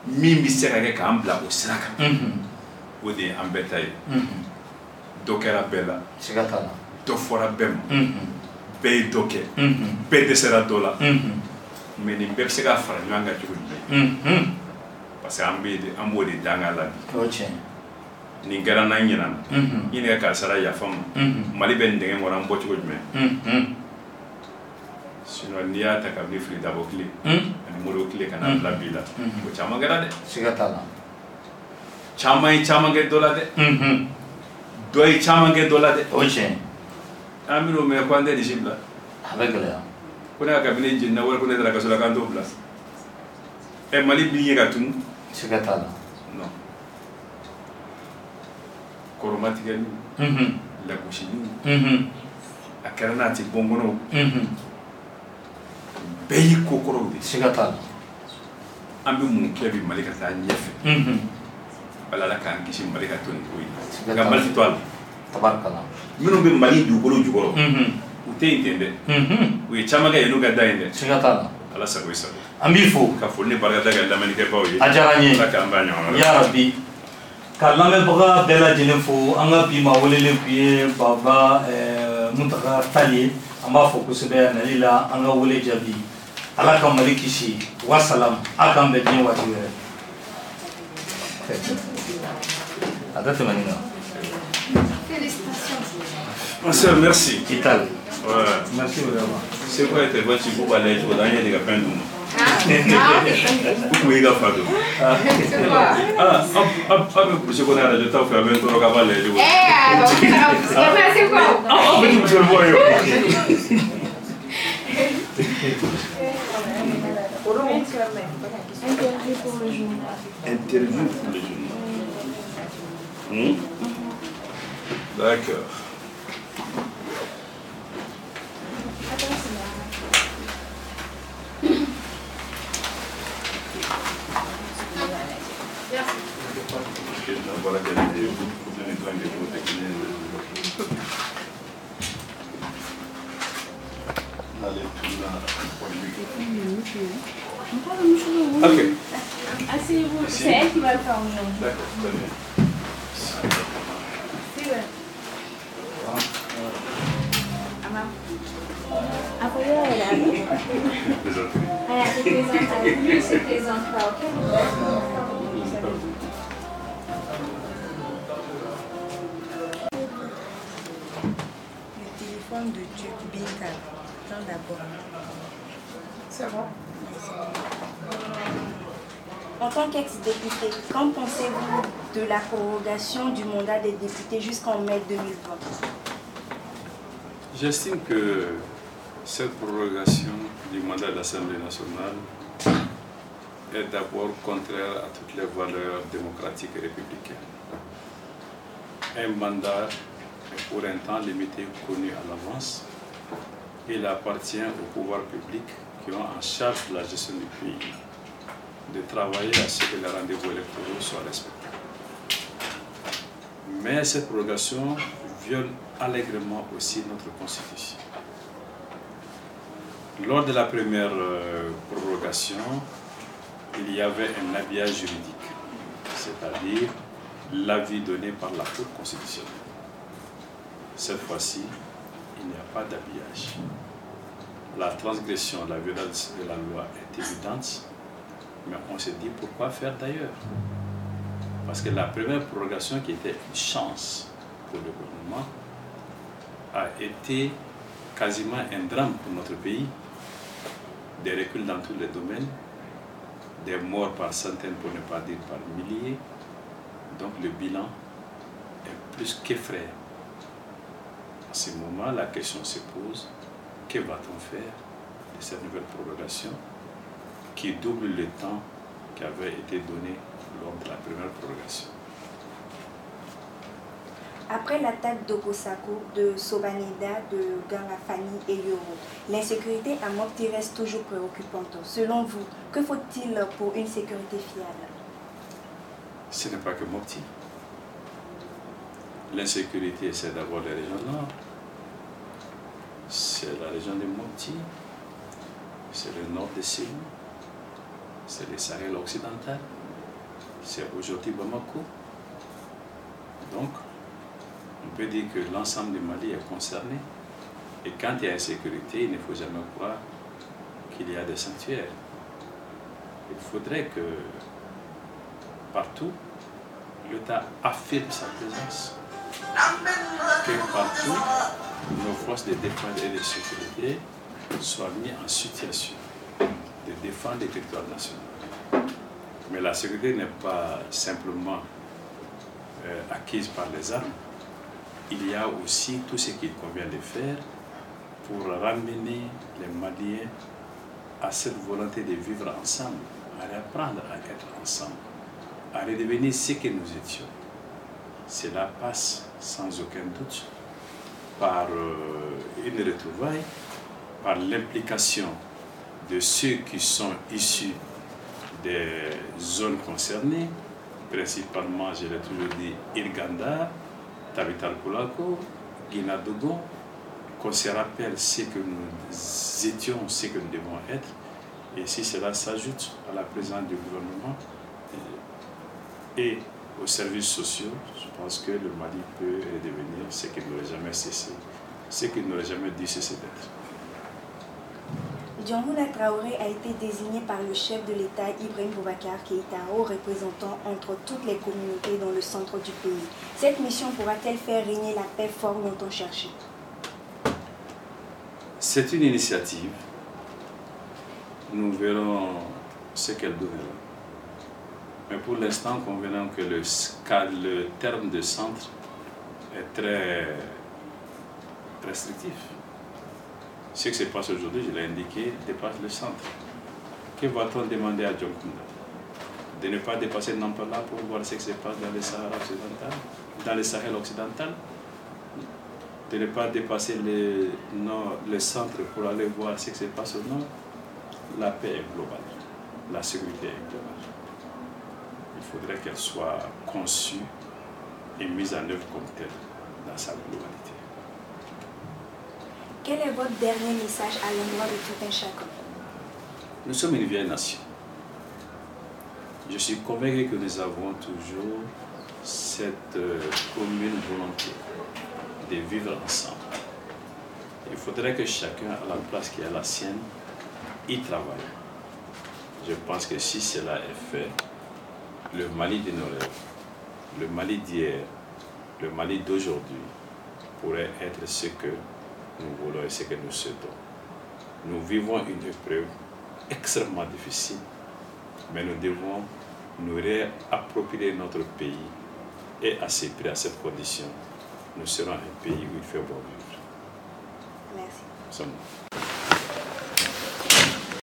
[SPEAKER 2] Min bɛ se ka kɛ k'an bila o sira kan, o de ye an bɛɛ ta ye. Dɔ kɛra bɛɛ la.
[SPEAKER 1] Siga t'a la.
[SPEAKER 2] Dɔ fɔra bɛɛ ma. Bɛɛ ye dɔ kɛ, bɛɛ dɛsɛra dɔ la. Mais nin bɛɛ bɛ se ka fara ɲɔgɔn kan cogo jumɛn? Parce que an bɛ an b'o de danga la bi.
[SPEAKER 1] O ye tiɲɛ.
[SPEAKER 2] Nin kɛra n'an ɲinɛ na, ɲininka karisa la, yafa ma. Mali bɛ nin dingɛ kɔnɔ, an bɔ cogo jumɛn? Sinon n'i y'a ta kabini fili dabɔ tile ani Modibo tile ka na bila bi la, o caman kɛra dɛ.
[SPEAKER 1] Siga t'a la.
[SPEAKER 2] Caman ye caman kɛ dɔ la dɛ. Dɔ ye caman kɛ dɔ la dɛ.
[SPEAKER 1] O ye tiɲɛ.
[SPEAKER 2] An bɛn'o mɛn ko an tɛ nin si bila.
[SPEAKER 1] A bɛ gɛlɛya.
[SPEAKER 2] Ko ne ka kabini jenina wari, ko ne taara kaso la, k'an t'o bila. Ɛ, Mali b'i ɲɛ ka tunu.
[SPEAKER 1] Siga t'a la.
[SPEAKER 2] Non, kɔrɔmatigɛliw, lagosiliw, a kɛra n'a tɛ bɔ n kɔnɔ, bɛɛ y'i ko kɔrɔw de.
[SPEAKER 1] Siga t'a la.
[SPEAKER 2] An bɛ mun kɛ bi Mali ka taa ɲɛfɛ? Wala, Ala k'an kisi Mali ka to nin ko in na. Nka Mali tɛ to a la.
[SPEAKER 1] Tabarikala.
[SPEAKER 2] Minnu bɛ Mali dugukolo jukɔrɔ, u tɛ yen ten dɛ. U ye caman kɛ yen n'u ka da yen dɛ.
[SPEAKER 1] Siga t'a la.
[SPEAKER 2] Ala sago i sago.
[SPEAKER 1] An b'i fo.
[SPEAKER 2] Ka foli ni barika da kɛ lamɛnnikɛbaw ye.
[SPEAKER 1] A diyara n ye.
[SPEAKER 2] Ala k'an bɛn ɲɔgɔn wɛrɛ.
[SPEAKER 1] Yarabi, ka lamɛnbaga bɛɛ lajɛlen fo. An ka bi maa welelen tun ye Baba Muntaga Tall ye. An b'a fɔ kosɛbɛ a nali la, an ka wele jaabi. Ala ka Mali kisi. Wasalam, a k'an bɛn diɲɛ waati wɛrɛ. A tɛ tɛmɛ nin kan.
[SPEAKER 3] Félicitations.
[SPEAKER 2] Ma sœur, merci.
[SPEAKER 1] I Tall.
[SPEAKER 2] Ouais.
[SPEAKER 1] Merci vraiment.
[SPEAKER 2] C'est quoi intervention ko b'a lajɛ cogo di? An ye de ka fɛn d'u ma.
[SPEAKER 3] Ah,
[SPEAKER 2] U kun y'i ka fa don.
[SPEAKER 3] C'est quoi?
[SPEAKER 2] Ah, aw aw bɛ burusi kɔnɔ, arajo t'aw fɛ, a bɛ n tɔɔrɔ k'a b'a lajɛ cogo di?
[SPEAKER 3] Eh, c'est quoi?
[SPEAKER 2] Aw bɛ burusi kɔnɔ mɔgɔ ye o.
[SPEAKER 4] Interview pour le journal.
[SPEAKER 2] Interview pour le journal. D'accord.
[SPEAKER 4] Attends, c'est là.
[SPEAKER 3] Merci.
[SPEAKER 2] Ok, voilà quelle vidéo. Je nettoie une vidéo technique. Allez, tout là. Ok.
[SPEAKER 4] Asseyez-vous, c'est elle qui va le faire aujourd'hui.
[SPEAKER 2] D'accord, très bien.
[SPEAKER 4] C'est vrai. Après, elle a. Elle se présente avec lui, se présente pas, ok?
[SPEAKER 5] Le téléphone de Duc Binta. Attends d'abord.
[SPEAKER 3] C'est bon.
[SPEAKER 5] En tant qu'ex-député, qu'en pensez-vous de la prorogation du mandat des députés jusqu'en mai 2020?
[SPEAKER 2] J'estime que cette prorogation du mandat de l'Assemblée nationale est d'abord contraire à toutes les valeurs démocratiques et républicaines. Un mandat est pour un temps limité connu à l'avance. Il appartient au pouvoir public qui ont en charge la gestion du pays de travailler à ce que les rendez-vous électoraux soient respectés. Mais cette prorogation viole allègrement aussi notre Constitution. Lors de la première prorogation, il y avait un habillage juridique, c'est-à-dire l'avis donné par la Cour constitutionnelle. Cette fois-ci, il n'y a pas d'habillage. La transgression, la violence de la loi est évidente, mais on se dit pourquoi faire d'ailleurs? Parce que la première prorogation, qui était une chance pour le gouvernement, a été quasiment un drame pour notre pays. Des reculs dans tous les domaines, des morts par centaines pour ne pas dire par milliers. Donc le bilan est plus qu'effrayant. À ce moment, la question se pose, que va-t-on faire de cette nouvelle prorogation? qui double le temps qui avait été donné lors de la première prorogation.
[SPEAKER 5] Après l'attaque d'Okosako, de Sobaneda, de Gangafani et Yoro, l'insécurité à Mopti reste toujours préoccupante. Selon vous, que faut-il pour une sécurité fiable?
[SPEAKER 2] Ce n'est pas que Mopti. L'insécurité, c'est d'abord les régions nord. C'est la région de Mopti, c'est le nord de Ségou, c'est le Sahel occidental, c'est aujourd'hui Bamako. Donc, on peut dire que l'ensemble du Mali est concerné. Et quand il y a insécurité, il ne faut jamais croire qu'il y a des sanctuaires. Il faudrait que partout, l'État affirme sa présence. Que partout, nos forces de défense et de sécurité soient mises en situation de défendre les territoires nationaux. Mais la sécurité n'est pas simplement acquise par les armes. Il y a aussi tout ce qu'il convient de faire pour ramener les Maliens à cette volonté de vivre ensemble, à réapprendre à être ensemble, à redevenir ce que nous étions. Cela passe sans aucun doute par une retrouvaille, par l'implication de ceux qui sont issus des zones concernées, principalement, je l'ai toujours dit, Irganda, Tabital Pulako, Guinadogon, qu'on se rappelle ce que nous étions, ce que nous devons être, et si cela s'ajoute à la présence du gouvernement et aux services sociaux, je pense que le Mali peut redevenir ce qu'il n'aurait jamais cessé, ce qu'il n'aurait jamais dû cesser d'être.
[SPEAKER 5] Dioncounda Traoré a été désigné par le chef de l'État Ibrahim Boubacar Keïta, haut représentant entre toutes les communautés dans le centre du pays. Cette mission pourra-t-elle faire régner la paix fort longtemps cherchée?
[SPEAKER 2] C'est une initiative. Nous verrons ce qu'elle donnera. Mais pour l'instant, convenons que le terme de centre est très restrictif. Ce qui se passe aujourd'hui, je l'ai indiqué, dépasse le centre. Que va-t-on demander à Dioncounda? De ne pas dépasser Nampala pour voir ce qui se passe dans le Sahara occidental, dans le Sahel occidental? De ne pas dépasser le nord, le centre pour aller voir ce qui se passe au nord? La paix est globale, la sécurité est globale. Il faudrait qu'elle soit conçue et mise en œuvre comme telle dans sa globalité.
[SPEAKER 5] Quel est votre dernier message à l'endroit de tout un chacun?
[SPEAKER 2] Nous sommes une vieille nation. Je suis convaincu que nous avons toujours cette commune volonté de vivre ensemble. Il faudrait que chacun, à la place qui est la sienne, y travaille. Je pense que si cela est fait, le Mali de nos rêves, le Mali d'hier, le Mali d'aujourd'hui pourrait être ce que nous voulons et ce que nous souhaitons. Nous vivons une épreuve extrêmement difficile, mais nous devons nous réapproprier notre pays et à ce prix, à cette condition, nous serons un pays où il fait bon vivre.
[SPEAKER 5] Merci.
[SPEAKER 2] Nous sommes.